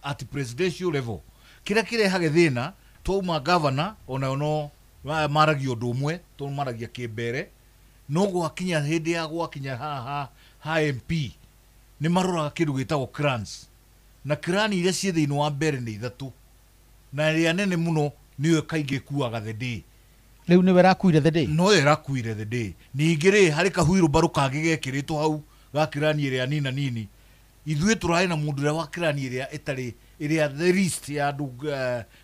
at presidential level. Kĩrĩa kĩrehage thĩna twauma governor onayo no maragia ũndũ ũmwe, tondũ maragia kĩmbere, no gwakinya hĩndĩ ya gwakinya ha MP nĩ maroraga kĩndũ gĩtagwo clans, na clan iria ciĩ thĩinĩ wa mbere nĩ 3, na ĩrĩa nene mũno nĩyo kaingĩ ĩkuaga the day. Rĩu nĩwe ĩrakuire the day, no ĩrakuire the day. Ningĩ rĩ harĩ kahuirũmbarũ kangĩ gekĩrĩtwo hau ga clan ĩrĩa nina nini. Ithuĩ tũrarĩ na mũndũ ũrĩa wa clan ĩrĩa ĩtarĩ ĩrĩa the least ya andũ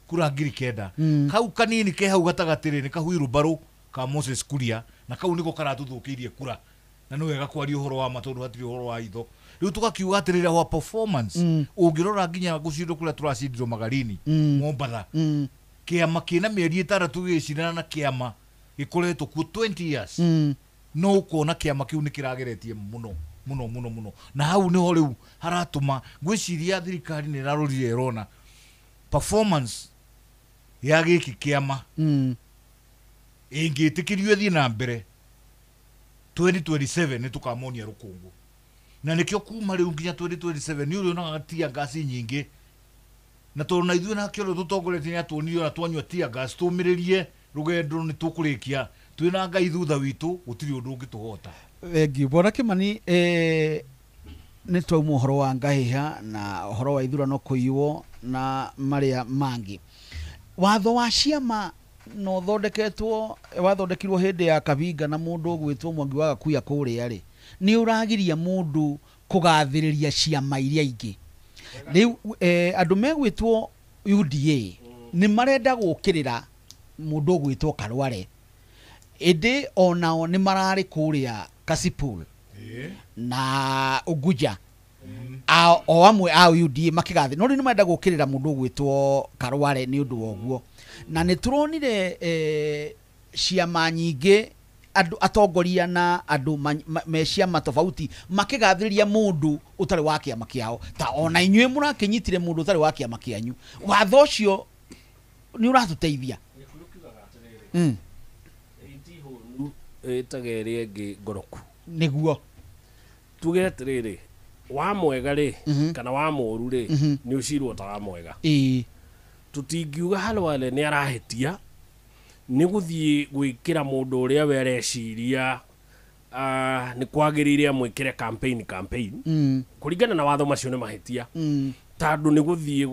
kura 9,000. Kau kanini ke hau gatagatĩ rĩ nĩ kahuirũmbarũ ka Moses Kuria, na kau nĩko karatũthũkĩirie kura, na nĩ wega kwaria ũhoro wa ma tondũ hatirĩ ũhoro wa itho. Rĩu tũgakiuga atĩrĩrĩ, wa performance ũngĩrora nginya gũcindwo kũrĩa tũracindirwo Magarini, Mombatha, kĩama kĩna mĩeri 6 gĩgĩcindana na kĩama gĩkoretwo kuo 20 years, no ũkona kĩama kĩu nĩ kĩrageretie mũno mũno mũno mũno, na hau nĩho rĩu haratũma ngwĩciria thirikari nĩ ĩrarorire ĩrona performance ya gĩkĩ kĩama ĩngĩtĩkĩrio ĩthiĩ na mbere 2027 nĩ tũkamonia rũkũngũ. Na nĩkĩo kuma rĩu nginya 2027 nĩ ũrĩonaga tear gas nyingĩ, na tondũ na ithuĩ nake ũrĩa tũtongoretie nĩ atuonirie ona twanyua tear gas tũmĩrĩrie rũgendo nĩ tũkũrĩkia twĩna Ngai thutha witũ, gũtirĩ ũndũ ũngĩtũhota. Thengiũ Bwana Kimani. Nĩ twauma ũhoro wa ngahĩha na ũhoro wa ithurano kũiywo na marĩa mangĩ. Watho wa ciama no thondeketwo, wathondekirwo hĩndĩ ya Kabinga na mũndũ ũgwĩtwo Mwangi wa Gakuya kũrĩa rĩ, nĩ ũragiria mũndũ kũgathĩrĩria ciama iria ingĩ. Rĩu andũ megwĩtwo UDA nĩ marenda gũkĩrĩra mũndũ ũgwĩtwo Karware, ĩndĩ onao nĩ mararĩ kũrĩa Kasipul na Unguja, o amwe a UDA makĩgathĩ, no rĩu nĩ marenda gũkĩrĩra mũndũ ũgwĩtwo Karware nĩ ũndũ wa ũguo. Na nĩ tũronire ciama nyingĩ andũ atongoria na andũ me ciama tofauti makĩgathĩrĩria mũndũ ũtarĩ wa kĩama kĩao, ta ona inyuĩ mũrakĩnyitire mũndũ ũtarĩ wa kĩama kĩanyu. Watho ũcio nĩ ũratũteithia? Ĩtaga ĩrĩa ĩngĩ ngoroku. Nĩguo tuge atĩrĩrĩ, wa mwega rĩ kana wa mũru rĩ, nĩ ũcirwo ta wa mwega. Tũtingiuga Halwale nĩ arahĩtia nĩ gũthiĩ gwĩkĩra mũndũ ũrĩa we areciria nĩ kwagĩrĩire amwĩkĩre campaign kũringana na watho macio nĩ mahĩtia, tondũ nĩ gũthiĩ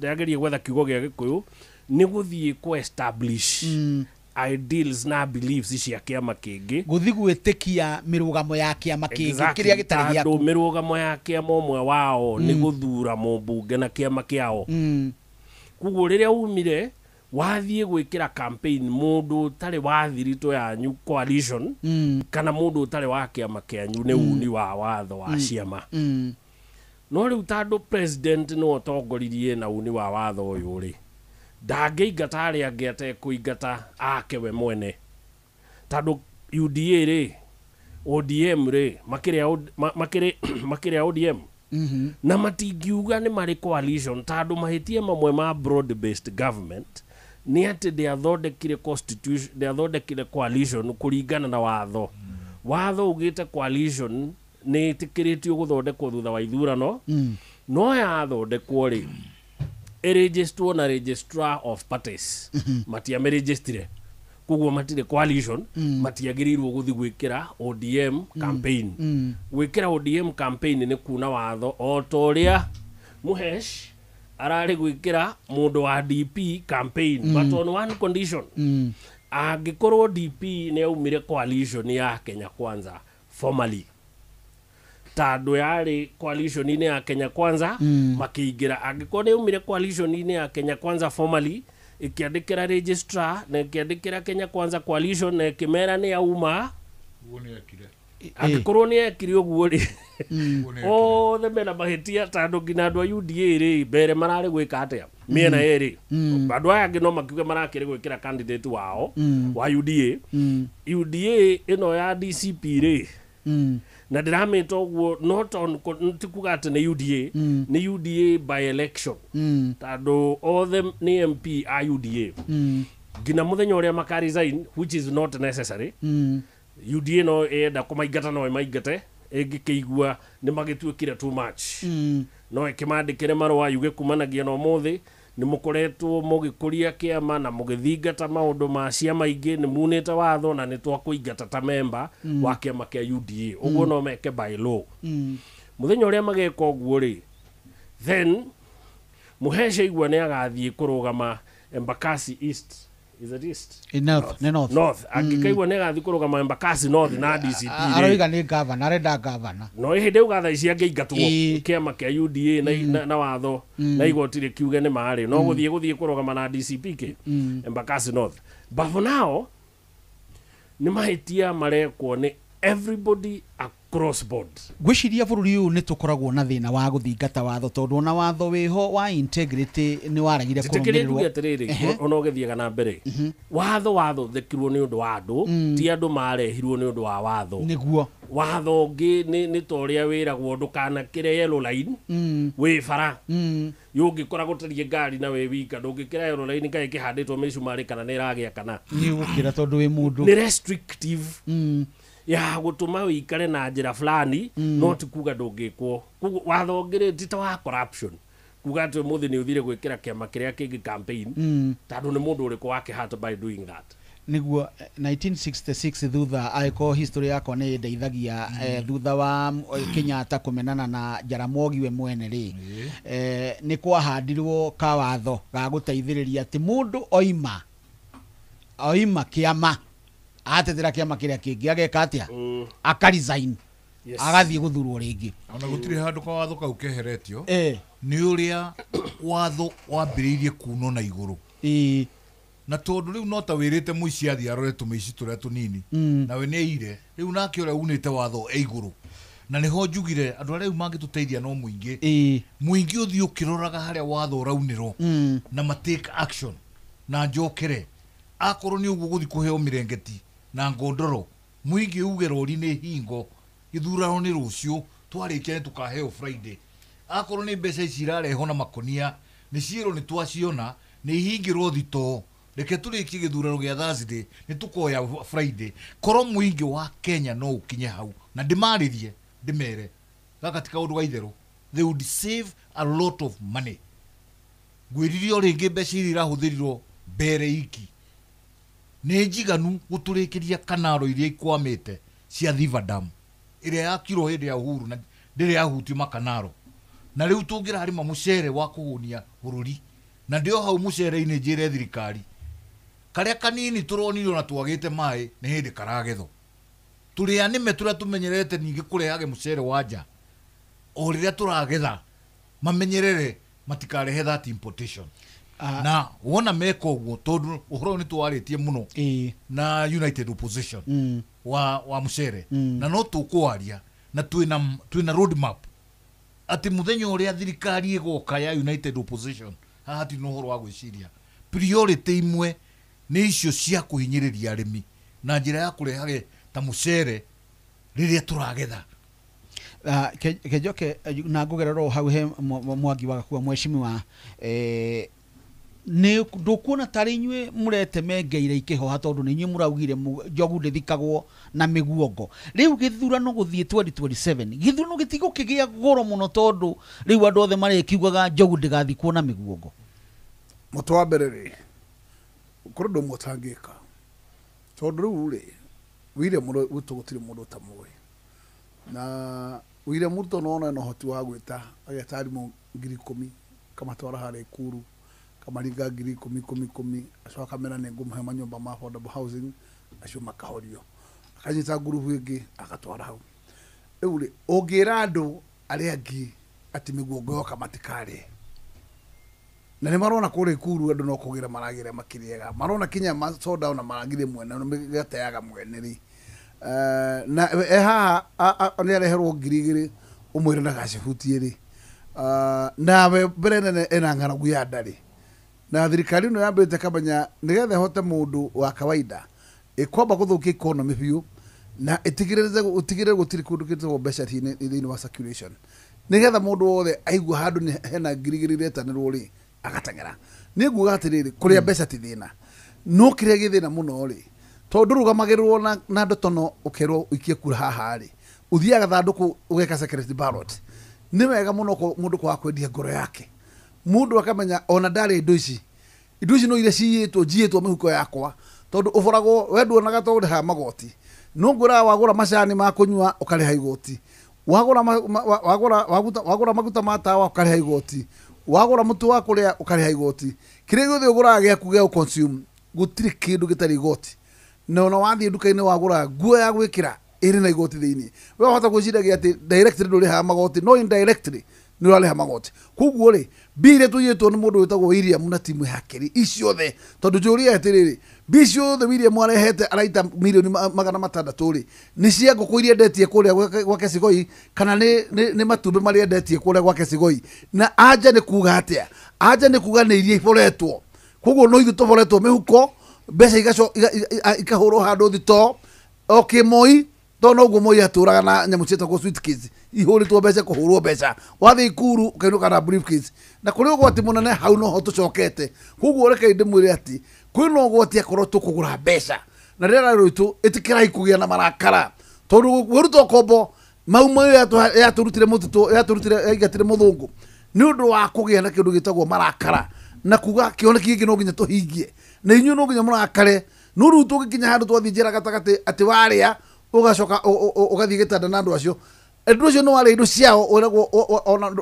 ndĩrageria gwetha kiugo gĩa Gĩkũyũ, nĩ gũthiĩ kũ establish ideals na beliefs cia kĩama kĩngĩ, gũthiĩ gwĩtĩkia mĩrũgamo ya kĩama kĩngĩ kĩrĩa gĩtarĩ gĩaku. Mĩrũgamo ya kĩama ũmwe wao nĩ gũthura mũmbunge na kĩama kĩao. Koguo rĩrĩa umire wathiĩ gwĩkĩra campaign mũndũ ũtarĩ wa thiritũ yanyu coalition, kana mũndũ ũtarĩ wa kĩama kĩanyu, nĩ uni wa watho wa ciama. No rĩu tondũ president nĩwe ũtongoririe na uni wa watho ũyũ rĩ, ndangĩingata arĩa angĩ atekũingata ake we mwene, tondũ UDA rĩ, ODM rĩ, makĩrĩ a ODM, na matingiuga nĩ marĩ coalition, tondũ mahĩtia mamwe ma broad based government nĩ atĩ ndĩathondekire constitution, ndĩathondekire coalition kũringana na watho. Watho ugĩte coalition nĩ ĩtĩkĩrĩtio gũthondekwo thutha wa ithurano, no yathondekwo rĩ, ĩregisterwo na registrar of parties. Matiamĩregistire, koguo matirĩ coalition. Matiagĩrĩirwo gũthiĩ gwĩkĩra ODM campaign. Gwĩkĩra ODM campaign nĩ kuna watho, o ta ũrĩa Muhesh ararĩ gwĩkĩra mũndũ wa DP campaign, but on one condition: angĩkorwo DP nĩ yaumire coalition ya Kenya Kwanza formally, tondũ yarĩ coalition-inĩ ya Kenya Kwanza, makĩingĩra. Angĩkorwo nĩ yaumire coalition-inĩ ya Kenya Kwanza formally, ĩkĩandĩkĩra registrar na ĩkĩandĩkĩra Kenya Kwanza coalition na ĩkĩmera nĩ yauma. Ũguo nĩ ekire. Angĩkorwo nĩ ekire ũguo rĩ, othe mena mahĩtia, tondũ nginya andũ a UDA rĩ, mbere mararĩ gwĩka atĩa mĩena yerĩ? Andũ aya angĩ no makiuge marakĩrĩ gwĩkĩra candidate wao wa UDA. UDA ĩno ya DCP rĩ, na ndĩramĩta ũguo not on, ti kuga atĩ nĩ UDA, nĩ UDA by election, tondũ othe nĩ MP a UDA nginya mũthenya ũrĩa maka resign, which is not necessary. UDA no ĩenda kũmaingata, no ĩmaingate ĩngĩkĩigua nĩ magĩtuĩkire too much. No ĩkĩmandĩkĩre marũa yuge kumanagia na ũmũthĩ nĩ mũkoretwo mũgĩkũria kĩama na mũgĩthingata maũndũ ma ciama ingĩ, nĩ munĩte watho na nĩ twakũingata ta memba wa kĩama kĩa UDA. Ũguo no meke by law. Mũthenya ũrĩa mageka ũguo rĩ, then Muheshe igua nĩ agathiĩ kũrũgama Embakasi East, is it East? North, nĩ North. North. Angĩkaigua nĩ agathiĩ kũrũgama Embakasi North na DCP rĩ, Aroiga nĩ gavana, arenda gavana. No hĩndĩ ĩyo thaa ici angĩingatwo kĩama kĩa UDA na watho na igoti rĩkiuge nĩ marĩ no gũthiĩ kũrũgama na DCP kĩ Embakasi North. But for now nĩ mahĩtia marekwo nĩ everybody across board. Ngwĩciria bũrũri ũyũ nĩ tũkoragwo na thĩna wa gũthingata watho, tondũ ona watho wĩho wa integrity nĩ waregire Njĩtĩkĩrie njuge kũrũmĩrĩrwo. atĩrĩrĩ, ona ũgĩthiaga na mbere, watho wathondekirwo nĩ ũndũ wa andũ, ti andũ marehirwo nĩ ũndũ wa watho. Watho ũngĩ nĩ ta ũrĩa wĩragwo ndũkanakĩre yellow line wĩ bara. Yũngĩkora gũtariĩ ngari na wĩ wika, ndũngĩkĩra yellow line kaĩ kĩhandĩtwo mĩcumarĩ kana nĩ ĩragĩa kana Nĩ ũgũkĩra tondũ wĩ mũndũ. Nĩ restrictive ya gũtũma wĩikare na njĩra fulani, no ti kuga ndũngĩkwo. Koguo watho ũngĩ rĩ, ti ta wa corruption kuga atĩ ũmũthĩ nĩ ũthire gwĩkĩra kĩama kĩrĩa kĩngĩ campaign, tondũ nĩ mũndũ ũrĩkũ wakĩhata by doing that? Nĩguo 1966, thutha, angĩkorwo history yakwa nĩ ĩndeithagia, thutha wa Kenyatta kũmenana na Jaramogi we mwene rĩ, nĩ kwahandirwo kawatho ga gũteithĩrĩria atĩ mũndũ oima kĩama atetera kĩama kĩrĩa kĩngĩ, ageka atĩa? Aka resign, agathiĩ gũthurwo rĩngĩ. Ona gũtirĩ handũ kawatho kau keheretio. Nĩ ũrĩa watho wambĩrĩirie kunwo na igũrũ, na tondũ rĩu no ta wĩrĩte mũici athiĩ arore tũmĩici tũrĩa tũnini, nawe nĩ aire rĩu, nake ũrĩa unĩte watho e igũrũ. Na nĩho njugire andũ arĩa rĩu mangĩtũteithia no mũingĩ. Mũingĩ ũthiĩ ũkĩroraga harĩa watho ũraunĩrwo na ma take action. Na njokere, akorwo nĩ ũguo gũthiĩ kũheo mĩrengeti na ngondoro, mũingĩ uge rori nĩ hingo, gĩthurano nĩ rũciũ, twarĩkia nĩ tũkaheo Friday. Akorwo nĩ mbeca ici irarehwo na makonia, nĩ ciĩrwo nĩ twaciona, nĩ ihingĩrwo thitoo, reke tũrĩkie gĩthurano gĩa Thursday, nĩ tũkoya Friday. Korwo mũingĩ wa Kenya no ũkinye hau na ndĩmarĩrie, ndĩmere gaka ti kaũndũ ga itherũ, they would save a lot of money. Ngwĩrire o rĩngĩ, mbeca iria irahũthĩrirwo mbere iki nĩ njiganu gũtũrĩkĩria kanaro iria ikwamĩte cia Thiva Dam ĩrĩa yakirwo hĩndĩ ya Uhuru na ndĩrĩ yahutio makanaro. Na rĩu tũngĩrarĩma mũcere wa kũhũnia bũrũri, na ndĩo hau mũcere-inĩ njĩre thirikari karĩa kanini tũronire na twagĩte maĩ nĩ hĩndĩ karagethwo. Tũrĩ anĩme tũrĩa tũmenyerete ningĩ kũrehage mũcere wa nja, o rĩrĩa tũragetha mamenyerere matikarehe that importation. Na wona meka ũguo, tondũ ũhoro ũyũ nĩ tũwarĩtie mũno na United Opposition wa mũcere, na no tũkwaria na twĩna road map atĩ mũthenya ũrĩa thirikari ĩgoka ya United Opposition, haha hatirĩ na ũhoro wa gwĩciria. Priority imwe nĩ icio cia kũhinyĩrĩria arĩmi na njĩra ya kũrehage ta mũcere rĩrĩa tũragetha. Kenjoke na ngugerera o hau he Mwangi wa Gakua, mheshimiwa, nĩ ndũkuona tarĩ inyuĩ mũretemengeire ikĩhoha, tondũ nĩ inyuĩ mũraugire njogu ndĩthikagwo na mĩguongo. Rĩu gĩthurano gũthiĩ 2027, gĩthurano gĩtigũkĩgĩa goro mũno, tondũ rĩu andũ othe marĩkiugaga njogu ndĩgathikwo na mĩguongo. Mũtĩ wa mbere rĩ, kũrĩ ũndũ ũmwe ũtangĩka, tondũ rĩu rĩ, William Ruto gũtirĩ mũndũ ũtamũĩ, na William Ruto nona ena ũhoti wa gwĩta ageta arimũ 10,000, kamatwara harĩa Ikuru, kamaringa 10,000 10 10, acoka akamera nĩ ngũmũhe manyũmba ma affordable housing, acio makahorio, akanyita ngurubu ĩngĩ agatwara hau. Rĩu rĩ, ũngĩra andũ arĩa angĩ atĩ mĩguongo yoka matikarĩe, na nĩ marona kũrĩa Ikuru andũ no kũgĩra maragĩra makĩrĩaga, marona kinya macoda ona maragire mwene, ona mĩgateaga mwene rĩ. Na haha nĩ areherwo 2,000 ũmwĩre ndagacihutie rĩ, nawe mbere nene ena ng'aragu ya nda rĩ. Na thirikari ĩno yambĩte kamenya nĩgetha ĩhote mũndũ wa kawaida, ĩkwamba gũthũkia economy biũ, na ĩtigĩrĩre gũtirĩ kũndũ gĩtagwo mbeca thĩinĩ wa circulation, nĩgetha mũndũ wothe aigua handũ nĩ hena 2,000 iretanĩrwo rĩ, agateng'era. Niĩ nguga atĩrĩrĩ, kũrĩa mbeca ti thĩna, no kĩrĩa gĩ thĩna mũno rĩ, tondũ ndũrũgamagĩrĩrwo na ndotono ũkerwo ũikie kura haha rĩ, ũthiaga thandũkũ ũgeka secret ballot. Nĩ wega mũno mũndũ kwaga kwendia ngoro yake, mũndũ akamenya ona ndarĩ indo ici, indo ici no iria ciyĩtwo njiyĩtwo mĩhuko yakwa, tondũ ũboragwo we nduonaga to ũrĩhaga magoti, no ngwĩraga wagũra macani ma kũnyua ũkarĩha igoti, wagũra maguta ma tawa ũkarĩha igoti, wagũra mũtu wa kũrĩa ũkarĩha igoti, kĩrĩa gĩothe ũgũraga gĩaku gĩa gũ-consume gũtirĩ kĩndũ gĩtarĩ igoti. Na ona wathiĩ nduka-inĩ wagũra nguo ya gwĩkĩra ĩrĩ na igoti thĩinĩ, we wahota gwĩciragia atĩ directly ndũrĩhaga magoti, no indirectly nĩ ũrarĩha magoti. Koguo rĩ, mbia iria tũiyĩtwo nĩ mũndũ wĩtagwo William na timu yake rĩ, ici ciothe, tondũ njũria atĩrĩrĩ, mbia ciothe William arehete araita mirioni 600 rĩ, nĩ cia ngũkũ iria endetie kũrĩa gwake Cigoi, kana nĩ matumbĩ marĩa endetie kũrĩa gwake Cigoi? Na anja nĩ kuga atĩa? Anja nĩ kuga nĩ iria iboretwo. Koguo no ithuĩ tũboretwo mĩhuko, mbeca ikahũrwo handũ thitoo o kĩmoi, tondũ noguo Moi atũraga na nyamũ ciĩtagwo suitcase ihũrĩtwo mbeca, kũhũrwo mbeca, wathiĩ Ikuru ũkainũka na briefcase. Na kũrĩ ũgwati mũnene hau, noho tũcokete. Koguo rekei ndĩmwĩre atĩ kwĩna ũgwati akorwo tũkũgũra mbeca, na rĩrĩa rwitũ ĩtĩkĩrai kũgĩa na marakara, tondũ kwĩruta ũkombo mau mau yatũrutire mũtitũ, yatũrutire, yaingatire mũthũngũ nĩ ũndũ wa kũgĩa na kĩndũ gĩtagwo marakara na kuga kĩoneki gĩkĩ no nginya tũhingie, na inyuĩ no nginya mũrakare. No rĩu tũgĩkinya handũ twathiĩ njĩra gatagatĩ atĩ warĩa ũgacoka ũgathiĩ gĩtanda na andũ acio, andũ acio nĩ warĩa indo ciao, ũragwo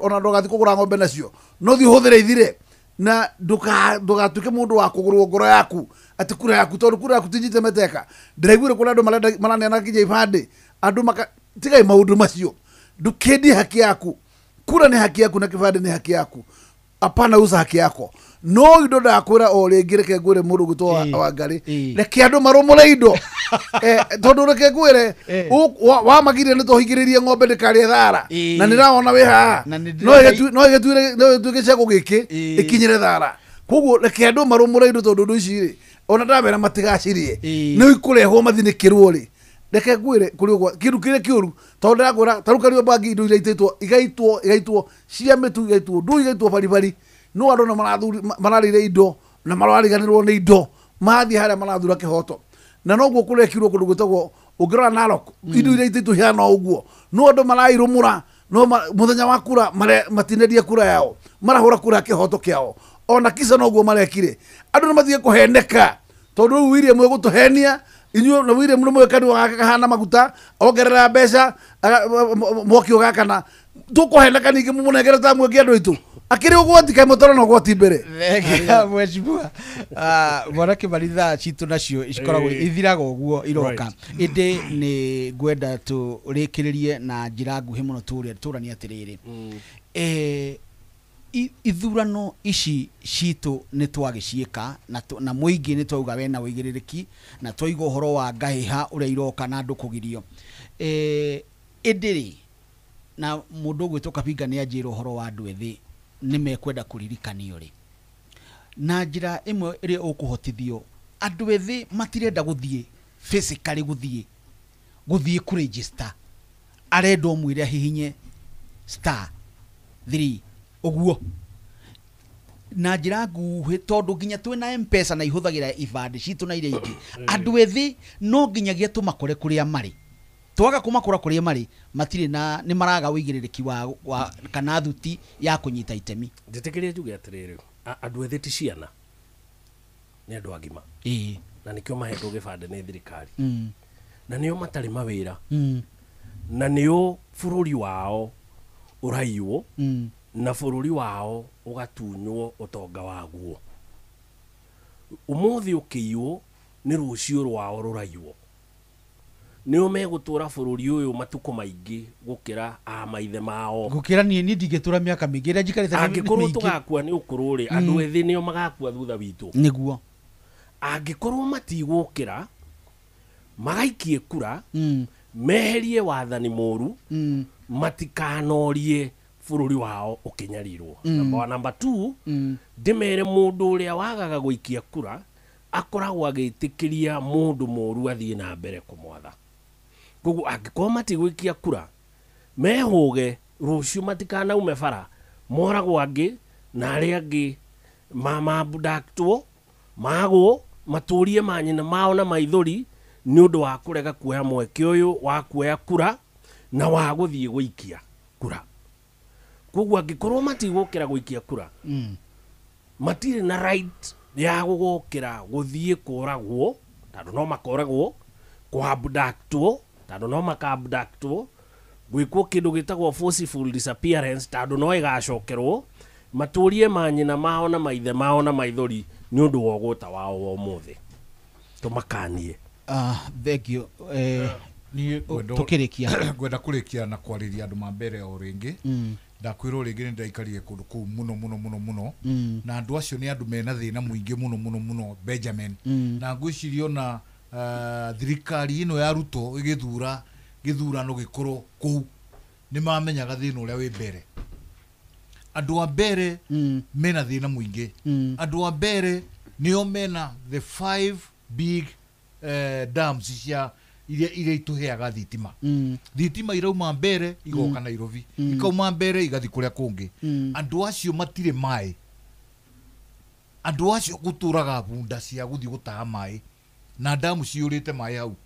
ona ndũgathiĩ kũgũra ng'ombe nacio, no thiĩ ũhũthĩre ithire, na ndũgatuĩke mũndũ wa kũgũrwo ngoro yaku atĩ kura yaku, tondũ kura yaku ti nyite meteka. Ndĩraiguire kũrĩ andũ marenda maraneana nginya ibandĩ, andũ maka tigai maũndũ macio, ndũkendie haki yaku. Kura nĩ haki yaku na kĩbandĩ nĩ haki yaku, hapana uza haki yako. No indo ndakwĩra o rĩngĩ, reke ngwĩre mũndũ gwĩtwo Wangari, reke andũ marũmũre indo, tondũ reke ngwĩre wamagire nĩ tũhingĩrĩrie ng'ombe ndĩkarĩe thara, na nĩ ndĩrawona wĩ haha, no ĩgĩtuĩke cegũ gĩkĩ ĩkinyĩre thara. Koguo reke andũ marũmũre indo, tondũ indo ici rĩ, ona ndamera matigacirie nĩ ikũrehwo mathinĩkĩrwo rĩ. Reke ngwĩre kũrĩ ũguo kĩndũ kĩrĩa kĩũru, tondũ ndĩrakwĩra ta rĩu Kariobangi indo iria itĩtwo igaitwo, igaitwo cia mĩtu, igaitwo ndũ, igaitwo baribari, no andũ nĩ mararĩire indo na marariganĩrwo nĩ indo, mathiĩ harĩa marathura kĩhoto. Na noguo kũrekirwo kũndũ gwĩtagwo ũngĩrora Narok, indo iria itĩtwo ihana o ũguo, no andũ marairũmũra, no mũthenya wa kura matinendia kura yao, marahũra kura ya kĩhoto kĩao. Ona kisa noguo marekire, andũ nĩ matige kũheneka, tondũ rĩu William egũtũhenia inyuĩ, na William nĩ mũĩ kanua gake kahana maguta, ongerera mbeca mwaki ũgakana, tũkũheneka ningĩ mũmũnengere ta mwĩngĩ andũ aitũ akĩrĩ ũgwati, kaĩ mũtarona ũgwati mbere? Thengia mheshimiwa. Mwana Kĩmani, thaa citũ nacio cikoragwo ithiraga ũguo iroka, ĩndĩ nĩ ngwenda tũrĩkĩrĩrie na njĩra nguhĩ mũno, tũranie atĩrĩrĩ. Ithurano ici citũ nĩ twagĩciĩka na mũingĩ nĩ twauga wena ũigĩrĩrĩki na twaiga ũhoro wa ngahĩha ũrĩa iroka na andũ kũgirio. Ĩndĩ rĩ, na mũndũ ũgwĩtwo Kabinga nĩ anjĩra ũhoro wa andũ ethĩ nĩ mekwenda kũririkanio rĩ, na njĩra ĩmwe ĩrĩa ũkũhotithio andũ ethĩ matirenda gũthiĩ physically gũthiĩ kũregister, arenda ũmwĩre ahihinye star 3 ũguo na njĩra nguhĩ, tondũ nginya twĩna M-Pesa na ihũthagĩra ibandĩ citũ na iria ingĩ. Andũ ethĩ no nginyagia tũmakore kũrĩa marĩ, twaga kũmakora kũrĩa marĩ matirĩ na nĩ maraga ũigĩrĩrĩki wa kana thuti ya kũnyita itemi. Njĩtĩkĩrie njuge atĩrĩrĩ, andũ ethĩ ti ciana, nĩ andũ agima. Na nĩkĩo mahetwo gĩbandĩ nĩ thirikari. Na nĩo matarĩ mawĩra. Na nĩo bũrũri wao ũraiywo. Na bũrũri wao ũgatunywo ũtonga waguo. Ũmũthĩ ũkĩiywo nĩ rũciũ rwao rũraiywo. Nĩo megũtũra bũrũri ũyũ matukũ maingĩ gũkĩra a maithe mao. Gũkĩra niĩ ndingĩtũra mĩaka mĩingĩ ĩrĩa njikarĩte nĩ Angĩkorwo mĩingĩ. tũgakua nĩ ũkũrũ rĩ, andũ ethĩ nĩo magakua thutha witũ. Nĩguo. Angĩkorwo matigũkĩra magaikie kura, meherie wathani mũru, matikanorie bũrũri wao ũkĩnyarirwo. Number one. Number two, ndĩmere mũndũ ũrĩa wagaga gũikia kura akoragwo agĩtĩkĩria mũndũ mũru athiĩ na mbere kũmwatha. Koguo angĩkorwo matigũikia kura mehũge rũciũ matikanaume bara moragwo angĩ na arĩa angĩ mabundaktwo magwo matũrie manyina mao na maithori nĩ ũndũ wa kũrega kuoya mweke ũyũ wa kuoya kura na wa gũthiĩ gũikia kura. Koguo angĩkorwo matigũkĩra gũikia kura, matirĩ na right ya gũgũkĩra gũthiĩ kũragwo, tondũ no makoragwo, kũabductwo, tondũ no makaabductwo, gwĩkwo kĩndũ gĩtagwo forceful disappearance, tondũ no ĩgacokerwo, matũrie manyina mao na maithe mao na maithori nĩ ũndũ wa ũgũta wao wa ũmũthĩ. Tũmakanie. Thank you. Niĩ Tũkĩrĩkia. Ngwenda kũrĩkia na kwarĩria andũ ma mbere o rĩngĩ. Ndakwĩrwo rĩngĩ nĩ ndaikarire kũndũ kũu mũno mũno mũno mũno. Na andũ acio nĩ andũ mena thĩna mũingĩ mũno mũno mũno, Benjamin. Na ngwĩciria ona thirikari ĩno ya Ruto ĩgĩthura gĩthurano gĩkorwo kũu nĩ mamenyaga thĩna ũrĩa wĩ mbere. Andũ a mbere mena thĩna mũingĩ. Andũ a mbere nĩo mena the 5 big dams cia iria itũheaga thitima. Thitima irauma mbere igoka Nairobi, ikauma mbere igathiĩ kũrĩa kũngĩ. Andũ acio matirĩ maĩ. Andũ acio gũtũraga bunda cia gũthiĩ gũtaha maĩ na damu ciyũrĩte maĩ hau.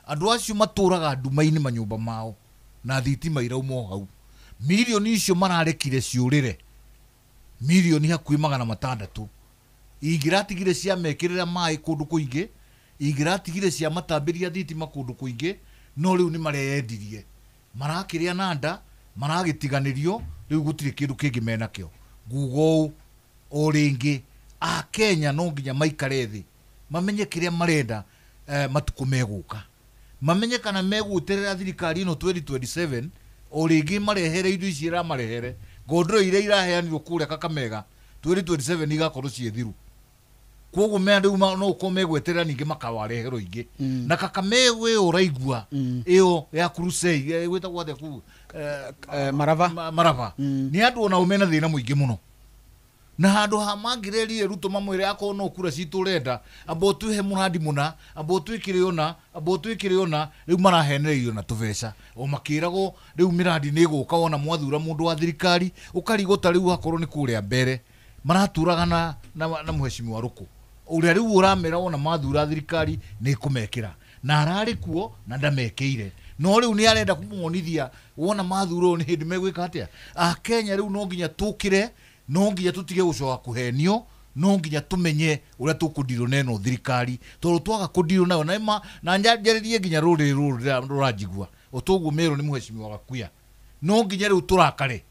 Andũ acio matũraga nduma-inĩ manyũmba mao na thitima irauma o hau. Mirioni icio mararekire ciũrĩre, mirioni hakuhĩ 600 ingĩratigire ciamekĩrĩra maĩ kũndũ kũingĩ, ingĩratigire ciamatambĩria thitima kũndũ kũingĩ, no rĩu nĩ mareyendirie, marakĩrĩa na nda, maragĩtiganĩrio, rĩu gũtirĩ kĩndũ kĩngĩ menakĩo. Nguga ũũ o rĩngĩ, Akenya no nginya maikare thĩ mamenye kĩrĩa marenda matukũ megũka, mamenye kana megweterera thirikari ĩno 2027 o rĩngĩ marehere indo ici ĩramarehere, ngondoro iria iraheanirwo kũrĩa Kakamega 2027 igakorwo ciĩ thiru. Koguo me rĩu no ũkorwo megweterera ningĩ makawareherwo ingĩ. Na Kakamega ĩyo ũraigua ĩyo ya Kurusei ĩgwĩtagwo atĩa kũu? Marava. Marava. Nĩ andũ onao mena thĩna mũingĩ mũno. Na handũ ha mangĩrerire Ruto mamwĩre akorwo no kura citũ ũrenda, amba ũtwĩhe mũrandi mũna, amba ũtwĩkĩre ũna, amba ũtwĩkĩre ũna, rĩu marahenereirio na tũbeca. O makĩragwo rĩu mĩrandi nĩ ĩgũka wona mwathura mũndũ wa thirikari, ũkarigwo ta rĩu akorwo nĩ kũrĩa mbere. Maraturaga na mheshimiwa Ruku. Ũrĩa rĩu ũramera wona mathura thirikari nĩ ĩkũmekĩra. Na ararĩ kuo na ndamekĩire. No rĩu nĩ arenda kũmuonithia wona mathura ũyũ nĩ hĩndĩ megwĩka atĩa. Akenya rĩu no nginya tũkĩre, no nginya tũtige gũcoka kũhenio, no nginya tũmenye ũrĩa tũkũndirwo na ĩno thirikari, tondũ twaga kũndirwo nayo na ĩma, na njarĩrie nginya rũrĩrĩ rũrũ rũranjigua. O toguo merwo nĩ mheshimiwa Gakuya. No nginya rĩu tũrakare.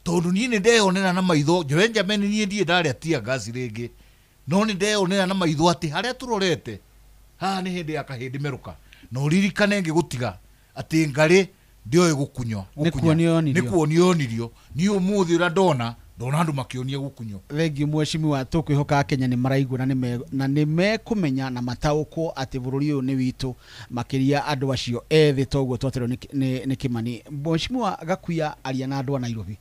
Tondũ niĩ nĩ ndeyonera na maitho, Benjamin niĩ ndirĩ ndarĩa tear gas rĩngĩ. No nĩ ndeyonera na maitho atĩ harĩa tũrorete, haha nĩ hĩndĩ ya kahĩndĩ merũka. Na ũririkane ngĩgũtiga atĩ ngarĩ Ndioĩ gũkunywa. Nĩ kuonio yonirio. Nĩ kuonio yonirio. Niĩ ũmũthĩ ũrĩa ndona andũ makĩonia gũkunywa. Thengiũ mheshimiwa, tũkwĩhoka Kenya nĩ maraigua na nĩ mekũmenya na mataũkwo atĩ bũrũri ũyũ nĩ witũ, makĩria andũ acio ethĩ toguo twaterwo nĩ Kĩmani. Mheshimiwa Gakuya, aria na andũ a Nairobi.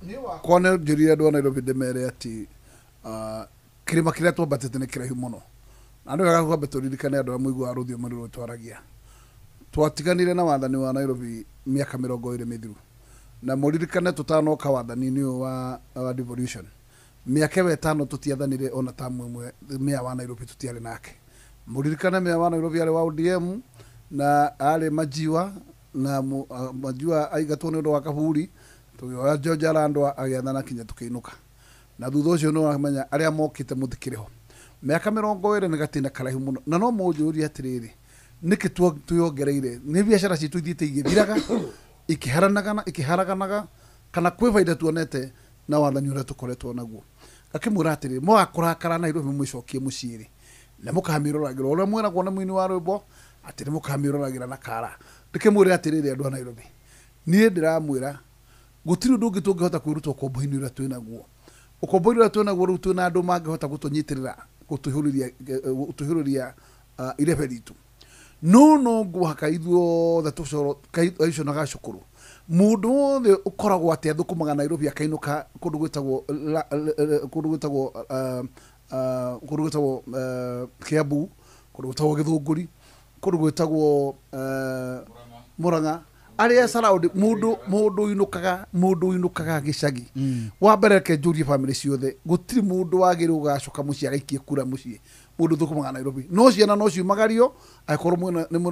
Niĩ wakwa nĩ njĩrire andũ a Nairobi ndĩmere atĩ kĩrĩma kĩrĩa twambatĩte nĩ kĩraihu mũno, na nĩ wega twambe tũririkane andũ arĩa mũiguaga rũthiomi rũrũ twaragia. Twatiganire na wathani wa Nairobi mĩaka 20 mĩthiru, na mũririkane tũtanoka wathani-inĩ ũyũ wa devolution mĩaka ĩyo 5 tũtiathanire ona tamu ĩmwe. Meya wa Nairobi tũtiarĩ nake. Mũririkane meya wa Nairobi arĩ wa ODM na arĩ Majiwa, na Majiwa aigatwo nĩ ũndũ wa kaburi, tũgĩoya George Arandwa agĩathana kinya tũkĩinũka. Na thutha ũcio nĩ wamenya arĩa mokĩte mũtikĩrĩ ho. Mĩaka 20 nĩ gatĩna karaihu mũno, na no mũnjũrie atĩrĩrĩ, nĩkĩ twĩongereire? Nĩ biacara citũ ithiĩte igĩthiraga, ikĩharaganaga, kana kwĩ baida tuonete na wathani ũrĩa tũkoretwo naguo. Ngakĩmwĩra atĩrĩ, mwaga kũrakara Nairobi mũcokie mũciĩ rĩ, na mũkamĩroragĩra ũrĩa mweragwo nĩ mũini wa rwĩmbo atĩ nĩ mũkamĩroragĩra na kara. Ndĩkĩmwĩre atĩrĩrĩ andũ a Nairobi, niĩ ndĩramwĩra gũtirĩ ũndũ ũngĩ tũngĩhota kwĩruta ũkombo-inĩ ũrĩa twĩ naguo. Ũkombo-inĩ ũrĩa twĩ naguo rĩu twĩna andũ mangĩhota gũtũnyitĩrĩra, gũtũihũrĩria irebe ritũ. No ngũhaka ithuothe tũcoro icio na gacukuru. Mũndũ wothe ũkoragwo atĩ athũkũmaga Nairobi akainũka kũndũ gwĩtagwo kũndũ gwĩtagwo Kiambu, kũndũ gwĩtagwo Gĩthũngũri, kũndũ gwĩtagwo Murang'a, arĩa surround mũndũ ũinũkaga gĩcagi. Wa mbere reke njũrie bamĩrĩ ciothe, gũtirĩ mũndũ wagĩrĩirwo gũgacoka mũciĩ agaikie kura mũciĩ mũndũ thũkũmaga Nairobi. No ciana no ciumagario angĩkorwo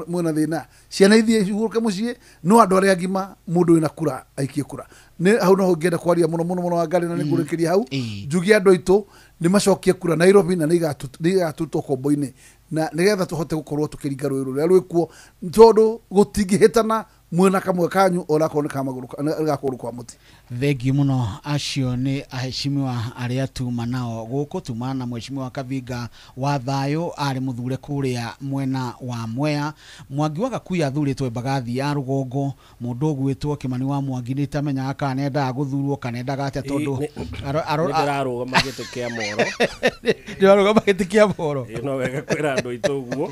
mwĩna thĩna, ciana ithiĩ cihurũke mũciĩ, no andũ arĩa agima mũndũ wĩna kura aikie kura. Nĩ hau noho ngĩenda kwaria mũno mũno mũno Wangari, na nĩngũrĩkĩria hau njugie andũ aitũ nĩ macokie kura Nairobi, na nĩ igatũruta ũkombo-inĩ, na nĩgetha tũhote gũkorwo tũkĩringa rũĩ rũrĩa rwĩkuo, tondũ gũtingĩhĩtana mwena kamwe kanyu onakorwo nĩ ka magũrũ ga kũgũrũ kwa mũtĩ. Thengiũ mũno, acio nĩ aheshimiwa arĩa tuma nao gũkũ. Tuma na mheshimiwa Kavinga wa Thayũ, arĩ mũthure kũrĩa mwena wa Mwea. Mwangi wa Gakuya athurĩtwo Embagathi ya Rũgongo. Mũndũ ũgwĩtwo Kĩmani wa Mwangi nĩ itamenyaga kana nĩendaga gũthurwo kana endaga atĩa, tondũ nĩndĩrarũgama gĩtĩ kĩa Moro. Ndĩrarũgama gĩtĩ kĩa Moro. No wega kwĩra andũ aitũ ũguo.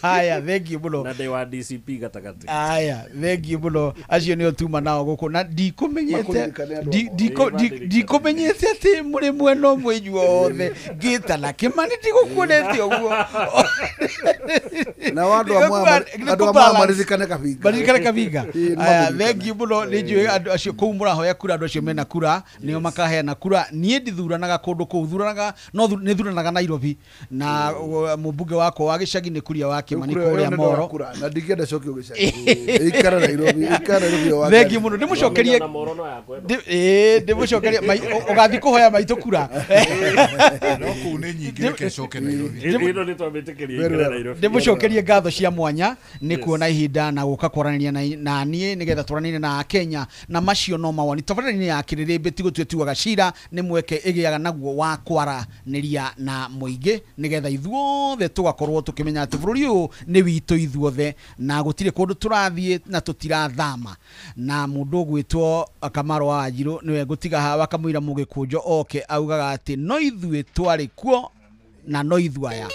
Haya, thengiũ mũno. Na ndĩ wa DCP gatagatĩ. Aya, thengiũ mũno, acio nĩo tuma nao gũkũ, na ndikũmenyete atĩ mũrĩ mwena ũmwe inyuothe ngĩtana Kĩmani ndigũkuonete ũguo. Na andũ amwe maririkane Kabinga, maririkane Kabinga. Aya, thengiũ mũno, nĩ njũĩ andũ acio kũu mũrahoya kura, andũ acio mena kura nĩo makaheana kura. Niĩ ndithuranaga kũndũ kũu, thuranaga no nĩ thuranaga Nairobi, na mũmbunge wakwa wa gĩcagi nĩ Kuria wa Kĩmani kũrĩa Moro. Na ndingĩenda cokio gĩcagi, ikara Nairobi, ikara Nairobi wa Thengiũ mũno, ndĩmũcokerie ndĩmũcokerie ũgathiĩ kũhoya maitũ kura. No kũu nĩ nyingĩ, reke coke Nairobi. Ĩno nĩ twamĩtĩkĩria ikare Nairobi. Ndĩmũcokerie ngatho cia mwanya nĩ kuona ihinda na gũka kwaranĩria na niĩ nĩgetha twaranĩrie na Kenya, na macio no mawoni. Tabarĩra-inĩ ya Kĩrĩrĩmbĩ ti gũtua tuaga cira, nĩ mweke ĩgĩaga naguo wa kwaranĩria na mũingĩ nĩgetha ithuothe tũgakorwo tũkĩmenya atĩ bũrũri ũyũ nĩ witũ ithuothe, na gũtirĩ kũndũ tũrathiĩ na tũtirathama. Na mũndũ ũgwĩtwo Kamaro wa Wanjirũ nĩwe ngũtiga haha, wakamũira mũgĩkũnjo oke augaga atĩ no ithuĩ twarĩ kuo na no ithuĩ aya.